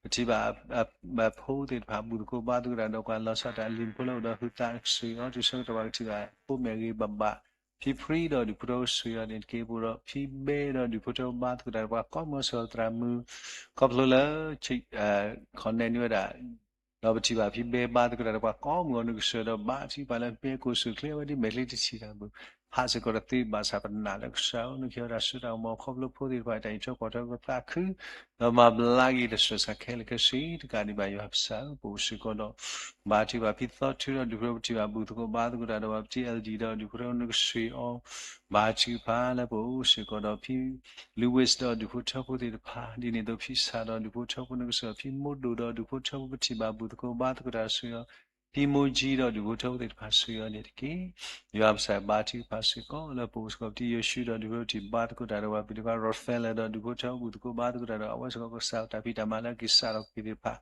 ပထံၣ်ဘၣ် ဖိသ့ၣ်တဖၣ် ဘူၣ်သကိးဘါသကိးတၢ်ဒီးပှၤလီၤဆီဒၣ်တၢ် လံာ်ဖိလၢအိၣ်ဒီးဟုသး နကဆိၣ်ဂ့ၤအီၤ တုၤဆၢကတီၢ်ဘၣ်ကထံၣ်ဘၣ် ဖိမဲာ်ဂ့ၤဘၣ်ဘၣ် ဖံဖရံဒီးဒူၣ်ဖိထၢဖိ ဆိၣ်ဂ့ၤအီၤန့ၣ်တက့ၢ် ပအိၣ်ဒီးဖံဘဲဒီးဒူၣ်ဖိထၢဖိ ဘါသကိးတၢ်ဒီးပှၤကိးမုၢ် ဆိၣ်ဂ့ၤသရၣ်မုၣ် ခီဖျိလၢ connect န့ၢ်ဝဲဒၣ် ဒီးပထံၣ်ဘၣ်ဖံဘဲဘါသကိးတၢ်ဒီးပှၤကိးမုၢ်အီၤ နကဆိၣ်ဂ့ၤဒီးဘါထုကဖၣ်လၢဖံဘဲကိၢ်ဆိၣ်ချ့ဝဲဒ်မဲာ်ချံတထံၣ်တၢ်ဘၣ် ဟးစ့ၢ်ကီးဒီးသ့ဘၣ်ဆၣ်ပနာ်လၢကစၢ်ဧၢ နကဟ့ၣ်ဝဲဒၣ်ဆူတၢ်အိၣ်မူခီဖျိဖိသ့ၣ်တဖၣ် တၢ်အံးထွဲကွၢ်ထွဲကသးခု ဒီးမၤဘျါက့ၤတၢ်ဆှၢဆါခဲလၢာ်ခဲဆ့ တကးဒံးဘၣ်ယွၤပကစၢ်ဧၢ ပအိၣ်စ့ၢ်ကီးဒီး ဘါထုကဖၣ်ဖံသီထုဒီးဒူၣ်ဖိထၢဖိ ပထံၣ်ဘၣ်ဘူၣ်သကိးဘါသကိးတၢ်ဒီးပှၤ ပထံၣ် L D ဒီးဒူၣ်ဖိထၢဖိ နကဆိၣ်ဂ့ၤအီၤ ဘါထုကဖၣ်လၢပအိၣ်စ့ၢ်ကီးဒီးဖံ Louis ဒီးဒူၣ်ဖိထၢဖိသ့ၣ်တဖၣ် ဒ်န့ၣ်အသိးဖံဆၣ်ဒီးဒူၣ်ဖိထၢဖိ နကဆိၣ်ဂ့ၤအီၤ ဖံမိၢ်ဒိၣ်ဒီးဒူၣ်ဖိထၢဖိ ပထံၣ်ဘၣ်ဘူၣ်သကိးဘါသကိးတၢ် ဆိၣ်ဂ့ၤအီၤ ဖံမိၢ်ကၠံဒီးဒူၣ်ဖိထၢဖိသ့ၣ်တဖၣ် ဆိၣ်ဂ့ၤအီၤန့ၣ်တက့ၢ် ယွၤပကစၢ်ဘါထုကဖၣ်စ့ၢ်ကီး လၢပအိၣ်စ့ၢ်ကီးပထံၣ်ယိၤၡူဒီးဒူၣ်ဖိထၢဖိ ပထံၣ်ဘါသကိးတၢ်ဒီးပှၤ ပထံၣ်ဘၣ် Raphael ဒီးဒူၣ်ဖိထၢဖိ ဘူၣ်သကိးဘါသကိးတၢ်ဒီး အဝဲစ့ၢ်ကီးကစၢ်တၢ်ဖံးတၢ်မၤလၢက့ၤစးထီၣ်က့ၤသ့ၣ်တဖၣ်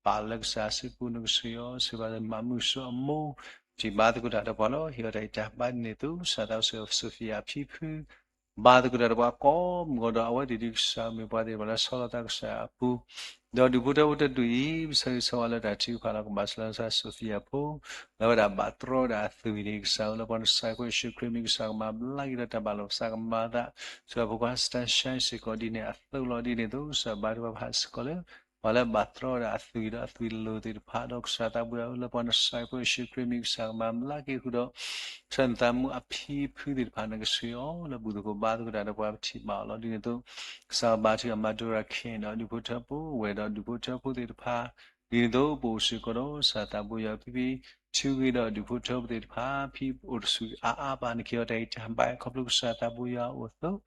ပာ်လၢကစၢ်အစုပူၤ နကဆိၣ်ဂ့ၤအီၤ ဆိၣ်ဂ့ၤဘၣ်လၢမၤမုာ်ဆိအမိၢ် ပထံၣ်ဘါသကိးတၢ်ဒီးပှၤလီၤ ဟ့ၣ်အီၤတၢ်ဂံၢ်တၢ်ဘါဒ်န့ၣ်အသိး ကစၢ်သးစီၤ Sophia ဖံဖု ဘါသကိးတၢ်ဒီးပှၤကိးမုၢ်အီၤဒီး အဝဲသ့ၣ်ဒ်ကစၢ်မ့ၢ်ပှၤသ့ၣ်တဖၣ်လၢဆီလီၤသးကစၢ်အပူၤ ဒီးဒူၣ်ဖိထၢဖိတဒူၣ်အံၤ ပဆၢဂ့ၤဆၢဝါလၢတၢ်ထုကဖၣ်လီၤ ကဘၣ်ဆှၢလီၤကစၢ် Sophia ဖိ လၢဝဲဒၣ်ဘၣ်တြီဝဲဒၣ်အသွံၣ်န့ၣ် ကစၢ်ဧၢ လၢပှၤနစၢ်ဖိယ့ၣ်ၡူးခရံာ်မံၤ ကစၢ်ကမၤဘျါက့ၤဒီးတၢ်ဘၣ်လီၤ ကစၢ်ကမၤသး ဆိၣ်ဂ့ၤဖိခွါ Sunshine စ့ၢ်ကီးဒ်န့ၣ်အသိးလီၤ ဒ်န့ၣ်အသိး ကစၢ်ဘါထုကဖၣ်စ့ၢ်ကီးလၢ ပှၤလၢဘၣ်တြီဝဲဒၣ်အသွံၣ်ဒီးအသွံၣ်လိၤသ့ၣ်တဖၣ်ဒီး ကစၢ်သးဘိယွၤဧၢ လၢပှၤနစၢ်ဖိယ့ၣ်ၡူးခရံာ်မံၤ ကစၢ်ကမၤဘျါက့ၤဃုာ်ဒီး ဆၢနသးမူအဖံဖုသ့ၣ်တဖၣ် နကဆိၣ်ဂ့ၤအီၤ လၢဘူၣ်သကိးဘါသကိးတၢ်ဒီးပှၤ ပထံၣ်ဘၣ်အီၤလီၤ ဒ်န့ၣ်အသိး ကစၢ်ဘါထုကဖၣ် Madura King ဒီးဒူၣ်ဖိထၢဖိ ဝဲဒီးဒူၣ်ဖိထၢဖိသ့ၣ်တဖၣ် ဒ်န့ၣ်အသိး ပအိၣ်စ့ၢ်ကီးဒီး ကစၢ်သးဘိယွၤ ဖံဖံ ထုဂ့ၤဒီးဒူၣ်ဖိထၢဖိသ့ၣ်တဖၣ် ဖံအိၣ်တဆူၣ်အါအါဘၣ် နကဟ့ၣ်အီၤတၢ်ဂံၢ်တၢ်ဘါ ခီဖျိကစၢ်သးဘိယွၤအအိၣ်အသိး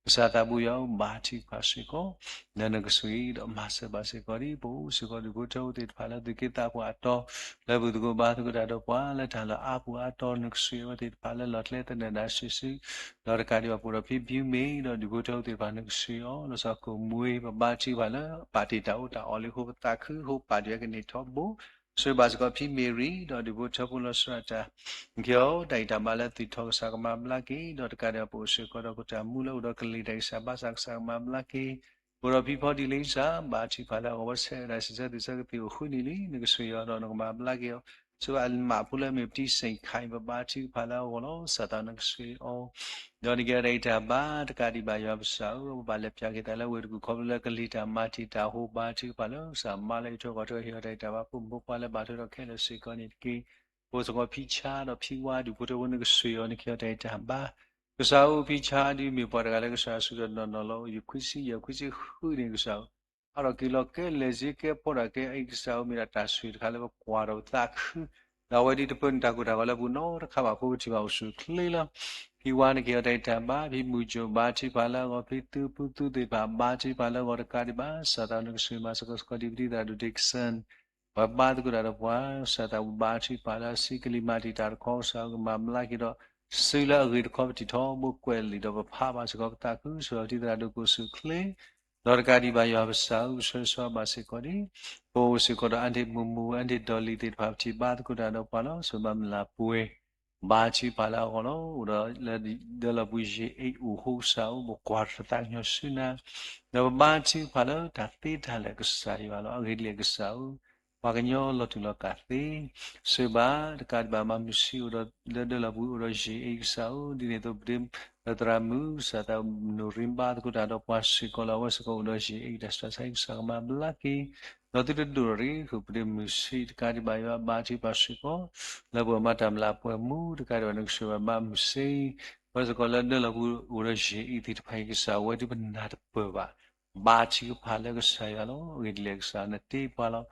ကစၢ်သးဘိယွၤဧၢ ဘါထုကဖၣ်စ့ၢ်ကီး လၢနကဆိၣ်ဂ့ၤဒီးမၤစၢၤဘၣ်စ့ၢ်ကီးဒ် ပအိၣ်စ့ၢ်ကီးဒူၣ်ဖိထၢဖိသ့ၣ်တဖၣ်လၢသုးက့သးပှၢ်အတီၤ လၢဘူၣ်သကိးဘါသကိးတၢ်ဒီးပှၤ လၢတၢ်လၢအါပူၤအါတီၤ နကဆိၣ်ဂ့ၤအဝဲသ့ၣ်တဖၣ်လၢလီၢ်ကျဲသနၢၣ်ဒၣ်စုာ်စုာ် ဒီးတကးဒံးဘၣ်ပအိၣ်ဒီးဖံဘျုးမ့ၢ်ဒီးဒူၣ်ဖိထၢဖိသ့ၣ်တဖၣ် နကဆိၣ်ဂ့ၤအီၤ လီၤဆီကိၣ်မှ့ ပဘါထုကဖၣ်လၢပာ်တ့ၢ်တၢ်အီၣ်တၢ်အီလံအဃိ ပသးခုအဃိ ပာ်တ့ၢ်အကန့ၢ်ထီဘိ ဆိၣ်ဂ့ၤဘၣ်စ့ၢ်ကီးဖံမ့ၤရံဒီးဒူၣ်ဖိထၢဖိလီၤဆီဒၣ်တၢ် နကဟ့ၣ်အီၤတၢ်ဂံၢ်တၢ်ဘါလၢသုးထီၣ် ကစၢ်ကမၤဘျါက့ၤ ဒီးတကးဒံးဘၣ်ပအိၣ်စ့ၢ်ကီးဒီးကတၢၢ်မူလၢအိၣ်ဒီးကလံၤတၢ်ဂံၢ်စၢ်ဘါစၢ် ကစၢ်ကမၤဘျါက့ၤ ပအိၣ်ဒီးဖံဖီဒံလ့စၢ် ဘါထုကဖၣ်လၢအဂီၢ် ဝဲဆဲးဝဲဒၣ်စံးဆၢသုးဆၢကသံၣ်အိၣ်ဃုနံၣ်လံ နကဆိၣ်ဂ့ၤအီၤဒီးနကမၤဘျါက့ၤအီၤ ဆိၣ်ဂ့ၤအမးဖိလၢအမ့ၢ်ပတံစ့ၣ်ခါအံၤ ပဘါထုကဖၣ်လၢအဂီၢ်လီၤ ကစၢ်သးနကဆိၣ်ဂ့ၤအီၤ ဒီးနကဟ့ၣ်အီၤတၢ်ဂံၢ်တၢ်ဘါ တကးဒံးဘၣ်ယွၤပကစၢ်ဧၢ ပဘၣ်လဲၤပၠးက့ၤသးလၢဝ့ၢ်တကူၣ်ခီဖျိလၢကလံၤတၢ်မၤတံာ်တာ်အဃိ ဘါထုကဖၣ်လၢကစၢ်မၤလၢအံးထွဲကွၢ်ထွဲ ဟ့ၣ်အီၤတၢ်ဂံၢ်တၢ်ဘါ ဖိမုၣ်ဖိခွါလၢဘၣ်ထွဲဒီးခဲလၢာ်စ့ၢ်ကီးန့ၣ်တက့ၢ် ပအိၣ်စ့ၢ်ကီးဖံဆါဒီးဖံဝါဒူၣ်ဖိထၢဖိ နကဆိၣ်ဂ့ၤအီၤ နကဟ့ၣ်အီၤတၢ်ဂံၢ်တၢ်ဘါ ကစၢ်ဧၢ ဖံဆါဒ်မ့ၢ်ပှၤတဂၤလၢကစၢ်အစုဒီးနီၢ်နီၢ်လီၤ ယခွံဆံယဲၢ်ခွံဆံဃုန့ၣ် ကစၢ်ဧၢ အါထီၣ်က့ၤလီၤကဲလဲၤစ့ကဲဖီဒၣ်ကဲအံၤ ကစၢ်ဧၢ မ့ၢ်ဒၣ်တၢ်ဆိၣ်တခါလၢပကွၢ်ဒီးပသးခု ဒီးအဝဲဒ်တပၢနုာ်တၢ်ကိၢ်တၢ်ဂီၤလၢပူၤနီတခါဘၣ်အဃိ ပထံၣ်ဘၣ်အိၣ်ဆူၣ်အိၣ်ချ့လီၤ ဖံဝါ နကဟ့ၣ်အီၤတၢ်ဂံၢ်တၢ်ဘါ ဖံမုၢ်ကၠိၣ် ဘါထုကဖၣ်လၢအဂီၢ် ဖံသူဖုသူသ့ၣ်တဖၣ် ဘါထုကဖၣ်လၢအဂီၢ်တကးဒံးဘၣ် ကစၢ်သးနကဆိၣ်ဂ့ၤမၤစ့ၢ်ကီးစ့ၢ်ကီးဒ်ပတံၤသရၣ်ဒိၣ် Dixon ပှၤဘါသကိးတၢ်ဒီးပှၤ ကစၢ်သးဘိဘါထုကဖၣ်လၢအဆံးကလံၤမၤတံာ်တာ်တခီ ကစၢ်ဧၢ ကမၤဘျါက့ၤဒီး စုလၢအဂ့ၤတခီပထံၣ်ထီဘိကွဲးလံာ်ဒီးပဖးဘၣ်စ့ၢ်ကီးပသးခု ဆိၣ်ဂ့ၤအီၤပတံၤသရၣ်ဒိၣ်ကအိၣ်ဆူၣ်အိၣ်ချ့ ဒီးတကးဒံးဘၣ်ယွၤပကစၢ်ဧၢ ပဆၢဂ့ၤဆၢဝါဘၣ်စ့ၢ်ကီးဒ် ပအိၣ်စ့ၢ်ကီးဒီး အါဒ့ၣ်မူမူ အါဒ့ၣ်ဒီးလံၤသ့ၣ်တဖၣ် ပထံၣ်ဘါသကိးတၢ်ဒီးပှၤလီၤ ဆိၣ်ဂ့ၤဘၣ်မုၢ်လၢ်ပှဲၤ ဘါထုကဖၣ်လၢအဂီၢ်လီၤ အိၣ်ဒီးလၢဒၢလီၤပူၤယံာ်အံၤအိၣ်ဃိ ကစၢ်ဧၢ ပကွၢ်တၢ်သးကညီၤဆူနၤ ဒီးပဘါထုကဖၣ်လၢတၢ်သ့တၢ်လၢာ်ကစၢ်ယွၤလီၤ အဂ့ၢ်ဒ်လဲၣ်ကစၢ်ဧၢ ပှၤကညီလီၤတူာ်လီၤကာ်သ့ ဆိၣ်ဂ့ၤဘၣ်တကးဒံးဘၣ် မၤမုာ်ဆံးအိၣ်ဒီးလၢဒၢလီၤပူၤအိၣ်ဒီးယံာ်အံၤ ကစၢ်ဧၢ ဒ်န့ၣ်အသိးပဒ့ လၢသရၣ်မုၣ် ကစၢ်သးနူၢ်ရံဘါသကိးတၢ်ဒီးပှၤစ့ၢ်ကီးလၢအဝဲစ့ၢ်ကီးအိၣ်ဒီးယံာ်အံၤ တၢ်ဆှၢဆါအံၤ ကစၢ်ကမၤဘျါက့ၤ ဒီးသုတဒိၣ်ထီၣ်ရံၣ်ဃုာ်ပဒ့မုာ်ဆံးတကးဒံးဘၣ်ယွၤ ဘါထုကဖၣ်စ့ၢ်ကီး လၢပှၤမၤတၢ်မုၢ်လၢ်ပှဲၤမူ တကးဒံးဘၣ် နကဆိၣ်ဂ့ၤဘၣ်မၤမုာ်ဆံး ပှၤစ့ၢ်ကီးလၢဒၢလီၤပူၤအိၣ်ဒီးယံာ်အံၤသ့ၣ်တဖၣ်အံၤ ကစၢ်ဝဲဒၣ်ပနၢ်တပၢၢ်ဘၣ် ဘါထုကဖၣ်လၢကစၢ်ယွၤလီၤ. အဂ့ၢ်ဒ်လဲၣ်ကစၢ်နတ့ပှၤလီၤ.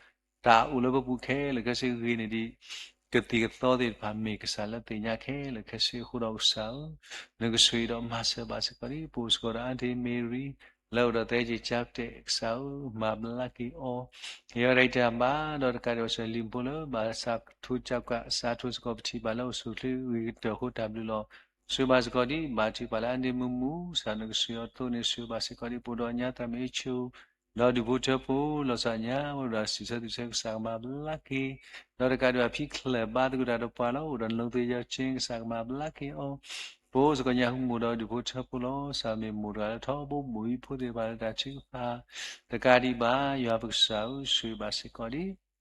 တၢ်အိၣ်လၢပပူၤခဲလၢာ်ခဲဆ့ဂ့ၤန့ၣ်ဒံး ကသံၣ်ကသီသ့ၣ်တဖၣ်မ့ၢ်ကစၢ်လၢသ့ၣ်ညါခဲလၢာ်ခဲဆ့အဃိဒီးကစၢ်ဧၢ, နကဆိၣ်ဂ့ၤဒီးမၤစၢၤဘၣ်စ့ၢ်ကီးဒံး ပအိၣ်စ့ၢ်ကီးဒီး Aunty Mary လၢအိၣ်ဒီးသဲက့ၤကၠါပတဲာ် ကစၢ်ဧၢ မၤဘျါက့ၤအီၤ ယဝဲဒၣ်တၢ်ဘါ ဒီးတကးဒံးဘၣ်စၢၤလံၤဖိလၢဘၣ်စးထိကၠါကး စးထိစ့ၢ်ကီးပထံၣ်ဘၣ်လၢအိၣ်ဆူၣ်ချ့ဂ့ၤကတၢၢ်အဃိတၢ်ဘျုးလီၤ. ဆိၣ်ဂ့ၤဘၣ်စ့ၢ်ကီးဒံး ဘါထုကဖၣ်လၢ Aunty မုၢ်မုၢ် ကစၢ်နကဆိၣ်ဂ့ၤအီၤသိးန့ၣ် ဆိၣ်ဂ့ၤဘၣ်စ့ၢ်ကီးဒံး ပအိၣ်ဒီးညါသရၣ်မုၣ်အ့ၣ်ဆိ ဒီးဒူၣ်ဖိထၢဖိ လီၤဆီညါ အိၣ်ဒီးစံးဆၢသုဆၢကစၢ်ကမၤဘျါက့ၤ, ဒီးတကးဒံးဘၣ်ဖံချၢၣ်ဘါသကိးတၢ်ဒီးပှၤလီၤ အိၣ်ဒီးနိသ့ယီၤက့ ကစၢ်ကမၤဘျါက့ၤအီၤ ပအိၣ်စ့ၢ်ကီးညါဟူမိၢ်ဒီးဒူၣ်ဖိထၢဖိလီၤ. ကစၢ်မ့ၢ်မိၢ်တဂၤလၢထီဘိဘိၣ်အံၤဖိသ့ၣ်တဖၣ်လၢတၢ်ထုကဖၣ် တကးဒံးဘၣ် ယွၤပကစၢ်ဧၢ ဆိၣ်ဂ့ၤဘၣ်စ့ၢ်ကီးဒံး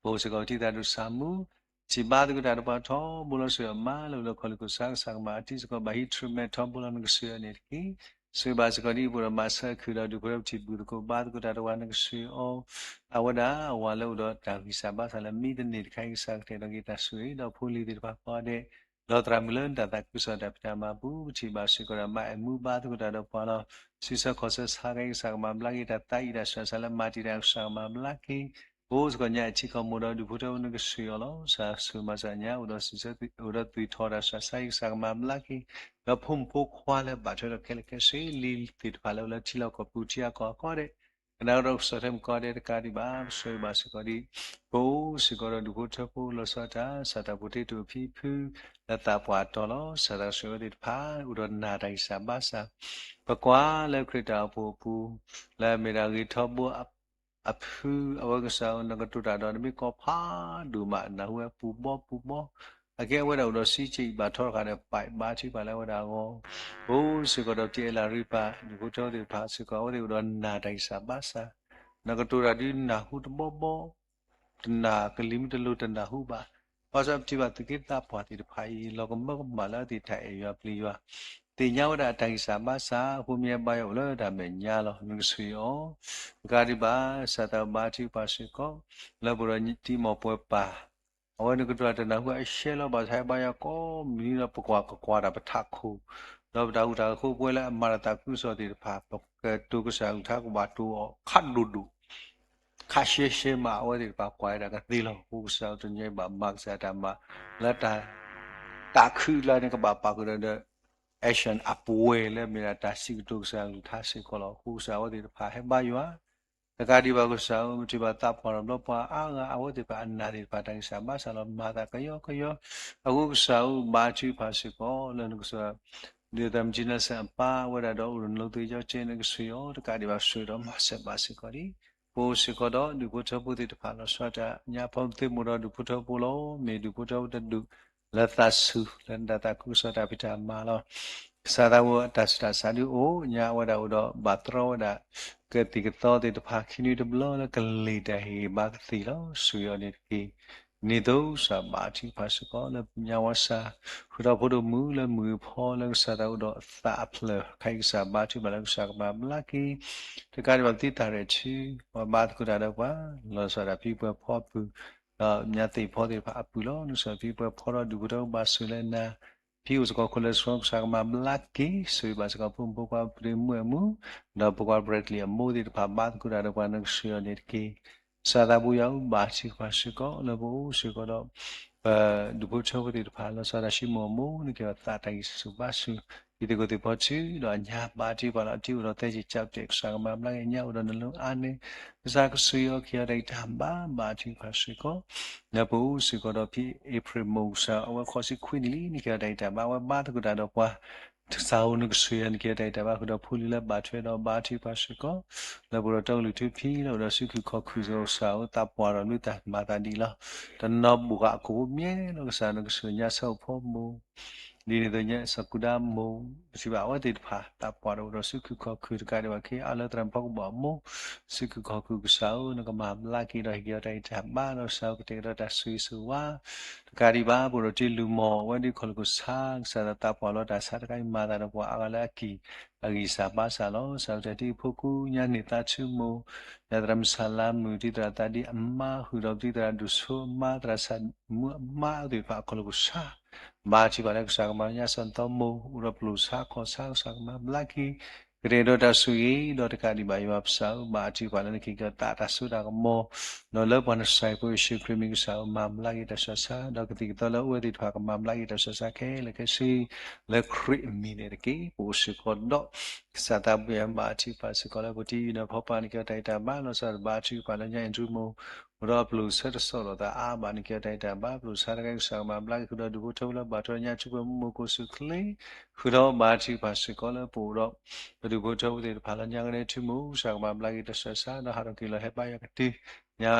ပအိၣ်စ့ၢ်ကီးပထံၣ်သးဒိၣ်ဆၢမုၢ် ထံၣ်ဘါသကိးတၢ်ဒီးပှၤထီဘိလီၤ ဆိၣ်ဂ့ၤအီၤမးလၢအိၣ်လၢခီၣ်လ့ၢ်ခိၣ်ဆါ ကစၢ်ကမၤအတံၤစ့ၢ်ကီး ဘၣ်ဟံး treatment ထီဘိလီၤ နကဆိၣ်ဂ့ၤအီၤန့ၣ်တက့ၢ်. ဆိၣ်ဂ့ၤဘၣ်စ့ၢ်ကီးဒံး ပအိၣ်ဒီးမၤဆၢခုၣ်ဒီးဒူၣ်ဖိထၢပထံၣ်ဘူၣ်သကိးဘါသကိးတၢ်ဒီးပှၤ နကဆိၣ်ဂ့ၤအီၤ အဝဲဒၣ်အဝၤလၢအိၣ်ဒီးတၢ်ဂံၢ်စၢ်ဘါစၢ်လၢမံတန့ၢ်တခါအံၤ ကစၢ်ကတဲာ်ဒီးက့ၤတၢ်ဆိၣ်ဂ့ၤ ဒီးဖိလံၤသ့ၣ်တဖၣ်ကိးဂၤဒဲး လီၤသရၣ်မုၣ်လၢနတၢ်သးခုကစီၣ်တၢ်ဖံးတၢ်မၤပူၤ ပထံၣ်ဘၣ်စ့ၢ်ကီးဒီးမါအဲၣ်မူဘါသကိးတၢ်ဒီးပှၤလီၤ. စံးဆၢခီၣ်ဆၢဆါက့ၤ ကစၢ်ကမၤဘျါက့ၤ တၢ်သးအံၤတၢ်ဆှၢဆါလၢမၤတံာ်တာ် ကစၢ်ကမၤဘျါက့ၤ ပအိၣ်စ့ၢ်ကီးညါအထံကီၢ်မိၢ်ဒီးဒူၣ်ဖိထၢဖိ နကဆိၣ်ဂ့ၤအီၤလီၤ. ကစၢ်ဆိၣ်ဂ့ၤမၤစၢၤညါ အိၣ်ဒီးစံးဆၢ အိၣ်ဒီးသွံၣ်ထီၣ်တၢ်ဆှၢဆါအံၤ ကစၢ်ကမၤဘျါက့ၤ ဒီးဖိမုၣ်ဖိခွါလၢဘၣ်ထွဲဒီးခဲလၢာ်ခဲဆ့ လံၤသ့ၣ်တဖၣ်လၢအိၣ်လၢထံလီၢ်ကီၢ်ပူၤထံအကီၢ်အကီၢ်ဒဲး ကနၣ်ဒီးကစၢ်ထဲမုၣ်ကီၢ်ဒဲးတကးဒံးဘၣ် ပဆိၣ်ဂ့ၤဘၣ်စ့ၢ်ကီးဒံး ပအိၣ်စ့ၢ်ကီးဒီးဒူၣ်ဖိထၢဖိလီၤဆီဒၣ်တၢ် စၢ်တၢ်ဖိတ့တိာ်ဖံဖု လၢသးပှၢ်တီၤလီၤ. ကစၢ်တၢ်ဆိၣ်ဂ့ၤဝဲသ့ၣ်တဖၣ် အိၣ်ဒီးနာ်တၢ်ဂံၢ်စၢ်ဘါစၢ် ပကွၢ်လၢခရံာ်တၢ်အိၣ်ဖှိၣ်အပူၤ လၢအမ့ၢ်ဒၣ်ဂ့ၤထီဘိ အဖု အဝဲကစၢ်ဧၢ နကတိၤတၢ်ဒီးနမ့ၢ်ကီၢ်ဖးဒိၣ်မး နၢ်ဟူဝဲပူၤဘီပူၤဘီ အကဲအဝဲဒၣ်အိၣ်ဒီးစံးက့အံၤဘၣ်ထီတဃၣ်ဒီး ပာ်ဘါထုကဖၣ်လၢအဝဲဒၣ်အဂီၢ် ပအိၣ်စ့ၢ်ကီးဒီးပတံၤအဲၣ်လၤရံပၤ ဒူၣ်ဖိထၢဖိသ့ၣ်တဖၣ်စ့ၢ်ကီး အဝဲသ့ၣ်အိၣ်ဒီးနာ်တၢ်ဂံၢ်စၢ်ဘါစၢ် နကတိၤတၢ်ဒုးနၢ်ဟူတဘီဘီ တနာ်ကလံၤမ့ၢ်တလိၤတနၢ်ဟူဘၣ်. ဘၣ်ဆၣ်ပထံၣ်ဘၣ်သုးက့သးပှၢ်သ့ၣ်တဖၣ်အံၤ လီၤကမၢကမၣ်လၢအသ့ၣ်တၢ်အဲၣ်ယွၤပျံၤယွၤ သ့ၣ်ညါဝဲဒၣ်အတၢ်ဂံၢ်စၢ်ဘါစၢ် အဃိမ့ၢ်အဘါယွၤအိၣ်လၢတၢ်မဲာ်ညါလီၤ. နကဆိၣ်ဂ့ၤအီၤ တကးဒံးဘၣ် ကစၢ်သးဘါထုကဖၣ်စ့ၢ်ကီး လၢပအိၣ်ဒီးတံၤမီၢ်ပှဲၤပၢ် အဝဲနကတိၤတၢ်တနၢ်ဟူအရှဲလီၤ ဘၣ်ဆၣ်ဟဲဘါယွၤကိးမုၢ်နံၤဒီး ပကွၢ်ကကွၢ်တၢ်ပထးခိၣ် ဒီးပတၢ်ဃူတၢ်ဖိးပဝဲလၢအမၤတၢ်သးခုကစီၣ်သ့ၣ်တဖၣ် ပကတိၤကစၢ်ကလုၢ်ကထါ ကဘၣ်တိၤအီၤခးဒိၣ်ဒိၣ် ခးရှဲရှဲမး အဝဲသ့ၣ်တဖၣ်ကွၢ်ဝဲဒၣ်ကသ့လီၤ. အဃိကစၢ်တနံၤဘၣ်မၤကစၢ်တၢ်မၤ လၢတၢ် တၢ်ခုလၢနကဘၣ်ပာ်ဃုာ်ဒီး action အပှဲၤလၢမ့ၢ်ဒၣ်တၢ်စံးကတိၤကစၢ်ကလုၢ်ကထါစ့ၢ်ကီးလီၤ. အဃိကစၢ်အဝဲသ့ၣ်တဖၣ်ဟဲဘါယွၤ တကးဒံးဘၣ်ကစၢ်ဧၢ ပထံၣ်ဘၣ်သးပှၢ်ဒီးဘျီပှၤအါဂၤ အဝဲသ့ၣ်တဖၣ်အနာ်သ့ၣ်တဖၣ် တၢ်ဂံၢ်စၢ်ဘါစၢ်လီၤ မၤသးကယီကယီ အဃိကစၢ်ဧၢ ဘါထုကဖၣ်စ့ၢ်ကီး လၢနကစၢ် ဒုၣ်ဒါမုၣ်ကၠံနါစၢ်အပၢ် အဝဲဒၣ်ဒီးအိၣ်ဒီးနိသ့ယီကဲ နကဆိၣ်ဂ့ၤအီၤ တကးဒံးဘၣ်ဆိၣ်ဂ့ၤဒီးမၤစၢၤဘၣ်စ့ၢ်ကီးဒံး ပအိၣ်စ့ၢ်ကီးဒီးဒူၣ်ဖိထၢဖိသ့ၣ်တဖၣ်လီၤဆီဒၣ်တၢ် ညါဖီသ့ၣ်မိၢ်ဒီးဒူၣ်ဖိထၢဖိလီၤ. မ့ၢ်ဒူၣ်ဖိထၢဖိတဒူၣ် လၢသးဆူၣ် လၢနတၢ်သးခုကစီၣ်တၢ်ဖံးတၢ်မၤလီၤ. ကစၢ်သးဘိအတၢ်ဆူးတၢ်ဆါဒုးအိၣ် ညါအဝဲဒၣ်အိၣ်ဒီးဘၣ်တြီဝဲဒၣ် ကသံၣ်ကသီသ့ၣ်တဖၣ် ခံနွံတဘျီလၢကလံၤတၢ်ဟ့ၣ်ဂံၢ်ဘါကသံၣ်လီၤ. ဆိၣ်ဂ့ၤအီၤန့ၣ်တက့ၢ်. န့ၣ်သိးကစၢ်ဘါထုကဖၣ်စ့ၢ်ကီး လၢညါဝါစၢ် ဃုာ်ဒီးဖိဒိၣ်မုၣ်လၢမုၢ်ဖီလၢကစၢ်သးအိၣ်ဒီးသးအဖျၢၣ် ခဲအံၤကစၢ်ဘါထုကဖၣ်လၢကစၢ်ကမၤဘျါက့ၤ တကးဒံးဘၣ်ပသံတၢ်ရဲၣ်ထံ ပှၤဘါသကိးတၢ်ဒီးပှၤ လီၤဆီဒၣ်တၢ်ဖံပှဲၤဖီအပူၤ ဒီးညါသ့ၣ်ဖီသ့ၣ်တဖၣ်အပူၤလီၤ. နကစၢ်ဖံပှဲၤဖီဒီးဒူၣ်ဖိထၢဖိဘၣ်ဆိၣ်လၢနၤ ဖံအိၣ်စ့ၢ်ကီး cholesterol ကစၢ်ကမၤဘျါက့ၤ ဆိၣ်ဂ့ၤဘၣ်စ့ၢ်ကီး ဖိမုၣ်ဖိခွါ ပဒ့မုၣ်အမုၣ် ဒီးဖိခွါ Bradley အမိၢ်သ့ၣ်တဖၣ် ဘါသကိးတၢ်ဒီးပှၤ နကဆိၣ်ဂ့ၤအီၤန့ၣ်တက့ၢ်. ကစၢ်သးဘိယွၤဧၢ ဘါထုကဖၣ်စ့ၢ်ကီး လၢပအိၣ်စ့ၢ်ကီးဒီး ပဒူၣ်ဖိထၢဖိသ့ၣ်တဖၣ် လီၤဆီဒၣ်တၢ် ဟံးမူးအမိၢ် နကဲအသးတၢ်ဂံၢ်ဆူၣ်ဘါဆူၣ် ဖံသကိးသ့ၣ်ဖီထူ ဒီးအညါဘါထုကဖၣ်လီၤ တံၤအိၣ်ဒီးသဲက့ၤကၠးပတဲာ် ကစၢ်ကမၤဘျါက့ၤ ညါအိၣ်ဒီးနလိၤအါန့ၣ် ကစၢ်ကဆိၣ်ဂ့ၤအီၤ ကဲအီၤတၢ်ဂံၢ်တၢ်ဘါ ဘါထုကဖၣ်စ့ၢ်ကီး လၢပအိၣ်စ့ၢ်ကီးဒီးဖံ April မိၢ် ကစၢ် အဝဲဃိးဆံခွံနံၣ်လံ နကဲအီၤတၢ်ဂံၢ်တၢ်ဘါ အဝဲဘါသကိးတၢ်ဒီးပှၤ ကစၢ်ဧၢ နကဆိၣ်ဂ့ၤအီၤ နကဲအီၤတၢ်ဂံၢ်တၢ်ဘါ ဃုာ်ဒီးဖိလံၤလၢဘၣ်ထွဲဒီး ဘါထုကဖၣ်စ့ၢ်ကီး လၢပအိၣ်ဒီးတီကလုာ်ထူဖံ လၢအိၣ်ဒီးစုခုၣ်ခီၣ်ခုၣ်စ့ၢ်ကီး ကစၢ်ဧၢ သးပှၢ်ဒီးလုၢ်တၢ်မၤသးဒ်အံၤလီၤ. တနီၤဘိၣ်ဃာ်အကိာ်ဘိမ့ၢ်လီၤ ကစၢ် နကဆိၣ်ဂ့ၤညါဆၢအိၣ်ဖီမိၢ် ဒ်န့ၣ်အသိးညါ စီၤကူဒါမိၢ် ပထံၣ်ဘၣ်အဝဲသ့ၣ်တဖၣ် သးပှၢ်ဒီးအိၣ်ဒီးစုခုၣ်ခီၣ်ခုၣ် တကးဒံးဘၣ် ခ့အါလၢသရၣ်မုၣ်ဖီကဘီၣ်အမိၢ် စုခုၣ်ခီၣ်ခုၣ် ကစၢ်ဧၢ နကမၤဘျါက့ၤဒီး ဟ့ၣ်က့ၤအီၤတၢ်ဂံၢ်တၢ်ဘါ ဒီးကစၢ်ဧၢ ကတဲာ်ကတီၤတၢ်ဆိၣ်ဂ့ၤဆိၣ်ဝါ တကးဒံးဘၣ် ပအိၣ်ဒီးတံၤလုၢ်မီၢ် အဝဲဒၣ်ခီၣ်လ့ၢ်ခိၣ်ဆါ ကစၢ်သးပှၢ်လီၤတၢ်ဆါတခါအံၤ မၤသးဒီးပှၤအါဂၤလၢအကံၢ်အဂံၢ်စၢ်ဘါစၢ်လီၤ. ကစၢ်ဧၢ တံၤဖိကူ ညါန့ၣ်သးဆူမိၢ် ညါသရၣ်မုၣ်ဆၣ်လါမုၣ် တံၤသရၣ်သးဒံအမါ ဃုာ်ဒီးတံၤသရၣ်ဒိၣ်ဆိအမါ သရၣ်ဆၣ်မူအမါသ့ၣ်တဖၣ် အခီၣ်လ့ၢ်ခိၣ်ဆါ ဘါထုကဖၣ်လၢကစၢ်ကမၤညါစၢၤသီမိၢ် အိၣ်ဒီးပျိၢ်ဆါခီၣ်ဆါ ကစၢ်ကမၤဘျါက့ၤ ကတဲာ်ကတီၤတၢ်ဆိၣ်ဂ့ၤ ဒီးတကးဒံးဘၣ်ယွၤပကစၢ်ဧၢ, ဘါထုကဖၣ်လၢနကဟ့ၣ်က့ၤသးတၢ်စိတၢ်ကမီၤ, ဒီးလၢပှၤနစၢ်ဖိယ့ၣ်ၡူးခရံာ်မံၤကစၢ်ဧၢ, မၤဘျါက့ၤတၢ်ဆူးတၢ်ဆါ, ဒီးကသံၣ်ကသီလၢအအိၣ်ဝဲသ့ၣ်တဖၣ်ကမၤဘျါက့ၤတၢ်ဆူးတၢ်ဆါခဲလၢာ်ခဲဆ့ လၢခရံာ်အမံၤန့ၣ်တက့ၢ်. ပအိၣ်စ့ၢ်ကီးဒီး ကစၢ်သးဘိယွၤဘါထုကဖၣ်စ့ၢ်ကီးလၢပတံၤအံၤဒီးဖီပာ်နကဲတၢ်အံၤတၢ်ဘါ လီၤဆီဒၣ်တၢ်ဘါထုကဖၣ်လၢညါ Andrew မိၢ် အိၣ်ဒီးအပျိၢ်ဆၢတစိၢ်လိာ်သးအါဘၣ်နကဲတၢ်အံၤတၢ်ဘါ ပျိၢ်ဆၢတဂၤကစၢ်ကမၤဘျါက့ၤဃုာ်ဒီးဒူၣ်ဖိထၢဖိလၢဘၣ်ထွဲညါထူဖိမိၢ်ကိးစူၢ်ချ့ ဃုာ်ဒီးဘါထုကဖၣ်စ့ၢ်ကီးလၢပအိၣ်ဒီး ပဒူၣ်ဖိထၢဖိသ့ၣ်တဖၣ်လၢညါကနဲထူမိၢ် ကစၢ်ကမၤဘျါက့ၤတၢ်ဆူးတၢ်ဆါ ဒီးဟးထီၣ်က့ၤလီၤဟဲဘါယွၤကတုၤ ညါ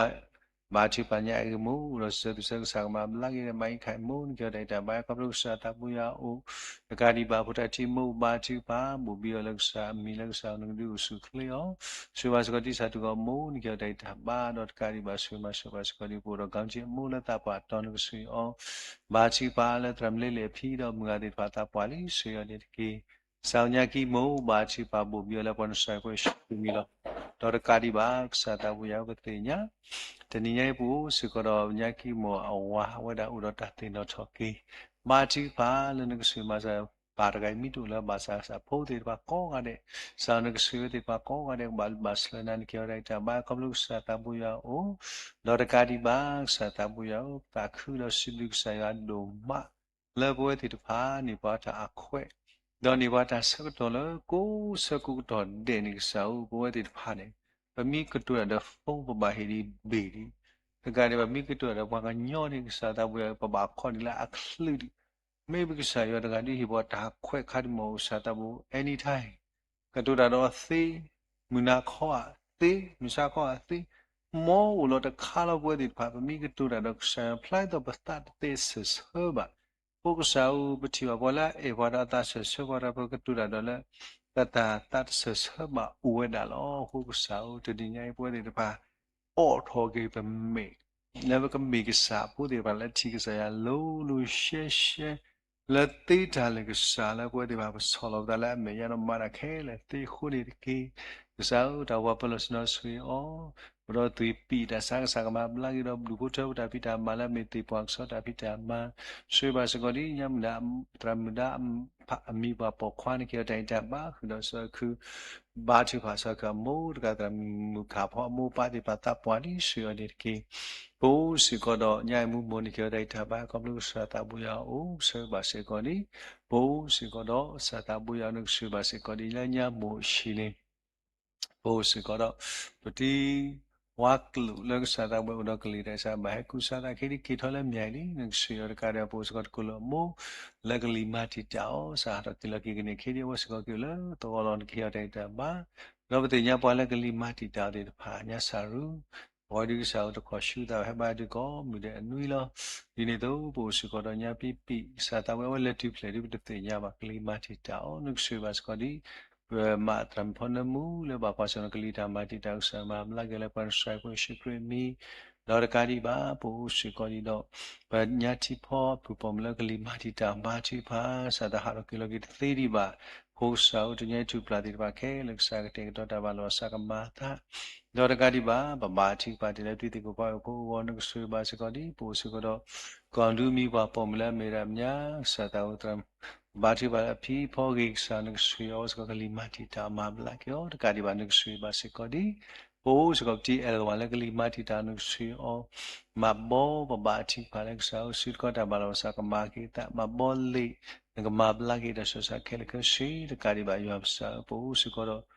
ဘါထုကဖၣ်ညါအဂ့ၢ်မိၢ် အိၣ်ဒီးစံးဆၢသူၣ်ဆၢကစၢ်ကမၤဘျါက့ၤ မၤအံခးမိၢ်နကဲတၢ်အံၤတၢ်ဘါ ခီဖျိကစၢ်သးဘိယွၤအိၣ် တကးဒံးဘၣ်ဖိတၢ်ထံမိၢ်ဘါထုကဖၣ် ဘိၣ်ဘံအီၤလၢကစၢ်အမံၤလၢကစၢ်နကဒုးအိၣ်ဆူၣ်ချ့အီၤ ဆိၣ်ဂ့ၤဘၣ်စ့ၢ်ကီးတံၢ်စၢ်တူၢ်ကီၢ်မိၢ်နကဲတၢ်အံၤတၢ်ဘါ ဒီးတကးဒံးဘၣ်ဆိၣ်ဂ့ၤမၤစၢၤဘၣ်စ့ၢ်ကီးဒ်ပအိၣ်ဒီး ကီၢ်ကၠံအမိၢ်လၢသးပှၢ်တီၤနကဆိၣ်ဂ့ၤအီၤ ဘါထုကဖၣ်လၢသရၣ်မုၣ်လ့လ့ၣ်အဖံဒီးမုၢ်ဂၤသ့ၣ်တဖၣ်သးပှၢ်လံဆိၣ်ဂ့ၤအီၤန့ၣ်တက့ၢ်. ကစၢ်ဧၢညါကံမိၢ် ဘါထုကဖၣ်ဘိၣ်ဘံအီၤလၢပှၤနစၢ်ဖိယ့ၣ်ၡူးခရံာ်မံၤလီၤ. ဒီးတကးဒံးဘၣ် ကစၢ်သးဘိယွၤပသ့ၣ်ညါ တနံၤညါအံၤပအိၣ်စ့ၢ်ကီးဒီးညါကံမိၢ်အဝၤ အဝဲဒၣ်အိၣ်ဒီးတၢ်သ့ၣ်နီၣ်ထီၣ်က့ၤ ဘါထုကဖၣ်လၢနကဆိၣ်ဂ့ၤမၤစၢၤ ပၢ်တဂၤအံၤမံၤတအိၣ်လၢၤဘၣ်ဆၣ် ဖိသ့ၣ်တဖၣ်ကိးဂၤဒဲး ကစၢ်နကဆိၣ်ဂ့ၤဝဲသ့ၣ်တဖၣ်ကိးဂၤဒဲး ကဘၣ်ဘျုးဘၣ်ဆိၣ်လၢနၤနကဲထီၣ်တၢ်အံၤတၢ်ဘါ ခီဖျိကစၢ်သးဘိယွၤအိၣ် ဒီးတကးဒံးဘၣ် ကစၢ်သးဘိယွၤဧၢ ပသးခုဒီးစံးဘျုးကစၢ်ယွၤဒိၣ်မး လၢပဝဲသ့ၣ်တဖၣ်န့ၢ်ပှၤတၢ်အခွဲး ဒီးန့ၢ်ပှၤတၢ်ဆၢကတီၢ်လၢကိးဆၢကိးကတီၢ်ဒဲးန့ၣ် ကစၢ်ဧၢ ပဝဲသ့ၣ်တဖၣ်န့ၣ် ပမ့ၢ်ကတိၤတၢ်ဒီး phone ပဘၣ်ဟ့ၣ်ဒံးဘ့ၣ်ဒံး တကးဒံးဘၣ် ပမ့ၢ်ကတိၤတၢ်ဒီးပှၤကညီန့ၣ် ကစၢ်သးဘိယွၤ ပဘၣ်ခီဒံးလၢအချ့ဒံး မ့ၢ်ပကစၢ်ယွၤတဂၤဒုးဟ့ၣ်ပှၤတၢ်ခွဲးခါဒံးမ့ၢ်အိၣ် ကစၢ်သးဘိ anytime ကတိၤတၢ်ဒီးသ့, မုၢ်နၤခီဧါသ့, မုၢ်ဆါခီဧါသ့, မ်အိၣ်လီၤတခါလီၤ ပဝဲသ့ၣ်တဖၣ် ပမ့ၢ်ကတိၤတၢ်ဒီးကစၢ်ယွၤ ဖျါဒ်သိးပသးတသ့စၢၢ်ဆၢဘၣ်. အဃိကစၢ်ဧၢ ပထံၣ်ဘၣ်ပှၤလၢအအဲၣ်ပှၤဒီးအသးစၢၢ်ဆၢပှၤဒီး ပကတိၤတၢ်ဒီးလၢ ပတၢ်သးတစၢၢ်ဆၢဘၣ်အိၣ်ဝဲဒၣ်လီၤ. အဃိကစၢ်ဧၢ တနံၤညါအံၤ ပဝဲသ့ၣ်တဖၣ် အိးထီၣ်က့ၤပမဲာ် လၢပကမ့ၢ်ကစၢ်အဖိသ့ၣ်တဖၣ်လၢထံၣ်ကစၢ်ယွၤ လိၤလိၤရှဲရှဲ လၢသ့တၢ်လၢကစၢ် လၢပဝဲသ့ၣ်တဖၣ် ပဆီၣ်လီၤပသးလၢအမဲာ်ညါဒီးမၤတၢ်ခဲလၢာ်သ့အဃိန့ၣ်တက့ၢ်. ကစၢ်ဧၢ တၢ်အိၣ်ဖှိၣ်ပလီၢ်ဆ့ၣ်နီၤဆိၣ်ဂ့ၤအီၤ, အိၣ်ဒီးသွံၣ်ပံာ်တၢ်ဆါ ကစၢ်ကမၤဘျါက့ၤဒီး ဘျုးဖိထၢဖိတၢ်ဖံးတၢ်မၤလၢအမ့ၢ်သ့ၣ်ပှၢ်ကဆီတၢ်ဖံးတၢ်မၤ ဆိၣ်ဂ့ၤဘၣ်စ့ၢ်ကီးဒ်ညါမုၢ်ဒၣ် သရၣ်မုၣ်ဒါ အမံၤပှၢ်ပိာ်ခွါန့ၣ် ကဲထီၣ်တၢ်အံၤတၢ်ဘါ ဃုာ်ဒီးစီၤခု ဘါထုကဖၣ်စီၤခုအမိၢ်တဂၤ သရၣ်မုၣ်ခးဖီအမိၢ်အပၢ်သ့ၣ်တဖၣ်သးပှၢ်လံ ဆိၣ်ဂ့ၤအီၤန့ၣ်တက့ၢ်. ပအိၣ်စ့ၢ်ကီးဒီးညါအံၤမူမိၢ်န့ၣ် ကဲထီၣ်တၢ်အံၤတၢ်ဘါ ခီဖျိကစၢ်သးဘိယွၤအိၣ် ဆိၣ်ဂ့ၤဘၣ်စ့ၢ်ကီးန့ၣ် ပအိၣ်စ့ၢ်ကီးဒီးကစၢ်သးဘိယွၤန့ၣ် ကဆိၣ်ဂ့ၤဘၣ်စ့ၢ်ကီးဒ်လၢညါမိၢ်အဟံၣ်န့ၣ် ပအိၣ်စ့ၢ်ကီးဒီး ပတံၤ ဝါကျိာ်လၢကစၢ်သးဘိယွၤအိၣ်ဒီးကလံၤတၢ်အံၤ ဘၣ်ဟဲကူစါသးခဲဒံး က့ၤထီၣ်လၢမၠၣ်အံၤလံ နကဆိၣ်ဂ့ၤအီၤတကးဒီး ပအိၣ်စ့ၢ်ကီးတကလုာ်အမိၢ် လၢကလံၤမၤတံာ်တာ်အီၤ စးဟးထီၣ်က့ၤလီၤက့ၤကန့ၢ်ခဲဒံး အဝဲစ့ၢ်ကီးက့ၤလၢသဝီလီၤ နကဟ့ၣ်အီၤတၢ်အံၤတၢ်ဘါ ဒီးပသ့ၣ်ညါပှၤလၢကလံၤမၤတံာ်တာ်အီၤသ့ၣ်တဖၣ် ညါစၢ်ရူ ပှၤဒုးကစၢ်ဧၢ တခီၣ်ဆူသးဟဲဘါဒုးကိးမုၢ်ဒဲးအနွံလီၤ. ဒ်န့ၣ်အသိး ပအိၣ်စ့ၢ်ကီးဒီးညါပံပံ ကစၢ်သးဘိယွၤ အဝဲလဲၤတုၤဖျဲးဒ်ပတသ့ၣ်ညါဘၣ် ကလံၤမၤတံာ်တာ်အီၤ နကဆိၣ်ဂ့ၤဘၣ်စ့ၢ်ကီးဒ် ပမၤသရၣ်မုၣ်ဖီနၢမူလၢဘၣ်ကွၢ်ဆၢၣ်နီၤကလံၤတၢ်မၤတံာ်တာ် ကစၢ်မၤဘျါက့ၤလၢပှၤနစၢ်ဖိယ့ၣ်ၡူးခရံာ်အမံၤ ဒီးတကးဒံးဘၣ် ပအိၣ်စ့ၢ်ကီးဒ်ဒီး ပညါထံဖီအဖုၣ်ပိာ်မုၣ်လၢကလံၤမၤတံာ်တာ်ဘါထုကဖၣ် စးသးဟးထီၣ်က့ၤလီၤက့ၤတသ့ဒံးဘၣ် အဃိကစၢ်ဧၢ တနံၤညါအံၤထူၣ်ပျၢ်သ့ၣ်တဖၣ်ခဲလၢာ် ကစၢ်ကတဲာ်ကတီၤတၢ်ဘၣ်လီၤ ကစၢ်ကမၤသး ဒီးတကးဒံးဘၣ် ပဘါထုကဖၣ်တ့ၢ်လၢပတံၤသကိးပှၤအဃိအဂီၢ် နကဆိၣ်ဂ့ၤဘၣ်စ့ၢ်ကီးဒ် ပအိၣ်စ့ၢ်ကီးဒီး ကီၢ်ဒူမံၤပှၤပိာ်မုၣ်လၢအမ့ၢ်ဒၣ်မၠါ ကစၢ်သးဘိယွၤ ပဘါထုကဖၣ်လၢအဖံအဖီအဂ့ၤ ကစၢ်နကဆိၣ်ဂ့ၤအီၤစ့ၢ်ကီး ကလံၤမၤတံာ်တာ်မၤဘျါက့ၤအီၤ တကးဒံးဘၣ် နကဆိၣ်ဂ့ၤဘၣ်စ့ၢ်ကီးဒ် ပအိၣ်စ့ၢ်ကီးပတံၤအဲၣ်လၢကဝၤလၢ ကလံၤမၤတံာ်တာ် နကဆိၣ်ဂ့ၤအီၤ မၤဘီပဘါထုကဖၣ်လၢကစၢ်ဧၢ စုတကီတၢ်ဘၣ်လီၤ ကစၢ်ကမၤက့ၤသး မၤဘီလ့ၣ် နကမၤဘျါက့ၤတၢ်ဆူးတၢ်ဆါခဲလၢာ်ခဲဆ့ တကးဒံးဘၣ်ယွၤပကစၢ်ဧၢ ပအိၣ်စ့ၢ်ကီးဒီး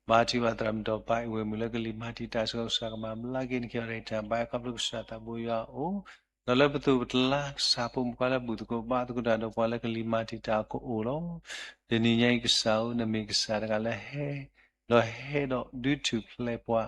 ဘါထုကဖၣ်သရၣ်မုၣ်ဒီးပၢ်အံၤဝဲၢ်မုၣ်လၢကလံၤမၤတံာ်တာ်စ့ၢ်ကီး ကစၢ်ကမၤဘျါက့ၤ နကဟ့ၣ်အီၤတၢ်အံၤတၢ်ဘါ ခီဖျိကစၢ်သးဘိယွၤအအိၣ် ဒီးလၢပသိးပတလါ ကစၢ်ဖိမုၣ်ဖိလၢဘူၣ်သကိးဘါသကိးတၢ်ဒီးပှၤလၢကလံၤမၤတံာ်တာ်ကအိၣ်လီၤ. တနံၤညါအံၤကစၢ်ဧၢ နမ့ၢ်ကစၢ်တဂၤလၢဟဲ ဒီးဟဲဒီးဒုးထူၣ်ဖျဲးပှၤ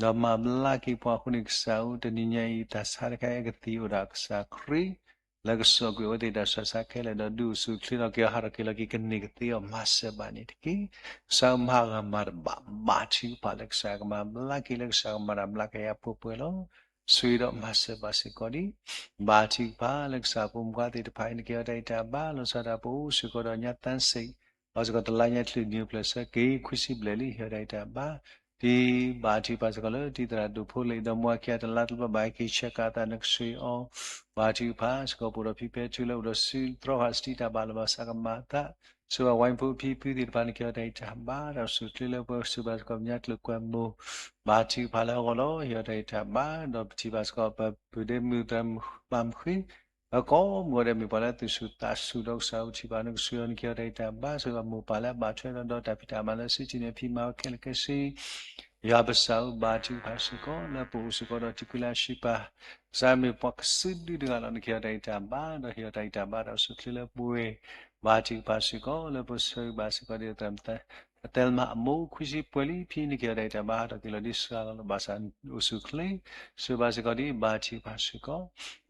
ဒီးမၤဘျါက့ၤပှၤအဃိန့ၣ် ကစၢ်ဧၢ တနံၤညါအံၤ တၢ်ဆါတခါအံၤ ကသံၣ်အိၣ်ဒီးကစၢ်ခရံာ် လၢကစိာ်ကွံာ်အဝဲသ့ၣ်တၢ်ဆူးတၢ်ဆါခဲလၢာ် ဒီးဒုးအိၣ်ဆူၣ်အိၣ်ချ့ဒီးက့ၤဟးထီၣ်က့ၤလီၤက့ၤကန့ၢ်ကသ့အီၤ မၤစၢၤဘၣ်န့ၣ်တက့ၢ်. ကစၢ်ဧၢ မၤဂၤမၤတဘၣ် ဘါထုကဖၣ်လၢကစၢ်ကမၤဘျါက့ၤ လၢကစၢ်ကမၤတၢ်ဘျါက့ၤယၤပှဲၤပှဲၤလီၤ. ဆိၣ်ဂ့ၤဒီးမၤစၢၤဘၣ်စ့ၢ်ကီးဒ် ဘါထုကဖၣ်လၢကစၢ်ဖိမုၣ်ဖိသ့ၣ်တဖၣ်အံၤ နကဟ့ၣ်အီၤတၢ်အံၤတၢ်ဘါ လီၤဆီဒၣ်တၢ် ပအိၣ်စ့ၢ်ကီးဒီးညါသၢစ့ၣ် အီၤစ့ၢ်ကီးတလါညါချုးနံၤအိၣ်ဖျဲၣ်ဆၢက့ၤ ခွံဆံဘျဲၣ်လံ ဟ့ၣ်အီၤတၢ်အံၤတၢ်ဘါ တံၤဘၣ်ထုကဖၣ်စ့ၢ်ကီးလၢတံၤသရၣ်ဒိၣ်ဖိလံၤ ဒီးမူဝါခံဂၤတလါတဘျီဘၣ်ဟဲက့ၤဆဲးကၤအသးနကစၢ်အံၤအီၤ, ဘၣ်ထုကဖၣ်စ့ၢ်ကီး ပအိၣ်ဒီးဖံဖဲထူလၢအိၣ်ဒီးစုတြီဃာ် စတံတၢ်ဘၣ်လီၤဘၣ်စးကမၤအသး, ဆှၢဘၣ်ဝဲဖိအဖံဖုသ့ၣ်တဖၣ် နကဟ့ၣ်အီၤတၢ်ဂံၢ်တၢ်ဘါ ဒီးဆူၣ်ချ့လၢပှဲၤ ဆှၢဘၣ်စ့ၢ်ကီးပညါကျိၤကွဲးမိၢ်, ဘၣ်ထုကဖၣ်လၢအဂီၢ်လီၤ ဟ့ၣ်အီၤတၢ်ဂံၢ်တၢ်ဘါ, ဒီးပထံၣ်ဘၣ်စ့ၢ်ကီး ပပုၢ်ဒ့မုၣ်သရၣ်မုၣ်ဘၣ်မုၢ်ဃ့ အကိးမုၢ်ဂီၤဒဲး မ့ၢ်ပှၤလၢသူၣ်ဆူၣ်သးဆူၣ်ဒီးကစၢ်အအိၣ်ထံၣ်ဘၣ် နကစၢ်အံၤ နကဟ့ၣ်အီၤတၢ်ဂံၢ်တၢ်ဘါ ဆှၢဘၣ်မိၢ်ပၢ်လၢအဘၣ်ထွဲဒီး ဒီးတၢ်ဖံးတၢ်မၤလၢစုထံၣ်န့ၣ် ဖံးမၤဝဲခဲလၢာ်ခဲဆ့ ယွၤပကစၢ်ဧၢ ဘါထုကဖၣ်စ့ၢ်ကီး လၢပအိၣ်စ့ၢ်ကီးဒီးထံကွံလၢအဆံးပၢ်, ကစၢ်မ့ၢ်ပှၤကစုဒုတဂၤလီၤ. နကဟ့ၣ်အီၤတၢ်ဂံၢ်တၢ်ဘါ ဒီးဟ့ၣ်အီၤတၢ်ဂံၢ်တၢ်ဘါဒီးဆူၣ်ချ့လၢပှဲၤ, ဘါထုကဖၣ်စ့ၢ်ကီး လၢပဆၢဂ့ၤဘၣ်စ့ၢ်ကီးဒီး သရၣ်မုၣ်သဲလ်မၤအမိၢ် ခွံဆံပှဲၤလံဖံ နကဟ့ၣ်အီၤတၢ်ဂံၢ်တၢ်ဘါ ဟးထီၣ်က့ၤလီၤဒ်စှၤလီၤလၢဘၣ်ဆၣ် အိၣ်ဆူၣ်ချ့, ဆှၢဘၣ်စ့ၢ်ကီးဒ် ဘါထုကဖၣ်စ့ၢ်ကီး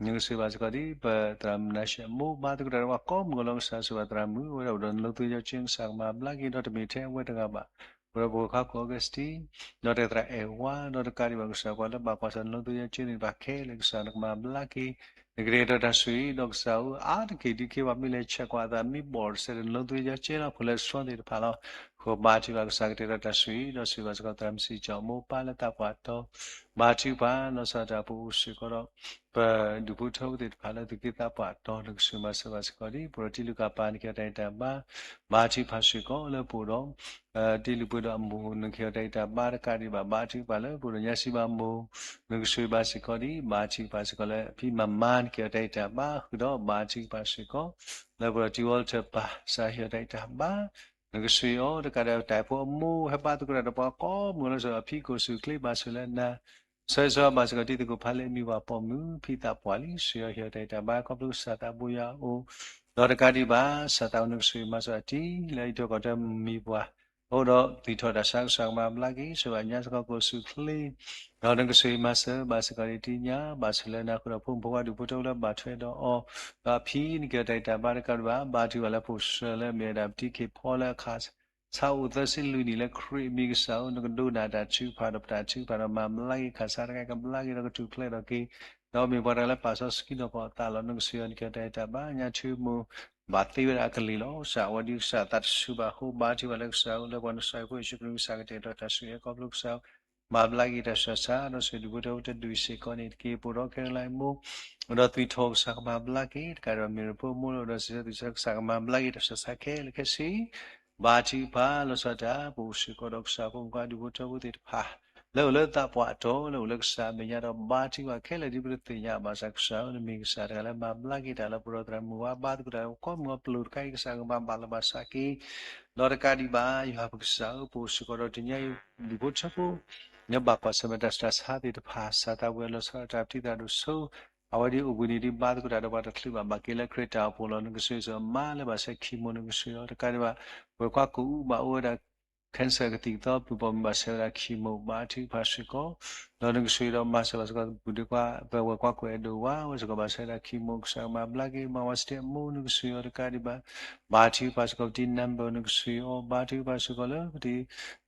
နကဆှၢဘၣ်စ့ၢ်ကီးဒ် ပသရၣ်မုၣ်နၤၡဲးအမိၢ် ဘါသကိးတၢ်ဒီးပှၤကိးမုၢ်ဂီၤလီၤ ကစၢ်ဆှၢဘၣ်သရၣ်မုၣ် အဝဲဒၣ်အိၣ်ဒီးနလိသယီကၠ့ ကစၢ်ကမၤဘျါက့ၤ ဒီးတမ့ၢ်ထဲအဝဲတဂၤဘၣ်, အိၣ်ဒီးပဝဲၢ်ခွါကိးအီကူးစတံ ဒီးတၢ်သရၣ်အဲၣ်ဝါ ဒီးတကးဒံးဘၣ် ကစၢ်ပှၤလၢဘၣ်ကွၢ်ဆၢၣ်နလိသယီကၠ့သ့ၣ်တဖၣ်ခဲလၢာ် ကစၢ်နကမၤဘျါက့ၤ, နကတဲာ်ကတီၤတၢ်ဆိၣ်ဂ့ၤ ဒီးကစၢ်ဧၢ အါတက့ၢ်ဒုးက့ၤ ပှၤမ့ၢ်လဲၤဆဲးကွၢ်အသးမ့ၢ်ဘီၣ်တစဲးဒီး နလိသယီကၠ့လီၤ ဖိလၢတဆီသ့ၣ်တဖၣ်လီၤ. ဃိဘါထုကဖၣ်ကစၢ်ကတဲာ်ကတီၤတၢ်ဆိၣ်ဂ့ၤ ဒီးဆှၢဘၣ်စ့ၢ်ကီးသရၣ်မုၣ်စံကၠီၣ်မိၢ်ပၢ်လၢသးပှၢ်တီ ဘါထုကဖၣ် လီၤဆီဒၣ်တၢ်ပအိၣ်စ့ၢ်ကီးဒီး ပဒူၣ်ဖိထၢဖိသ့ၣ်တဖၣ်လၢသုးက့သးပှၢ်တီ နကဆှၢမၤစၢၤဘၣ်စ့ၢ်ကီးဒ် ပဒီးတံၤလုၢ်ကၣ်ပၢ် နကဟ့ၣ်အီၤတၢ်ဂံၢ်တၢ်ဘါ, ဘါထုကဖၣ်စ့ၢ်ကီးလၢပအိၣ်ဒီး တံၤလုၢ်ပှ့ၤဒီးအမိၢ် နကဟ့ၣ်အီၤတၢ်ဂံၢ်တၢ်ဘါတကးဒံးဘၣ် ဘါထုကဖၣ်လၢပအိၣ်ဒီးညါစံးဘၣ်မိၢ် နကဆှၢဘၣ်စ့ၢ်ကီးဒ် ဘါထုကဖၣ်စ့ၢ်ကီးလၢဖံမၤမါ နကဟ့ၣ်အီၤတၢ်ဂံၢ်တၢ်ဘါဃုာ်ဒီး ဘါထုကဖၣ်စ့ၢ်ကီး လၢပဒီးတံၤဝီလထၢၣ်ပၢ် ကစၢ်ဟ့ၣ်အီၤတၢ်ဂံၢ်တၢ်ဘါ နကဆှၢအီၤတကးဒီးတၢ်ဖိအမိၢ် ဟဲဘါသကိးတၢ်ဒီးပှၤကိးမုၢ်ဂီၤလီၤ ဆှၢအဖံကိၢ်ဆူၣ်ချ့ဘၣ်ဆၢလၢနၤ ဆၢဂ့ၤဆၢဝါဘၣ်စ့ၢ်ကီးတံၤသကိးဖးလၢအမံၤဝၤပိာ်မုၣ် ဖံသးပှၢ်လံ ဆှၢအီၤဟ့ၣ်အီၤတၢ်ဂံၢ်တၢ်ဘါ ခီဖျိကစၢ်သးဘိယွၤအအိၣ် ဒီးတကးဒံးဘၣ် ကစၢ်သးအိၣ် နကဆှၢမၤစၢၤအတံၤ လၢအံးထွဲကွၢ်ထွဲမံၤပှၢ် အိၣ်ဒီးသံၣ်ထီၣ်တၢ်ဆါ ကစၢ်ကမၤဘျါက့ၤ ဆှၢဘၣ်ညါစ့ၢ်ကီးကိၢ်ဆူၣ်ချ့ ဒီးနကဆှၢမၤစၢၤဘၣ်စ့ၢ်ကီးဒ်တံၤညါ ဘၣ်ဆၢလၢနၤဃုာ်ဒီးဖိမုၣ်ဖိခွါဒူၣ်ဖိထၢဖိလၢဘၣ်ထွဲဒီးအီၤ ဒီးအဖံ နကဟ့ၣ်အီၤတၢ်ဂံၢ်တၢ်ဘါတကးဒံးဘၣ် ဘါထုကဖၣ်လၢဖိၣ်စၢၤလၢအမ့ၢ်ဝဲဒၣ်ပတံၤခ့ၣ်ဖီလၢအခး ဆါအိၣ်သၢဆံလွံၢ်နံၣ်လၢခရံာ်အမံၤ ကစၢ်ဧၢ နကဒိကနၣ်တၢ်ထုကဖၣ်ဒီးပတၢ်ထုကဖၣ်ဒီးမၤဘျါက့ၤ ခးဆါတခါကဘျါက့ၤဒီးကထူၣ်ဖျဲးထီၣ်က့ၤ ဒီးမ့ၢ်ပှၤတဂၤလၢပာ်စီဆှံနီၢ်ကီၢ်အသးလီၤ. နကဆှၢအီၤ နကဟ့ၣ်အီၤတၢ်ဂံၢ်တၢ်ဘါ ညါထူမိၢ် ဘၣ်သ့ဝဲဒၣ်အကလံၤလီၤ. ကစၢ်အဝဲဒ်ကစၢ်သးတဆူၣ်ဘၣ်အဃိ ဘါထုကဖၣ်လၢကစၢ်ဧၢ လၢပှၤနကစၢ်ယ့ၣ်ၡူးခရံာ် ကစၢ်ကတဲာ်ကတီၤတၢ်ဆိၣ်ဂ့ၤခီဖျိကစၢ် မၤဘျါက့ၤတၢ်ဆူးတၢ်ဆါ ဒီးဆှၢဒူၣ်ဖိထၢဖိတဒူၣ်စ့ၢ်ကီးန့ၣ်တက့ၢ်. ပအိၣ်ဒီးခဲလၢာ်မိၢ် အိၣ်ဒီးသွံၣ်ထီၣ် ကစၢ်ကမၤဘျါက့ၤ တကးဒီးမ့ၢ်ရဖိမိၢ်လၢအိၣ်ဒီးစံးဆၢသွံၣ်ဆၢ ကစၢ်ကမၤဘျါက့ၤတၢ်ဆူးတၢ်ဆါခဲလၢာ်ခဲဆ့ ဘါထုကဖၣ် လီၤဆီဒၣ်တၢ် ပအိၣ်စ့ၢ်ကီးဒီးကစၢ်ဖိမုၣ်ဖိခွါဒူၣ်ဖိထၢဖိသ့ၣ်တဖၣ် လၢအိၣ်လၢသးပှၢ်အတီၤ လၢအိၣ်လၢကစၢ်အမဲာ်ညါဒီး ဘါထုကဖၣ်ခဲလၢာ်ဒ်ပတသ့ၣ်ညါဘၣ်ဆၣ် ကစၢ်ဧၢ နမ့ၢ်ကစၢ်တဂၤလၢမၤဘျါက့ၤတၢ်လၢပဒီသရၣ်မုၣ်ဝါ ဘါသကိးတၢ်ကိးမုၢ်အပျိာ်တခါအံၤ ကစၢ်ကဘၣ်ဘၣ်လီၤဘၣ်စးက့ၤ ဒီးတကးဒံးဘၣ် ယွၤပကစၢ်ဧၢ ပအိၣ်စ့ၢ်ကီးဒီးတနံၤအံၤ ဒူၣ်ဖိထၢဖိ လၢဘၣ်ကွၢ်ဆၢၣ်မဲာ်တၢ်ဆူးတၢ်ဆါသ့ၣ်တဖၣ် ကစၢ်သးဝဲလီၤဆီဒၣ်တၢ်ပတံၤသရၣ်ဒိၣ်စိ အဝဲဒ်အိၣ်ဘှံးနံၤဒ်ဘါသကိးတၢ်ဒီးပှၤတချုးဘၣ် ဘၣ်က့ၤလၢခရံာ်တၢ်အိၣ်ဖှိၣ်လီၤ. နကဆှၢစ့ၢ်ကီးမါလၢဘၣ်ဆဲးခံမိၢ် နကဆှၢအီၤ တကးဒံးဘၣ် ဝဲၤကွၢ်ကိၣ်အူဘၣ်အိၣ်ဝဲဒၣ် cancer ကသံၣ်ကသီ ပူၤပိာ်မုၣ်ဘၣ်ဆဲးဝဲဒၣ်ခံမိၢ် ဘါထုကဖၣ်စ့ၢ်ကီး ဒီးနကဆှၢဒီးမၤစၢၤဘၣ်စ့ၢ်ကီး ပပုၢ်ဒ့ခွါ ပဝဲၤကွၢ်ကိၣ်အဲၣ်ဒိးဝါ ဝဲစ့ၢ်ကီးဘၣ်ဆဲးဝဲဒၣ်ခံမိၢ် ကစၢ်ကမၤဘျါက့ၤ မါဝၤစတ့အမိၢ် နကဆှၢအီၤတကးဒံးဘၣ် ဘါထုကဖၣ်စ့ၢ်ကီး ပတံၤနၢ်ဘၢၣ် နကဆှၢအီၤ ဘါထုကဖၣ်စ့ၢ်ကီးလၢပ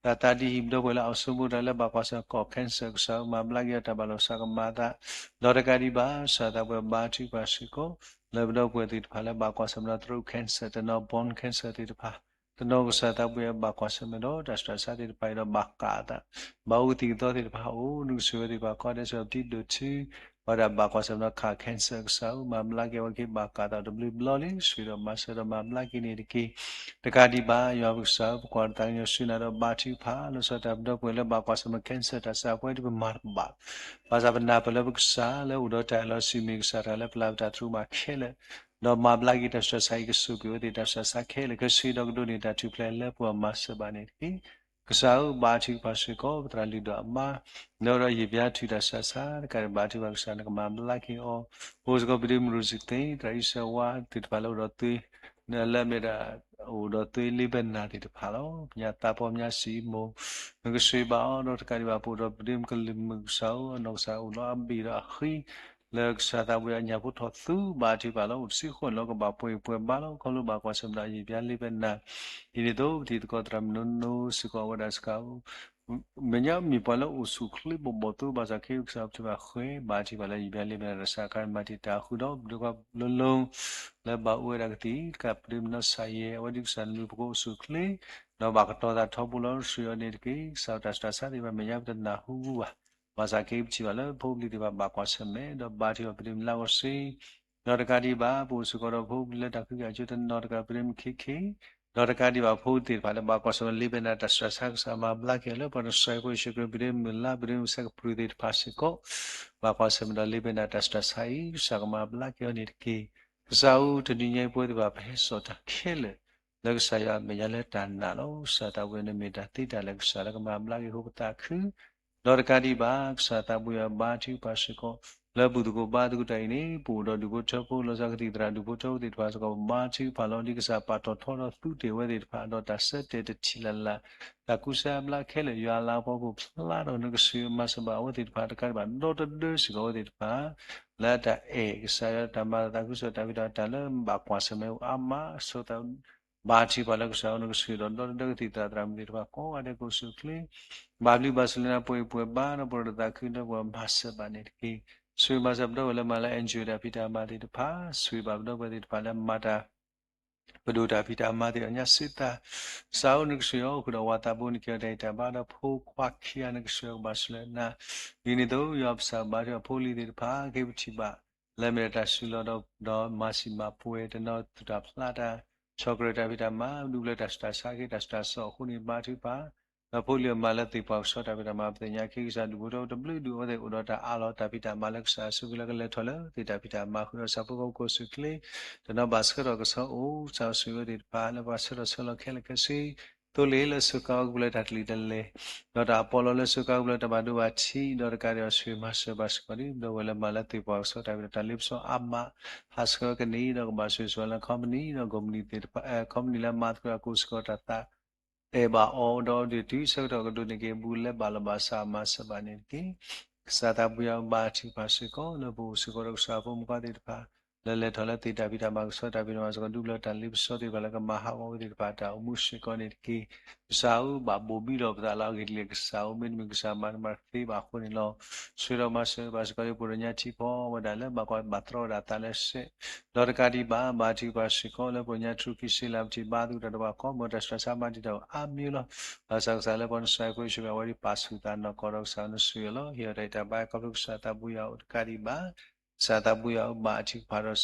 တံၤ သးသးဒ်ဟံၣ်ပဒီပုၢ်ဝဲၢ်လၢ အီၤဆိကမိၣ်တၢ်လၢဘၣ်ကွၢ်ဆၢၣ်မဲာ်ကီၢ် cancer ကစၢ်မၤဘျါက့ၤအီၤတၢ်ဘၣ်လီၤစးကမၤအသး ဒီးတကးဒံးဘၣ် ကစၢ်သးဝဲဘါထုကဖၣ်စ့ၢ်ကီး လၢပဒီပုၢ်ဝဲၢ်သ့ၣ်တဖၣ်လၢဘၣ်ကွၢ်ဆၢၣ်မဲာ်ဒီး throat cancer တနီၤ bone cancer သ့ၣ်တဖၣ် တနီၤကစၢ်သးဝဲဘၣ်ကွၢ်ဆၢၣ်မဲာ်ဒီး တၢ်ဆူးတၢ်ဆါသ့ၣ်တဖၣ်အံၤဒီးဘၣ်ကးအသး ဘၣ်အိၣ်ကသံၣ်ကသီသ့ၣ်တဖၣ်အိၣ် နကဆှၢဝဲသ့ၣ်တဖၣ်ကိးဂၤဒဲး ဆူပတံၤဒိၣ်ထူ ပှၤဒၣ်ဘၣ်ကွၢ်ဆၢၣ်မဲာ်ဒီးခး cancer ကစၢ်ဧၢ မၤဘျါက့ၤဝဲက့ၤ ဘၣ်ကးအသးတဘျုးဘျီလံ ဆှၢဒီးမၤစၢၤဒီးမၤဘျါက့ၤန့ၣ်တက့ၢ်. တကးဒံးဘၣ် ယွၤပကစၢ်ဧၢ ပကွၢ်တသးကညီၤဆူနၤဒီးဘါထုကဖၣ် လီၤဆီဒၣ်တၢ်ပဒီပုၢ်ဝဲၢ်လၢဘၣ်ကွၢ်ဆၢၣ်မဲာ် cancer တၢ်ဆူးတၢ်ဆါအပှဲၤဒ်ပမၤတဘၣ် ဘၣ်ဆၣ်ပနၢ်ပၢၢ်လၢပကစၢ်လၢအိၣ်ဒီးတၢ်အလီၤဆံးမ့ၢ်ကစၢ်တဂၤလၢပျၢ်ပတၢ်သရူးမၤခဲလၢာ် ဒီးမၤဘျါက့ၤတၢ်ဆူးတၢ်ဆါအံၤ ကဆိၣ်ဂ့ၤဝဲသ့ၣ်တၢ်ဆူးတၢ်ဆါခဲလၢာ်ခဲဆ့ဒီးကဒိးန့ၢ်တၢ်ထူၣ်ဖျဲးလၢပှၤမၤစၢၤဘၣ်န့ၣ်တက့ၢ်. ကစၢ်ဧၢ ဘါထုကဖၣ်စ့ၢ်ကီး ပသရၣ်လုၢ်ဒိၣ်အမါ လၢအိၣ်ဒီးယံာ်ပျါထုးတၢ်ဆူးတၢ်ဆါ တကးဒံးဘၣ်ထုကဖၣ်ကစၢ် နကမၤဘျါက့ၤအီၤ အိၣ်စ့ၢ်ကီးပဒ့မုၣ်ရိစံသ့ သရၣ်အံၣ်စၢၤဝါသ့ၣ်တဖၣ်လၢအိၣ်ဒီးသွေး လၢအမ့ၢ်ဒၣ် အိၣ်ဒီးသွေးလ့ပနၢ်သ့ၣ်တဖၣ်လီၤ. ပညါသးပှၢ်ပညါစံးမိၢ် နကဆှၢဘၣ်အီၤဒီးတကးဒံးဘၣ် ပအိၣ်ဒီးပဒ့မုၣ်ကလုာ်မုၣ်ကစၢ်ဧၢ အနီၢ်ကစၢ်အိၣ်လီၤအဘ့ၣ်ဒီးအဃံ လၢကစၢ်သးဝဲအညၣ်ဖိထီၣ်သူဘါထုကဖၣ်လီၤ အိၣ်တဆံဃိးန့ၣ်လီၤ ကဘၣ်ပှဲၤပှဲၤဘါလီၤ ခီဖျိဘၣ်ကွၢ်ဆၢၣ်မဲာ်ဒီးအယံာ်ပျါလ့ပနၢ် ဒ်န့ၣ်အသိး ပတံၤသကိးသရၣ်မုၣ်နိနိစ့ၢ်ကီးဝဲဒၣ်စ့ၢ်ကီး မဲာ်ညါမ့ၢ်ပှၤလၢအိၣ်ဆူၣ်အိၣ်ချ့ဘီၣ်ဘီၣ်သိ ဘၣ်ဆၣ်က့ ကစၢ်ယွၤပထံၣ်ဘၣ်ဃဲၤ ဘါထုကဖၣ်လၢ ယဘၣ်လ့ပၢၢ်နၤတၢ်စူၢ်တၢ်နာ် မၤတံာ်တာ်ဃုာ်ဒီး ပဒိၣ်ခွါလိၤလိၤ လၢဘၣ်အိၣ်ဝဲဒၣ်ကသံၣ်တကး ပဒိၣ်မုၣ်နီၢ်စၢ်ယဲၢ် အဝဲဒၣ်ကစၢ်နလူၤပကိးအိၣ်ဆူၣ်အိၣ်ချ့ ဒီးဘၣ်ကတီၤသးထီဘိလီၤ ဆှၢအီၤန့ၣ်တက့ၢ်. ကစၢ်ယွၤတၢ်ဆူးတၢ်ဆါသ့ၣ်တဖၣ် မဲာ်ညါပတနၢ်ဟူဘၣ်. ဘၣ်ဆၣ်က့ ပထံၣ်ဘၣ်လၢဖိပလံၤသ့ၣ်တဖၣ် ဘၣ်ကွၢ်ဆၢၣ်မဲာ် ဒီးဘါထုကဖၣ်ပဒိၣ်မုၣ်လါဂီၢ်စ့ ဒီးတကးဒံးဘၣ် ပအိၣ်စ့ၢ်ကီးဒီးဖိလၢတၢ်ဃံတၢ်စ့တနီၤတကး ပဒိၣ်မုၣ်ခ့ခ့ ဒီးတကးဒံးဘၣ်ဖိသ့ၣ်တဖၣ်လၢဘၣ်ကွၢ်ဆၢၣ်မဲာ် လ့ပၢၢ်နၤတၢ်ဆူးတၢ်ဆါ ကစၢ်မၤဘျါက့ၤအီၤလၢပှၤနဆှဲဖိယ့ၣ်ၡူးခရံာ် ပဒိၣ်မုၣ်လါ ပဒိၣ်မုၣ်ဆဲးကပြူၢ်သ့ၣ်တဖၣ်စ့ၢ်ကီး ဘၣ်ကွၢ်ဆၢၣ်မဲာ်ဒီးလ့ပၢၢ်နၤတၢ်ဆူးတၢ်ဆါအံၤ ကစၢ်ကမၤဘျါက့ၤအီၤန့ၣ်တက့ၢ်. ကစၢ်ဧၢ တနံၤညါအံၤပဝဲသ့ၣ်တဖၣ် ပဟဲစိာ်တၢ်ခဲလၢာ် လၢကစၢ်ယွၤအမဲာ်ညါလၢတၢ်နာ်လီၤ. ကစၢ်သးဘိယွၤ နမ့ၢ်တၢ်သ့တၢ်လၢာ် ကစၢ်လၢကမၤဘျါက့ၤဃိပသးခု ဒီးတကးဒံးဘၣ် ကစၢ်သးဘိယွၤဘါထုကဖၣ်စ့ၢ်ကီး လၢပူၤသကိးဘါသကိးတၢ်အံၤန့ၣ် ပအိၣ်ဒီးဒူၣ်ဖိထၢဖိ လီၤဆီကသံၣ်သရၣ်ဒူၣ်ဖိထၢဖိသ့ၣ်တဖၣ်စ့ၢ်ကီး ပဘါထုကဖၣ်လီၤ ဒ်ကစၢ်ပာ်ထီၣ်ထီဒီးသူတ့ၢ်ဝဲသ့ၣ်တဖၣ် ဒီးတၢ်ဆၢတဲာ်တထံၣ်လၢ်လၢ် တၢ်ကူစါဘျါခဲလၢာ် ယွၤလၤကပီၤကဖျါထီၣ် နကစၢ်မၤစၢၤဘၣ်အဝဲသ့ၣ်တဖၣ် တကးဒံးဘၣ် ဒီတဒၢစ့ၢ်ကီးအဝဲသ့ၣ်တဖၣ် လၢတၢ်အဲၣ်ကစၢ်ယွၤ တၢ်မၤသးခုကစီၣ် တၢ်ဖံးတၢ်မၤ တၢ်လၢဘၣ်ကွၢ်ဆၢၣ်မဲာ်အါမး ဆိသး ဘါထုကဖၣ်လၢကစၢ်ဧၢ နကဆှၢဒီးဒီတဒၢကသံၣ်သရၣ်သရၣ်မုၣ်သ့ၣ်တဖၣ်ကိးဂၤဒဲး ကအိၣ်ဆူၣ်အိၣ်ချ့ ဘၣ်ဘျုးဘၣ်ဆိၣ်လၢနၤ ပှဲၤပှဲၤဘါဒီးပှဲၤဒီးသးခုဒီးပှဲၤမၤစၢၤဘၣ်န့ၣ်တက့ၢ်. ဆှၢမၤစၢၤပဒီပုၢ်ဝဲၢ်လၢမၤလၢ NGO တၢ်ဖံးတၢ်မၤသ့ၣ်တဖၣ် ဆှၢဘၣ်ပဒီပုၢ်ဝဲၢ်သ့ၣ်တဖၣ်လၢမၤတၢ် ပဒိၣ်တၢ်ဖံးတၢ်မၤသ့ၣ်တဖၣ်ညါစ့သး ကစၢ်ဧၢ နကဆှၢအီၤဃုာ်ဒီးဝၤသးဘိန့ၣ် ကဲထီၣ်တၢ်အံၤတၢ်ဘါဒီးဖိခွါခံဂၤ နကဆှၢကဘၣ်ဆိၣ်လၢနၤ ဒ်န့ၣ်အသိး ယွၤပစံးဘါထုကဖၣ်ဖိလံၤသ့ၣ်တဖၣ် က့ၤပထံၣ်ဘၣ် လၢမ့ၢ်ဒၣ်တၢ်စုလီၤဒီး ဒီးမၤစံးမၤပှဲၤတနီၤသူၣ်တၢ်ဖျးတၢ် ဆီၣ်ကရၢၢ်တၢ်ဖံးတၢ်မၤ ဒူပလၢတၢ်ဆူးတၢ်ဆါက့ၤ တၢ်ဆူးတၢ်ဆါအဃိန့ၣ် ဘါထုကဖၣ် ဒီးဖိလံၤအမၤလၢသ့ၣ်ပှၢ်ကစီၣ်တၢ်ဖံးတၢ်မၤ ပသ့ၣ်ညါက့ၤကစၢ်ဒူၣ်ဖိထၢဖိတဘျုးဒူၣ်အဝဲသ့ၣ်အိၣ်ဒီးတၢ်အးလီၤတၢ်ဖံးတၢ်မၤလၢကစၢ် အစုပူၤလၢကလဲၤထီၣ်လၢသ့ၣ်တၢ်ဖံးတၢ်မၤဃုာ်ဒီးဆၣ်ဖိကီၢ်ဖိကအိၣ်ဆူၣ်အိၣ်ချ့ တနီၤဘၣ်ဆှၢထီၣ်ကဆီအိၣ် ကစၢ်ဧၢ ဆှၢဝဲသ့ၣ်တဖၣ်လၢပှၤဆှၢထီၣ်ဆှၢလီၤခဲလၢာ်ခဲဆ့ သိလ့ၣ်လၢစၢဃာ်အီၤကပူၤလၢတၢ်တလံၤတလဲၢ် ဒီးတၢ်ပီးလီၤလၢစၢဃာ်အီၤကပူၤလၢတၢ်ဘၣ်ဒိဘၣ်ထံး ဒီးတကးဒံးဘၣ်ဆှၢမၤစၢၤဘၣ်စ့ၢ်ကီးဒ် ပဒီပုၢ်ဝဲၢ်လၢမၤလၢသ့ၣ်ပှၢ်ကစီၣ်တၢ်ဖံးတၢ်မၤ တၢ်လ့ပစီအါမး ဟးဆှၢကန့ၢ်ဒီးကဘၣ်ဆိၣ်ဂ့ၤဆိၣ်ဝါလၢ company ဒီး company သ့ၣ်တဖၣ် company လၢမၤသကိးတၢ်ကိးစ့ၢ်ကီးတၢ်သး အဲၣ်ဘၣ်အီၤဒီးဒုးတုၤဆၢကတီၢ်ကဒိးန့ၢ်က့ၤဘူးလၢဘၣ်လီၤဘၣ်စးမၤစၢၤဘၣ်န့ၣ်တက့ၢ်. ကစၢ်သးဘိယွၤဘါထုကဖၣ်စ့ၢ်ကီး လၢပအိၣ်စ့ၢ်ကီးဒီးကစၢ်ဖိမုၣ်ဖိခွါသ့ၣ်တဖၣ် လၢလဲၤထီၣ်လၢသ့ၣ်တၢ်ဖံးတၢ်မၤကစီၣ်တၢ်ဖံးတၢ်မၤစ့ၢ်ကီး ဒူပလၢတၢ်လ့ပစီသ့ၣ်တဖၣ်လၢကမၤဟးဂီၤဝဲသ့ၣ်တဖၣ်တၢ်အိၣ်မူစ့ၢ်ကီးန့ၣ်တက့ၢ်. ကစၢ်ဧၢ ဘၣ်ဘိၣ်ဘံဒီးပသးလၢအဂ့ၢ်ဒ်လဲၣ်ကစၢ်ဧၢ မ့တမ့ၢ်ကစၢ်မၤတမၤတသ့ဘၣ်အဃိန့ၣ်လီၤ. ဆှၢဒီးမၤစၢၤဘၣ်စ့ၢ်ကီး ပှၤတညါထံဖီဝဲဒၣ်လၢဘၣ်ကွၢ်ဘၣ်တြီဝဲဒၣ်သးလၢစဲး ဒီးတကးဒံးဘၣ် ဘါထုကဖၣ်စ့ၢ်ကီးလၢ ပှၤတညါတြူၢ်ခံဆံလၢပထံၣ်ဘါသကိးတၢ်ဒီးပှၤကိးမုၢ်တၢ်ဆူးတၢ်ဆါမၤတံာ်တာ်အါမံၤလီၤ. ဘၣ်ဆၣ်ကစၢ်လၢပှၤနဆှၢဖိယ့ၣ်ၡူးခရံာ်အဝဲဒၣ်ပာ်ဆူၣ်သးနီၢ်ကီၢ်ဒီးကစၢ်နဆှၢအီၤလီၤ. ဟ့ၣ်အီၤတၢ်အံၤတၢ်ဘါခီဖျိကစၢ်သးဘိယွၤအိၣ်တကးဒံးဘၣ် ကစၢ်သးဘိယွၤအိၣ်ဘါထုကဖၣ်ဒီး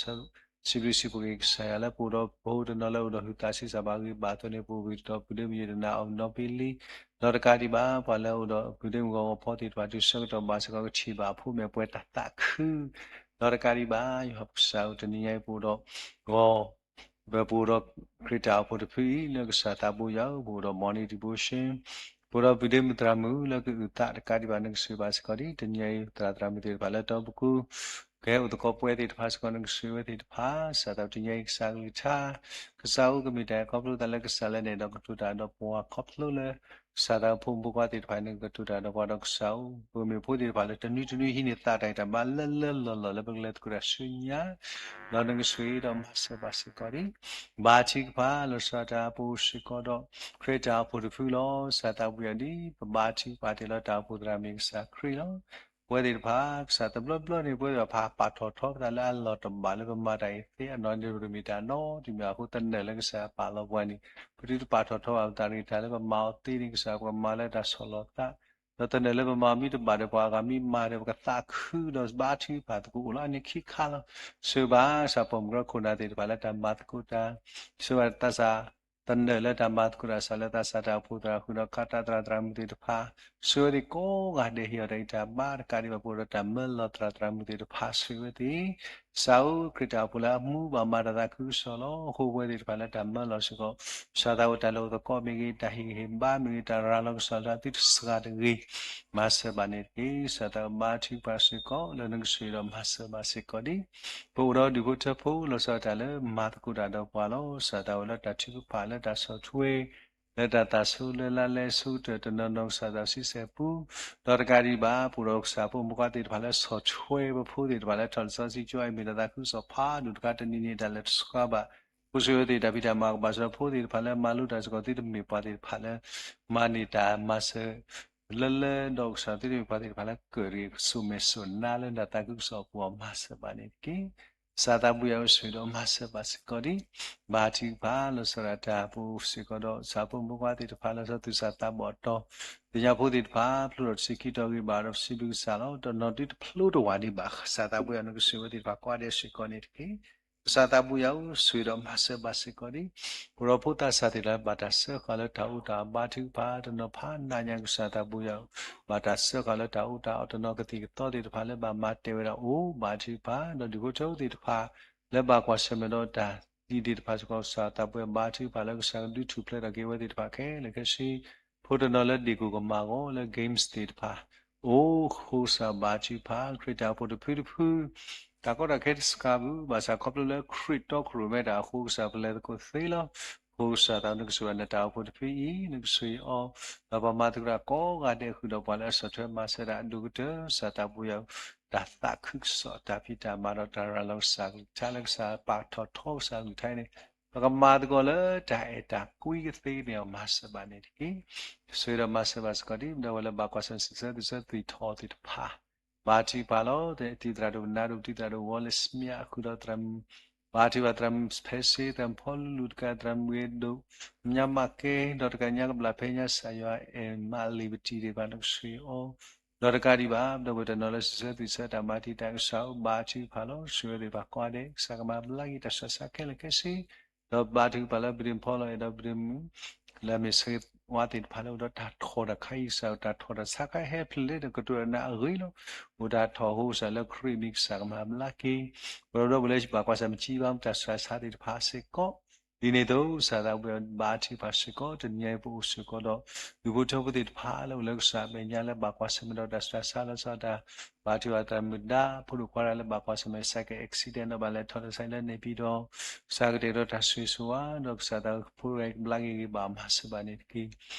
စံးဘျုးစံးဖှိၣ်က့ၤကစၢ်ယွၤလၢပအိၣ်ဒီးဖိတနီၤလၢအိၣ်ဒီးဟုးသးဆံးစၢ်ဘၣ်ဂ့ၤဘၣ်အသိးန့ၣ် ပအိၣ်ဂ့ၤတတီၤ ပဒိးမုၢ်ယိာ်တနၤအီၤနီတဘျီလံ. ဒီးတကးဒံးဘၣ် ပှၤလၢအအိၣ်ဒီးပဒိးမုၢ်ဂီၤဂီၤဖီသ့ၣ်တဖၣ် တုၤဆၢကတီၢ်ဘၣ်စ့ၢ်ကီးကထံၣ်ဘၣ်အဖိမ့ၢ်ပှဲၤတၢ်သးခု ဒီးတကးဒံးဘၣ် ယွၤပကစၢ်ဧၢ တနံၤညါအံၤပအိၣ်ဒီးဂီၤ ပအိၣ်ဒီးခရံာ်တၢ်အိၣ်ဖှိၣ်တဖုအံၤ လၢကစၢ်သးဘိယွၤဧၢ ပအိၣ်ဒီး morning devotion ပအိၣ်ဒီးပဒိးမုၢ်သရၣ်မုၣ်လၢကအုၣ်သးတကးဒံးဘၣ် နကဆှၢဘၣ်စ့ၢ်ကီးဒ် တနံၤညါအံၤ သရၣ်သရၣ်မုၣ်သ့ၣ်တဖၣ်လၢတီပကိ ကဟဲအိၣ်သကိးပှဲၤသ့ၣ်တဖၣ်စ့ၢ်ကီး နကဆှၢဝဲသ့ၣ်တဖၣ် ကစၢ်သးဘိတနံၤညါအံၤ ကစၢ်ကလုၢ်ကထါ ကစၢ်ဧၢ ကမ့ၢ်တၢ်ခီဖျိသးလၢကစၢ်လၢနဲၣ်ဒီးကတိၤတၢ်ဒီးပှၤခီဖျိလၢ ကစၢ်သးဖိမုၣ်ဖိခွါသ့ၣ်တဖၣ် နကတိၤတၢ်ဒီးပှၤဒီးကစၢ်ဧၢ ပကမ့ၢ်ဖိသ့ၣ်တဖၣ်လၢတနွံတနွံဟံးန့ၢ်သးတၢ်ဂံၢ်တၢ်ဘါလၢလၢလီၢ်လီၢ်လၢပကလဲၤသကိးတၢ်ဆူညါ ဒီးနကဆှၢဒီးမၤစၢၤဘၣ်စ့ၢ်ကီးဒ် ဘါထုကဖၣ်လီၤဆီဒၣ်တၢ် ပအိၣ်စ့ၢ်ကီးဒီး ခရံာ်တၢ်အိၣ်ဖှိၣ်တဖုလီၤ. ကစၢ်သးဘိယွၤဒ် ပဘါထုကဖၣ်တ့ၢ်လီၤတၢ်အိၣ်ဖှိၣ်သရၣ်မုၣ်ကစၢ်ခရံာ်လီၤ. ပဝဲသ့ၣ်တဖၣ် ကစၢ်တဘျီဘျီန့ၣ် ပဝဲသ့ၣ်တဖၣ်ပာ်ထီၣ်ထီပသးလၢအလီၢ်တဘၣ်လၢပမၤတၢ်အံၤသ့အနီၢ်န့ၣ် ပတမ့ၢ်တၢ်နီတမံၤအဃိ သနၢၣ်လၢကစၢ်ပာ်လီၤပှၤန့ၣ် ပသုတပာ်ထီၣ်ထီဘၣ်ပသးတဂ့ၤ တၢ်လၢပမၤအီၤသ့န့ၣ် ကစၢ်ပကမၤလၢတၢ်ဆီၣ်လီၤသး ဒီးသနၢၣ်လၢပမၤမ့ၢ်တဘၣ်ဒီးပှၤအဂၤမ့ၢ်မၤဒီး ပကသးခုဒီးဘါထုကဖၣ်သကိးအိၣ်လီၤ. အန့ၣ်ခံခါလီၤ. ဆှၢဘၣ်ကစၢ်ပိာ်မုၣ်ကရၢခိၣ်နၢ်သ့ၣ်တဖၣ်လၢတၢ်မၤသကိးတၢ်, ဆှၢဘၣ်သးစၢ် သနၢၣ်လၢတၢ်မၤသကိးတၢ်စးလၢသးစၢ်တၢ်အိၣ်ဖှိၣ်သရၣ်ဃုာ်ဒီး ကးတၢ်သရၣ်သရၣ်မုၣ်သ့ၣ်တဖၣ်, ဆှၢဝဲသ့ၣ်ကိးဂၤဒဲး ဟ့ၣ်အီၤတၢ်ဂံၢ်တၢ်ဘါတကးဒံးဘၣ် ပအိၣ်ဒီးတၢ်မၢလီၤသရၣ်သရၣ်မုၣ်သ့ၣ်တဖၣ် ဆှၢဝဲသ့ၣ် ကစၢ်ဧၢ ခရံာ်တၢ်အိၣ်ဖှိၣ်လၢအမူဘၣ်မၤတၢ်သးခုကစီၣ်လီၤ. အဃိပဝဲသ့ၣ်တဖၣ်လၢတၢ်မၢလီၤစ့ၢ်ကီး ကစၢ်သးဝဲတၢ်လၢအိၣ်သကိးမ့ၢ်ဂ့ၤ, တၢ်ဟ့ၣ်ဂံၢ်ဟ့ၣ်ဘါမ့ၢ်ဂ့ၤ, တၢ်ရၤလီၤကစၢ်လၢသုတစှၤတဂ့ၤ, မၤစၢၤဘၣ်န့ၣ်တက့ၢ်. ကစၢ်သးဘါထုကဖၣ်စ့ၢ်ကီး လၢနကဆှၢဒီးမၤစၢၤဘၣ်စ့ၢ်ကီးဒ် ပအိၣ်ဒီးဒူၣ်ဖိထၢဖိ လီၤဆီဒၣ်တၢ်လၢမၤသကိးတၢ်ဒီးပှၤလီၤ. ကစၢ်သးဝဲလၢတၢ်ထုကဖၣ်လၢတၢ်ဆီၣ်ထွဲ လၢတၢ်သးဆိလၢလါလဲဆိကတၢၢ်တနီၤနီၤ ကစၢ်သးစံးစဲးပူ ဒီးတကးဒံးဘၣ် ပအိၣ်ဒီးကစၢ်ဖိမုၣ်ဖိခွါသ့ၣ်တဖၣ်လၢဆီၣ်ထွဲပဖိသ့ၣ်တဖၣ်လၢထီၣ်လီၤဆီဆံကၠိအံၤ မ့ၢ်တၢ်သးခုကစီၣ်ဖးဒိၣ်တခါ တနံၤန့ၣ်တၢ်လဲၤတဆှးဘၣ် ပကဆှၢဝဲသ့ၣ်တၢ်ဖံးတၢ်မၤကဘၣ်ဆၢဖိသ့ၣ်တဖၣ်လၢမၤလိတၢ်စ့ၢ်ကီး သုတမ့ၢ်ပှၤသ့ၣ်တဖၣ်လၢ မၤန့ၢ်တၢ်မၤစၢၤ လၢလၢဒီးကစၢ်သ့ၣ်တဖၣ်သ့ၣ်တဖၣ်လၢကၢၣ်တဂ့ၤ စိာ်မဲာ်စိာ်နါလၢနတၢ်သးခုကစီၣ်အပူၤအီၤ မၤစၢၤဘၣ်န့ၣ်တက့ၢ်. ကစၢ်သးဘိယွၤဧၢ ဆိၣ်ဂ့ၤဒီးမၤစၢၤဘၣ်စ့ၢ်ကီးဒံး ဘါထုကဖၣ် လီၤဆီဒၣ်တၢ်ပူၤစ့ၢ်ကီးဒီး ကစၢ်ဖိမုၣ်ဖိခွါသ့ၣ်တဖၣ် လီၤဆီသူၣ်စၢ်သးဘီၣ်အတီၤ သ့ၣ်ညါဖိသ့ၣ်တဖၣ် ဖျိထီၣ်တဆံခံတီၤဂ့ၤဘၣ်ဒီး ပစံးဘျုးကစၢ်လီၤ. တနီၤဒုတဖျိတဝၢ်ဒံးဘၣ် ကစၢ်သးဘိယွၤ နကဆိၣ်ဂ့ၤဝဲသ့ၣ်တဖၣ်ကိးဂၤဒဲးစ့ၢ်ကီးန့ၣ်တက့ၢ်. ကစၢ်သးဘိယွၤဧၢ ဆိၣ်ဂ့ၤဒီးမၤစၢၤဘၣ်စ့ၢ်ကီးဒံး ပှၤဒီဖိသးစၢ်သ့ၣ်တဖၣ်လၢဘၣ်တၢ်စၢဃာ်လၢတၢ်အိၣ်တၢ်အီၤ ဘါထုကဖၣ် တနီၤဖးနးညါ ကစၢ်သးဘိယွၤဧၢ ဘၣ်တၢ်စၢဃာ်လၢတၢ်အိၣ်တၢ်အီၤ တနီၤကသံၣ်ကသီသ့ၣ်တဖၣ်လၢဘၣ်မၤတဲာ်ဝဲဒၣ်အိၣ် ဘါထုကဖၣ် ဒီးဒူၣ်ဖိထၢဖိသ့ၣ်တဖၣ် လၢဘၣ်ကွၢ်ဆၢၣ်မဲာ်ဒီးတၢ်သံသ့ၣ်တဖၣ်စ့ၢ်ကီး ကစၢ်သးဘိယွၤ ဘါထုကဖၣ်လၢကစၢ်ကဒုးထူၣ်ဖျဲးထီၣ်က့ၤဝဲသ့ၣ်တဖၣ်ခဲလၢာ်ခဲဆ့ ဖိတနီၤလၢဒ့ၣ်ကိၢ်ကမၣ်အဂီၢ်လၢ games သ့ၣ်တဖၣ် အိၣ်ဃိကစၢ်ဘါထုကဖၣ် ခရံာ်တၢ်အိၣ်ဖှိၣ်တဖုတဖု တၢ်ကီတၢ်ခဲတစှၤဘၣ် ဘၣ်ဆၣ်ခီဖျိလၢခရံာ်တီခိၣ်ရိၣ်မဲတၢ်အဃိ ကစၢ်ပလဲၤသကိးသ့လီၤ. အဃိကစၢ်သးနကဆိၣ်ဂ့ၤနတၢ်အိၣ်ဖှိၣ်တဖုအံၤ နကဆိၣ်ဂ့ၤအီၤ ဒီးပှၤမၤသကိးတၢ်ကိးဂၤဒဲးဃုာ်ဒီးပှၤလၢအဆီၣ်ထွဲမၤစၢၤတၢ်အဒိၣ်ကတၢၢ် ကစၢ်သးဘိယွၤဧၢ တၢ်သးခုကစီၣ် တၢ်ဖံးတၢ်မၤဒီးတၢ်ရၤလီၤကစၢ်အကလုၢ်ကထါလၢကစၢ်ပာ်ထီၣ်ထီကစၢ်အကလုၢ်ကထါအံၤန့ၣ် ပကမၤသကိးလၢတၢ်အဲၣ်တၢ်ကွံကသ့န့ၣ်အီၤ မၤစၢၤဘၣ်န့ၣ်တက့ၢ်. ဆိၣ်ဂ့ၤဒီးမၤစၢၤဘၣ်စ့ၢ်ကီးဒံး ဒီပုၢ်ဝဲၢ်လၢဘၣ်ကွၢ်ဆၢၣ်မဲာ်စံးဆၢသုးဆၢသွံၣ်ထီၣ်သ့ၣ်တဖၣ် ဘါထုကဖၣ်လီၤ. တံၤသရၣ်ဒိၣ်နါဒိၣ် တံၤသရၣ်ဒိၣ်ဝီလၢစမံးယံၤ ဃုာ်ဒီးသရၣ်မုၣ် ဘါထုကဖၣ်သရၣ်မုၣ်ဖဲစ့ သရၣ်မုၣ်ဖီလူလူတကး သရၣ်မုၣ်ဂ့ၤဒိၣ် ညါမးကဲ ဒီးတကးညါကဘျၣ်ဖဲညါ ကစၢ်ယွၤအဲၣ်မးလံာ် ပတံၤသ့ၣ်တဖၣ် နကဆိၣ်ဂ့ၤအီၤ ဒီးတကးဒံးဘၣ် ဒီပုၢ်ဝဲၢ်တနီၤလၢစံးဆၢသွံၣ်ဆၢတၢ်မၤတံာ်တာ် ကစၢ်ဧၢ ဘါထုကဖၣ်လီၤ. ဆိၣ်ဂ့ၤဝဲသ့ၣ်တဖၣ်ကိးဂၤဒဲး ကစၢ်ကမၤဘျါက့ၤတၢ်စှၤစှၤခဲလၢာ်ခဲဆ့ ဒီးဘါထုကဖၣ်လၢပဒ့ၣ်ဖီလီၤအဲၣ်ဒီးပဒ့ၣ်မုၣ် လၢအမ့ၢ်ဆၢဂ့ၤဝါသ့ၣ်တဖၣ်လၢအိၣ်ဒီးတၢ်ထီၣ်တၢ်ခါအံၤ ကစၢ်တၢ်ထီၣ်တၢ်ဆါခါဟဲဖျဲးလၢနကတိၤဒီးနၤအဂ့ၢ်လီၤ. အိၣ်တၢ်ထီၣ်အဃိ ကစၢ်လၢခရံာ်မံၤ ကစၢ်ကမၤဘျါက့ၤ ပဒီပုၢ်ဝဲၢ်လၢဘၣ်ကွၢ်ဆၢၣ်မဲာ်စံးဘၣ်မုၢ်တၢ်စှၤစှၤသ့ၣ်တဖၣ်စ့ၢ်ကီး ဒ်န့ၣ်အသိး ကစၢ်သးဘိယွၤဘါထုကဖၣ်စ့ၢ်ကီး တနံၤညါအံၤပအိၣ်စ့ၢ်ကီးဒီး ဒူၣ်ဖိထၢဖိသ့ၣ်တဖၣ်လၢအိၣ်လၢကစၢ်အမဲာ်ညါလၢဘၣ်ကွၢ်ဆၢၣ်မဲာ်ဒီးတၢ်စှၤစှၤလီၤဆီဒၣ်တၢ် ဘါထုကဖၣ်သရၣ်မုၣ်ဒါ ဖိဒိၣ်ခွါတဂၤလၢဘၣ်ကွၢ်ဆၢၣ်မဲာ် ဆိုင်ကယ် accident ဒီးဘၣ်လဲၤထီၣ်တၢ်ဆါလၢန့ၣ်ဖံဒီး ကစၢ်ကတဲာ်ကတီၤတၢ်ဆိၣ်ဂ့ၤဆိၣ်ဝါ ဒီးကစၢ်သးဖိတဂၤအံၤကဘျါက့ၤဂ့ၤဘၣ်မၤစၢၤဘၣ်န့ၣ်တက့ၢ်.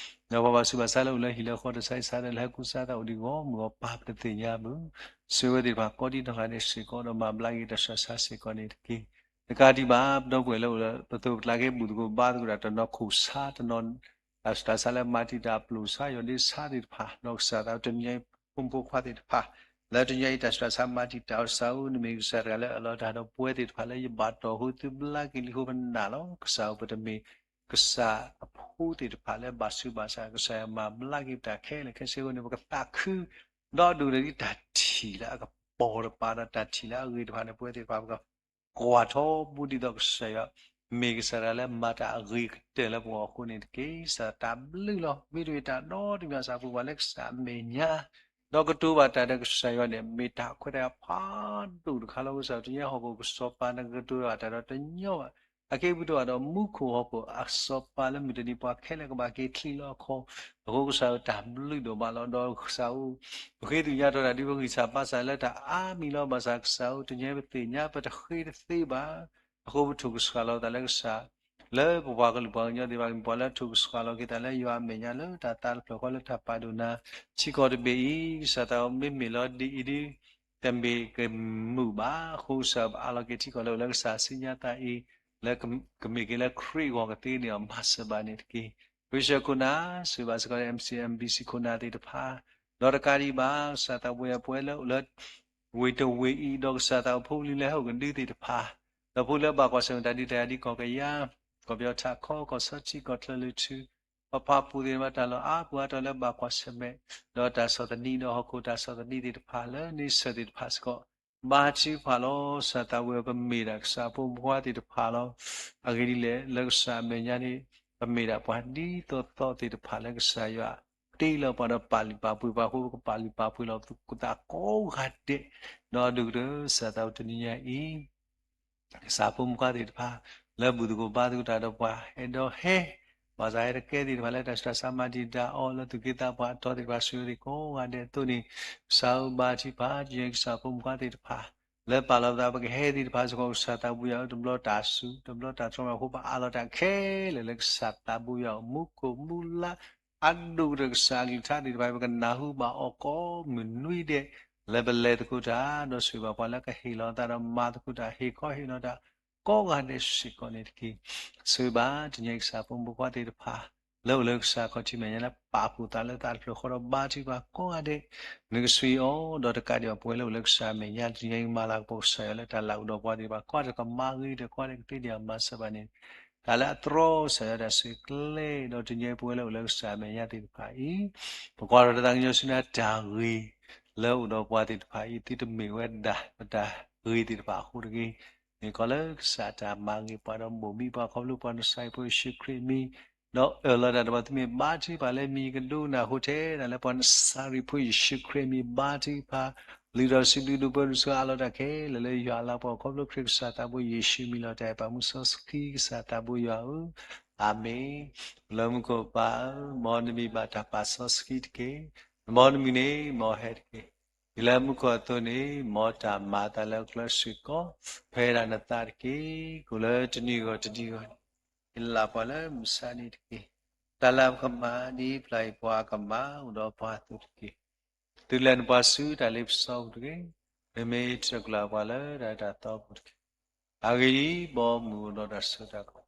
ဒီးပှၤဘၣ်ဆူးဘၣ်ဆါလၢအိၣ်လၢဟံၣ်လၢဃီတၢ်ဆါဟံၣ်ဆါဒီးလၢဟဲကူစါသးအိၣ်ဒံးဂီၢ်မုၢ်ဂီၢ်ပၤပတသ့ၣ်ညါဘၣ် ဆိၣ်ဂ့ၤဝဲသ့ၣ်တဖၣ်ကိးဒံနီၢ်ဂၤဒဲးစ့ၢ်ကီးဒီးမၤဘျါက့ၤတၢ်စှၤစှၤစ့ၢ်ကီးန့ၣ်တက့ၢ်. တကးဒံးဘၣ် ပဒီပုၢ်ဝဲၢ်လၢအိၣ်လၢပသိးပကျါက့ၤဘူၣ်သကိးဘါသကိးတၢ်တနီၤခိၣ်ဆါတနီၤ တၢ်စှၤစှၤလၢမၤတံာ်တာ်ပျိာ်ဆါယီၤဒ့ဆါသ့ၣ်တဖၣ် ဒီးကစၢ်သးတနံၤညါအံၤ ဖိမုၣ်ဖိခွါသ့ၣ်တဖၣ် လၢတနံၤညါအံၤတၢ်စှၤစှၤမၤတံာ်တာ်အီၤ ကစၢ်ဧၢ နမ့ၢ်ကစၢ်တဂၤလၢအလီၤတၢ်ဒီးပဝဲသ့ၣ်တဖၣ်လၢယဘၣ်တီၢ်အဃိ သုဘျါက့ၤလံအဃိပနာ်လီၤ. ကစၢ်ဧၢ ပတမ့ၢ်ကစၢ်အဖိသ့ၣ်တဖၣ်လၢဘၣ်ဆူးဘၣ်ဆါ ကစၢ်ယွၤမၤဘျါက့ၤပတၢ်ခဲလၢာ်ခဲဆ့အဃိန့ၣ် ပကသးခု ဒီးဒိၣ်န့ၢ်ဒံးတၢ်ထံၣ်လၢအကပီၤတပၤဒီး တၢ်ထံၣ်လၢအဂ့ၤတဖၣ်န့ၣ် ပဝဲသ့ၣ်တဖၣ် ပကကွၢ်ထီဘိဒ်သိးကစၢ်ယွၤ မ့ၢ်ကစၢ်တဂၤလၢမၤတၢ်အဂ့ၤကတၢၢ်လၢပဂီၢ်အဃိန့ၣ်တက့ၢ်. ကစၢ်တၢ်ဘျုးလီၤ. မ့တမ့ၢ်တၢ်ဒီတမံၤ ကစၢ်ဖိမုၣ်ဖိခွါလၢကစၢ်အမဲာ်ညါ ဒီးကတိၤဘၣ်တၢ်ဒီးကစၢ်ယွၤန့ၣ် မ့ၢ်တၢ်ခွဲးတၢ်ယာ်ဖးဒိၣ်တခါလီၤ. ကစၢ်တနံၤညါဟီၣ်ခိၣ်ကစီၤပၤ နကတိၤဘၣ်တၢ်ဒီးတညီဘၣ် အကဲဘျုးတအိၣ်ဘၣ်ဒီးမူခိၣ်ဟီၣ်ခိၣ်အစီၤပၤလၢမုၢ်တနံၤပှၤခဲလၢာ်ကဘၣ်က့ၤချံးလီၤအခီၣ် အဃိကစၢ်ဧၢ တၢ်ဘျုးဒိၣ်မးလီၤ. ဒီးကစၢ်ဧၢ ပဃ့ကညးထီၣ်တၢ်ဒ်ပဂံၢ်စၢ်ဘါစၢ်လၢတၢ်အါမံၤလီၤ. ဘၣ်ဆၣ်ကစၢ်ဧၢ တနံၤညါပသ့ၣ်ညါပတဃ့တသ့ဘၣ် အဃိပထိၣ်ကစှၤလီၤသးလၢကစၢ် လၢပပှၤကလုာ်ပှၤကညီသ့ၣ်တဖၣ် မ့ၢ်ပှၤလၢထိၣ်ကစှၤလီၤက့ၤသးလၢယွၤအမဲာ်ညါလၢတၢ်သးတဖျၢၣ်ဃီလၢတၢ်ပာ်ဒိၣ်နၤ ထံကီၢ်တဘ့ၣ်အံၤ ကစၢ်သးမ့မ့ၢ်လီၤဒ်အံၤဒ် တမ့ၢ်ကမုာ်ဘၣ်. အဃိကစၢ်အၢ ပအးလီၤက့ၤထံကီၢ်လၢအိၣ်လၢကစၢ်စံညါသးအံၤ လၢကမ့ၢ်က့ၤလၢခရံာ်အဂီၢ်ကသ့န့ၣ်အီၤ မၤစၢၤဘၣ်န့ၣ်တက့ၢ်. ပရံၡၢခိၣ်နၢ် ဆိၣ်ဂ့ၤဘၣ်စ့ၢ်ကီး M C M B C ခိၣ်နၢ်သ့ၣ်တဖၣ် ဒီးတကးဒံးဘၣ် ကစၢ်သးပှဲၤပဝဲလၢအိၣ်လၢ ဝ့ၢ်တဝ့ၢ်အံၤ ဒီးကစၢ်သးဖိလံၤလၢဟဲအိၣ်ကဒုသ့ၣ်တဖၣ် ဒီးဖိလၢဘၣ်ကွၢ်ဆၢၣ်မဲာ်တၢ်ဒုးတၢ်ယၤဒ်ကီၢ်ကယၤ ကီၢ်ပယီၤထးခီ ကီၢ်ဆီထံး ကီၢ်ချၢၣ်လွံၢ်ထူၣ် ပှၤဖးပူၤသ့ၣ်တဖၣ် တၢ်လီၢ်အါပူၤအါတီၤလၢဘၣ်ကွၢ်ဆၢၣ်မဲာ် ဒီးတၢ်ဆီၣ်သနံးဒီးဟီၣ်ခိၣ်တၢ်ဆီၣ်သနံးသ့ၣ်တဖၣ်လၢန့ဆၢၣ်သ့ၣ်တဖၣ်စ့ၢ်ကီး ဘါထုကဖၣ်လီၤ. ကစၢ်သးဝဲပမ့ၢ်ဒၣ်ကစၢ်ဖိမုၣ်ဖိခွါသ့ၣ်တဖၣ်လီၤ. အဂ့ၢ်ဒ်လဲၣ် လၢကစၢ်အမဲာ်ညါန့ၣ် ပမ့ၢ်ဒၣ်ပှၤဒ်သိးသိးသ့ၣ်တဖၣ်လၢကစၢ်ယွၤတ့လီၤပှၤဒီးပာ်လုၢ်ပာ်ပှ့ၤပှၤအဃိ ပကပာ်လုၢ်ပာ်ပှ့ၤလီၤပသးကိးဂၤဒဲး ဒီးဒိၣ်ကတၢၢ် ကစၢ်သးဝဲတနံၤညါအံၤ ကစၢ်ဖိမုၣ်ဖိခွါသ့ၣ်တဖၣ် လၢဘူၣ်သကိးဘါသကိးတၢ်ဒီးပှၤအဲၣ်ဒိးဟဲ ဘၣ်ဆၣ်ဟဲတကဲသ့ၣ်တဖၣ်လၢတၢ်ဆူးတၢ်ဆါမၤတံာ်တာ်အီၤ လၢသူၣ်က့သးပှၢ်အတီၤသ့ၣ်တဖၣ် ဆိၣ်ဂ့ၤသ့ၣ်ကိးဂၤဒဲးအသိးန့ၣ် ကစၢ်ဧၢ ဘါထုကဖၣ် တနံၤညါအံၤ ကစၢ်ဖိမုၣ်ဖိခွါသ့ၣ်တဖၣ် လၢပာ်လီၤပသးပကဟဲသ့ၣ်တဖၣ်စ့ၢ်ကီး ကစၢ်သးဝဲယွၤဧၢ တဘျီတၢ်ဆူၣ် တဘျီတၢ်တြီမးအဃိ ပအးလီၤတၢ်ခဲလၢာ်လၢကစၢ်သးဝဲယွၤဧၢ မူခိၣ်မူလါ အဒိၣ်ကတၢၢ်ကစၢ်အကလုၢ်ကထါသ့ၣ်တဖၣ် ပကနၢ်ဟူဘၣ်အီၤကိးမုၢ်နွံဒဲး လၢပလဲၤသကိးတၢ် ဒီးဆိၣ်ဂ့ၤဘၣ်ပှၤလၢကဟ့ၣ်လီၤသးဒီးမၤသကိးတၢ် ဟ့ၣ်ခီဟ့ၣ်နီၤတၢ် ကိးဂၤဒဲးစ့ၢ်ကီးန့ၣ်တက့ၢ်. ဆိၣ်ဂ့ၤဘၣ် တနံၤညါအံၤ ကစၢ်ဖိမုၣ်ဖိခွါသ့ၣ်တဖၣ် လၢအိၣ်လၢကစၢ်ခီၣ်ထံးမဲာ်ညါလၢပာ်ဖှိၣ်သးလၢသးတဖျၢၣ်ဃီဒီးဘါထုကဖၣ်ကိးဂၤဒဲး, နကဆှၢအီၤဒီးတကးဒံးဘၣ်ပဝဲလၢအိၣ်လၢကစၢ်မဲာ်ညါတနံၤညါအံၤ မၤလၤကပီၤကစၢ်ယွၤလၢတၢ်လၢ်အိၣ်ဒီးပှၤသ့ၣ်တဖၣ်ကိးဂၤဒဲး ကမၤဂ့ၤဒီးကိးဂၤဒဲးကသ့ဒံးအမၤစၢၤဘၣ်န့ၣ် တၢ်လၢအတြီကစၢ်ယွၤတၢ်ဆိၣ်ဂ့ၤကျဲဒီးတနံၤညါအံၤပဝဲလၢအိၣ်လၢကစၢ်မဲာ်ညါသ့ၣ်တဖၣ်အံၤ ပကွၢ်ထီၣ်တၢ်သးကညီၤဆူနၤတၢ်ဂ့ၤ လၢအိၣ်ဒီးပှၤသ့ၣ်တဖၣ်အံၤ သုတမ့ၢ်ဝဲဒၣ်ပတၢ်ဂ့ၤသ့ၣ်တဖၣ်အဃိတဂ့ၤ, မ့ၢ်ကီးလၢကစၢ်တၢ်မၤဂ့ၤပှၤဒီးဘိၣ်ဘံပှၤခီဖျိပှၤနစၤရ့းဖိယ့ၣ်ၡူးခရံာ်အမံၤ, ဒီးအၢၣ်လီၤတၢ်ဒီးပှၤ သုမ့ၢ်ဘါထုကဖၣ်လၢမံၤကဒိကနၣ်အဃိထဲဒၣ်လၢပှၤနစၤရ့းဖိယ့ၣ်ၡူးခရံာ်အမံၤဘါထုကဖၣ်, လုၢ်ထီၣ်စံးဘျုးဒိးပၢဒိးဆှၢအးလီၤတၢ်ခဲလၢာ်လၢယွၤအလၤကပီၤ ခီဖျိခရံာ်ကစၢ်သးဘိယ့ၣ်ၡူးအမံၤလီၤတၢ်အဲၣ်ပာ်မူစီဆှံကစၢ်သးဘိယွၤဧၢ, အၤမ့ၣ်. လၢမူခိၣ်ပၢ်ဧၢ, မ်နမံၤဘၣ်တၢ်ပာ်စီဆှံတက့ၢ်. မ်နမုၢ်န့ၣ် မ်ဟဲတက့ၢ်. ဒ်လၢမူခိၣ်အသိးန့ၣ် မ်တၢ်မၤအသးလၢအကျဲစ့ၢ်ကီး, ဖဲဒၣ်နသးတက့ၢ်. ကိးလၢတနံၤဂီၢ်တနံၤဂီၢ်န့ၣ် ယလၢ်ပှၤလၢမုၢ်ဆါနံၤတက့ၢ်. တၢ်လၢပကမၤဒ်ပျၢ်ယပှၤကမၤအိၣ်ဒီးပှၤအသိးတက့ၢ်. သုလဲၤနပှၤဆူတၢ်လ့ပစီပူၤတက့ၢ်. မ့မ့ၢ်တြၢ်ကွၢ်ပှၤလၢတၢ်အဲၣ်တၢ်သီပူၤတက့ၢ်. အဂ့ၢ်ဒ်အံၤ, ဘီမုၢ်အိၣ်ဒီးတၢ်စိတၢ်ကမီ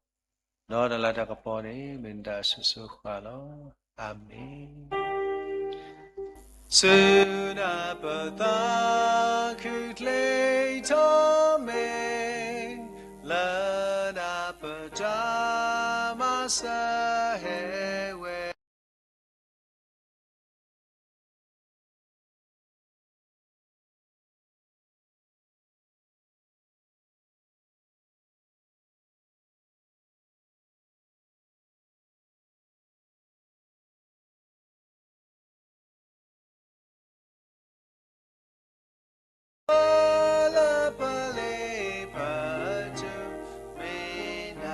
ၤ, ဒီးတၢ်လၤတၢ်ကပီၤန့ၣ် မ့ၢ်နတၢ်အစိၤစိၤဃၣ်ဃၣ်လီၤ. အၤမ့ၣ်. ဆူနၤပသးခုချ့ထီၣ်မဲာ်, လၢနၤပတၢ်မၤစၢၤဟဲဝဲ လၢပလ့ပတမ့ၢ်နၤ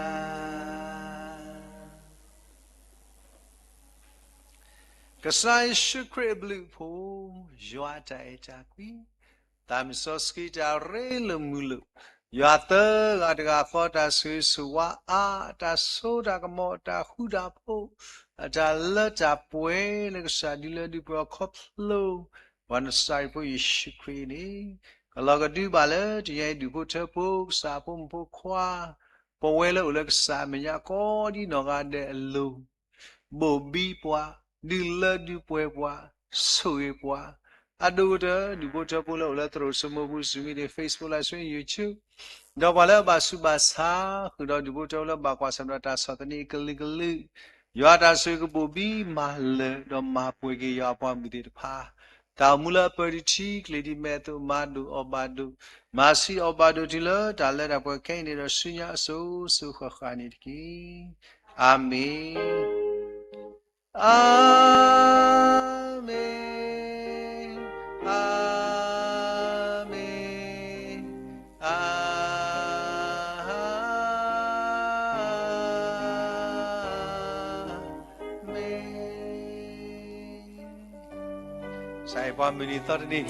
ကစၢ်ယ့ၣ်ၡူးခရံာ်အဘျုးအဖှိၣ်, ယွၤအတၢ်အဲၣ်တၢ်ကွံ, သးမုၢ်စီဆှံတၢ်ရ့လိာ်မုာ်လိာ်, ယွၤသၢဂၤတဂၤဃီတၢ်ဆိၣ်ဂ့ၤဆိၣ်ဝါအါ, တၢ်စိတၢ်ကမီၤ, တၢ်ဃူတၢ်ဖိး, အတၢ်လၢတၢ်ပှဲၤလၢကစၢ်ဒုးလၢဒုးပှဲၤအီၤခီဖျိ ပှၤနစၤရ့းဖိယ့ၣ်ၡူးခရံာ်န့ၣ် ကလီၤကဒုဘၣ်လၢတနံၤအံၤ ဒူၣ်ဖိထၢဖိ ကစၢ်ဖိမုၣ်ဖိခွါ ပဝဲလၢအိၣ်လၢကစၢ်အမဲာ်ညါကိးဒ်နီၢ်ဂၤဒဲးအလိၤ ဘိၣ်ဘံပှၤ, ဒုးလၢဒုးပှဲၤပှၤ, ဆိၣ်ဂ့ၤပှၤ, အဒိၣ်ကတၢၢ် ဒူၣ်ဖိထၢဖိလၢအိၣ်လၢသရိာ်စိမိပူၤ Zoom meeting, Facebook Live Stream, YouTube, ဒီးပှၤလၢအဘၣ်ဆူးဘၣ်ဆါ ဃုာ်ဒီးဒူၣ်ဖိထၢဖိလၢဘၣ်ကွၢ်ဆၢၣ်မဲာ်ဒီးတၢ်ဆီၣ်သနံးအကလုာ်ကလုာ်, ယွၤတၢ်ဆိၣ်ဂ့ၤကဘိၣ်ဘံမၤလၢာ် ဒီးမၤပှဲၤက့ၤယွၤအပှၤမုၣ်သ့ၣ်တဖၣ် တၢ်အိၣ်မူလၢအပၢၤဒံးထံကျ့ၤဒံးမဲးအသိး မၤဒိၣ်အီၣ်ဘၣ်ဒိၣ်, မၤဆံးအီၣ်ဘၣ်ဒိၣ်တုၤလၢတၢ်လၢတၢ်ပှဲၤခဲအံၤန့ၣ်ဒီး ဆူညါအစိၤစိၤဃၣ်ဃၣ်န့ၣ်တက့ၢ်. အၤမ့ၣ်. အၤမ့ၣ်, အၤမ့ၣ်, အၤ မ့ၣ်. ကစၢ်ယွၤပှၤမုၢ်နံၤသီတနံၤ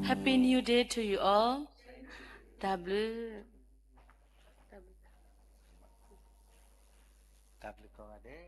Happy New Day to you all. တၢ်ဘျုး, တၢ်ဘျုးကိးဂၤဒဲး.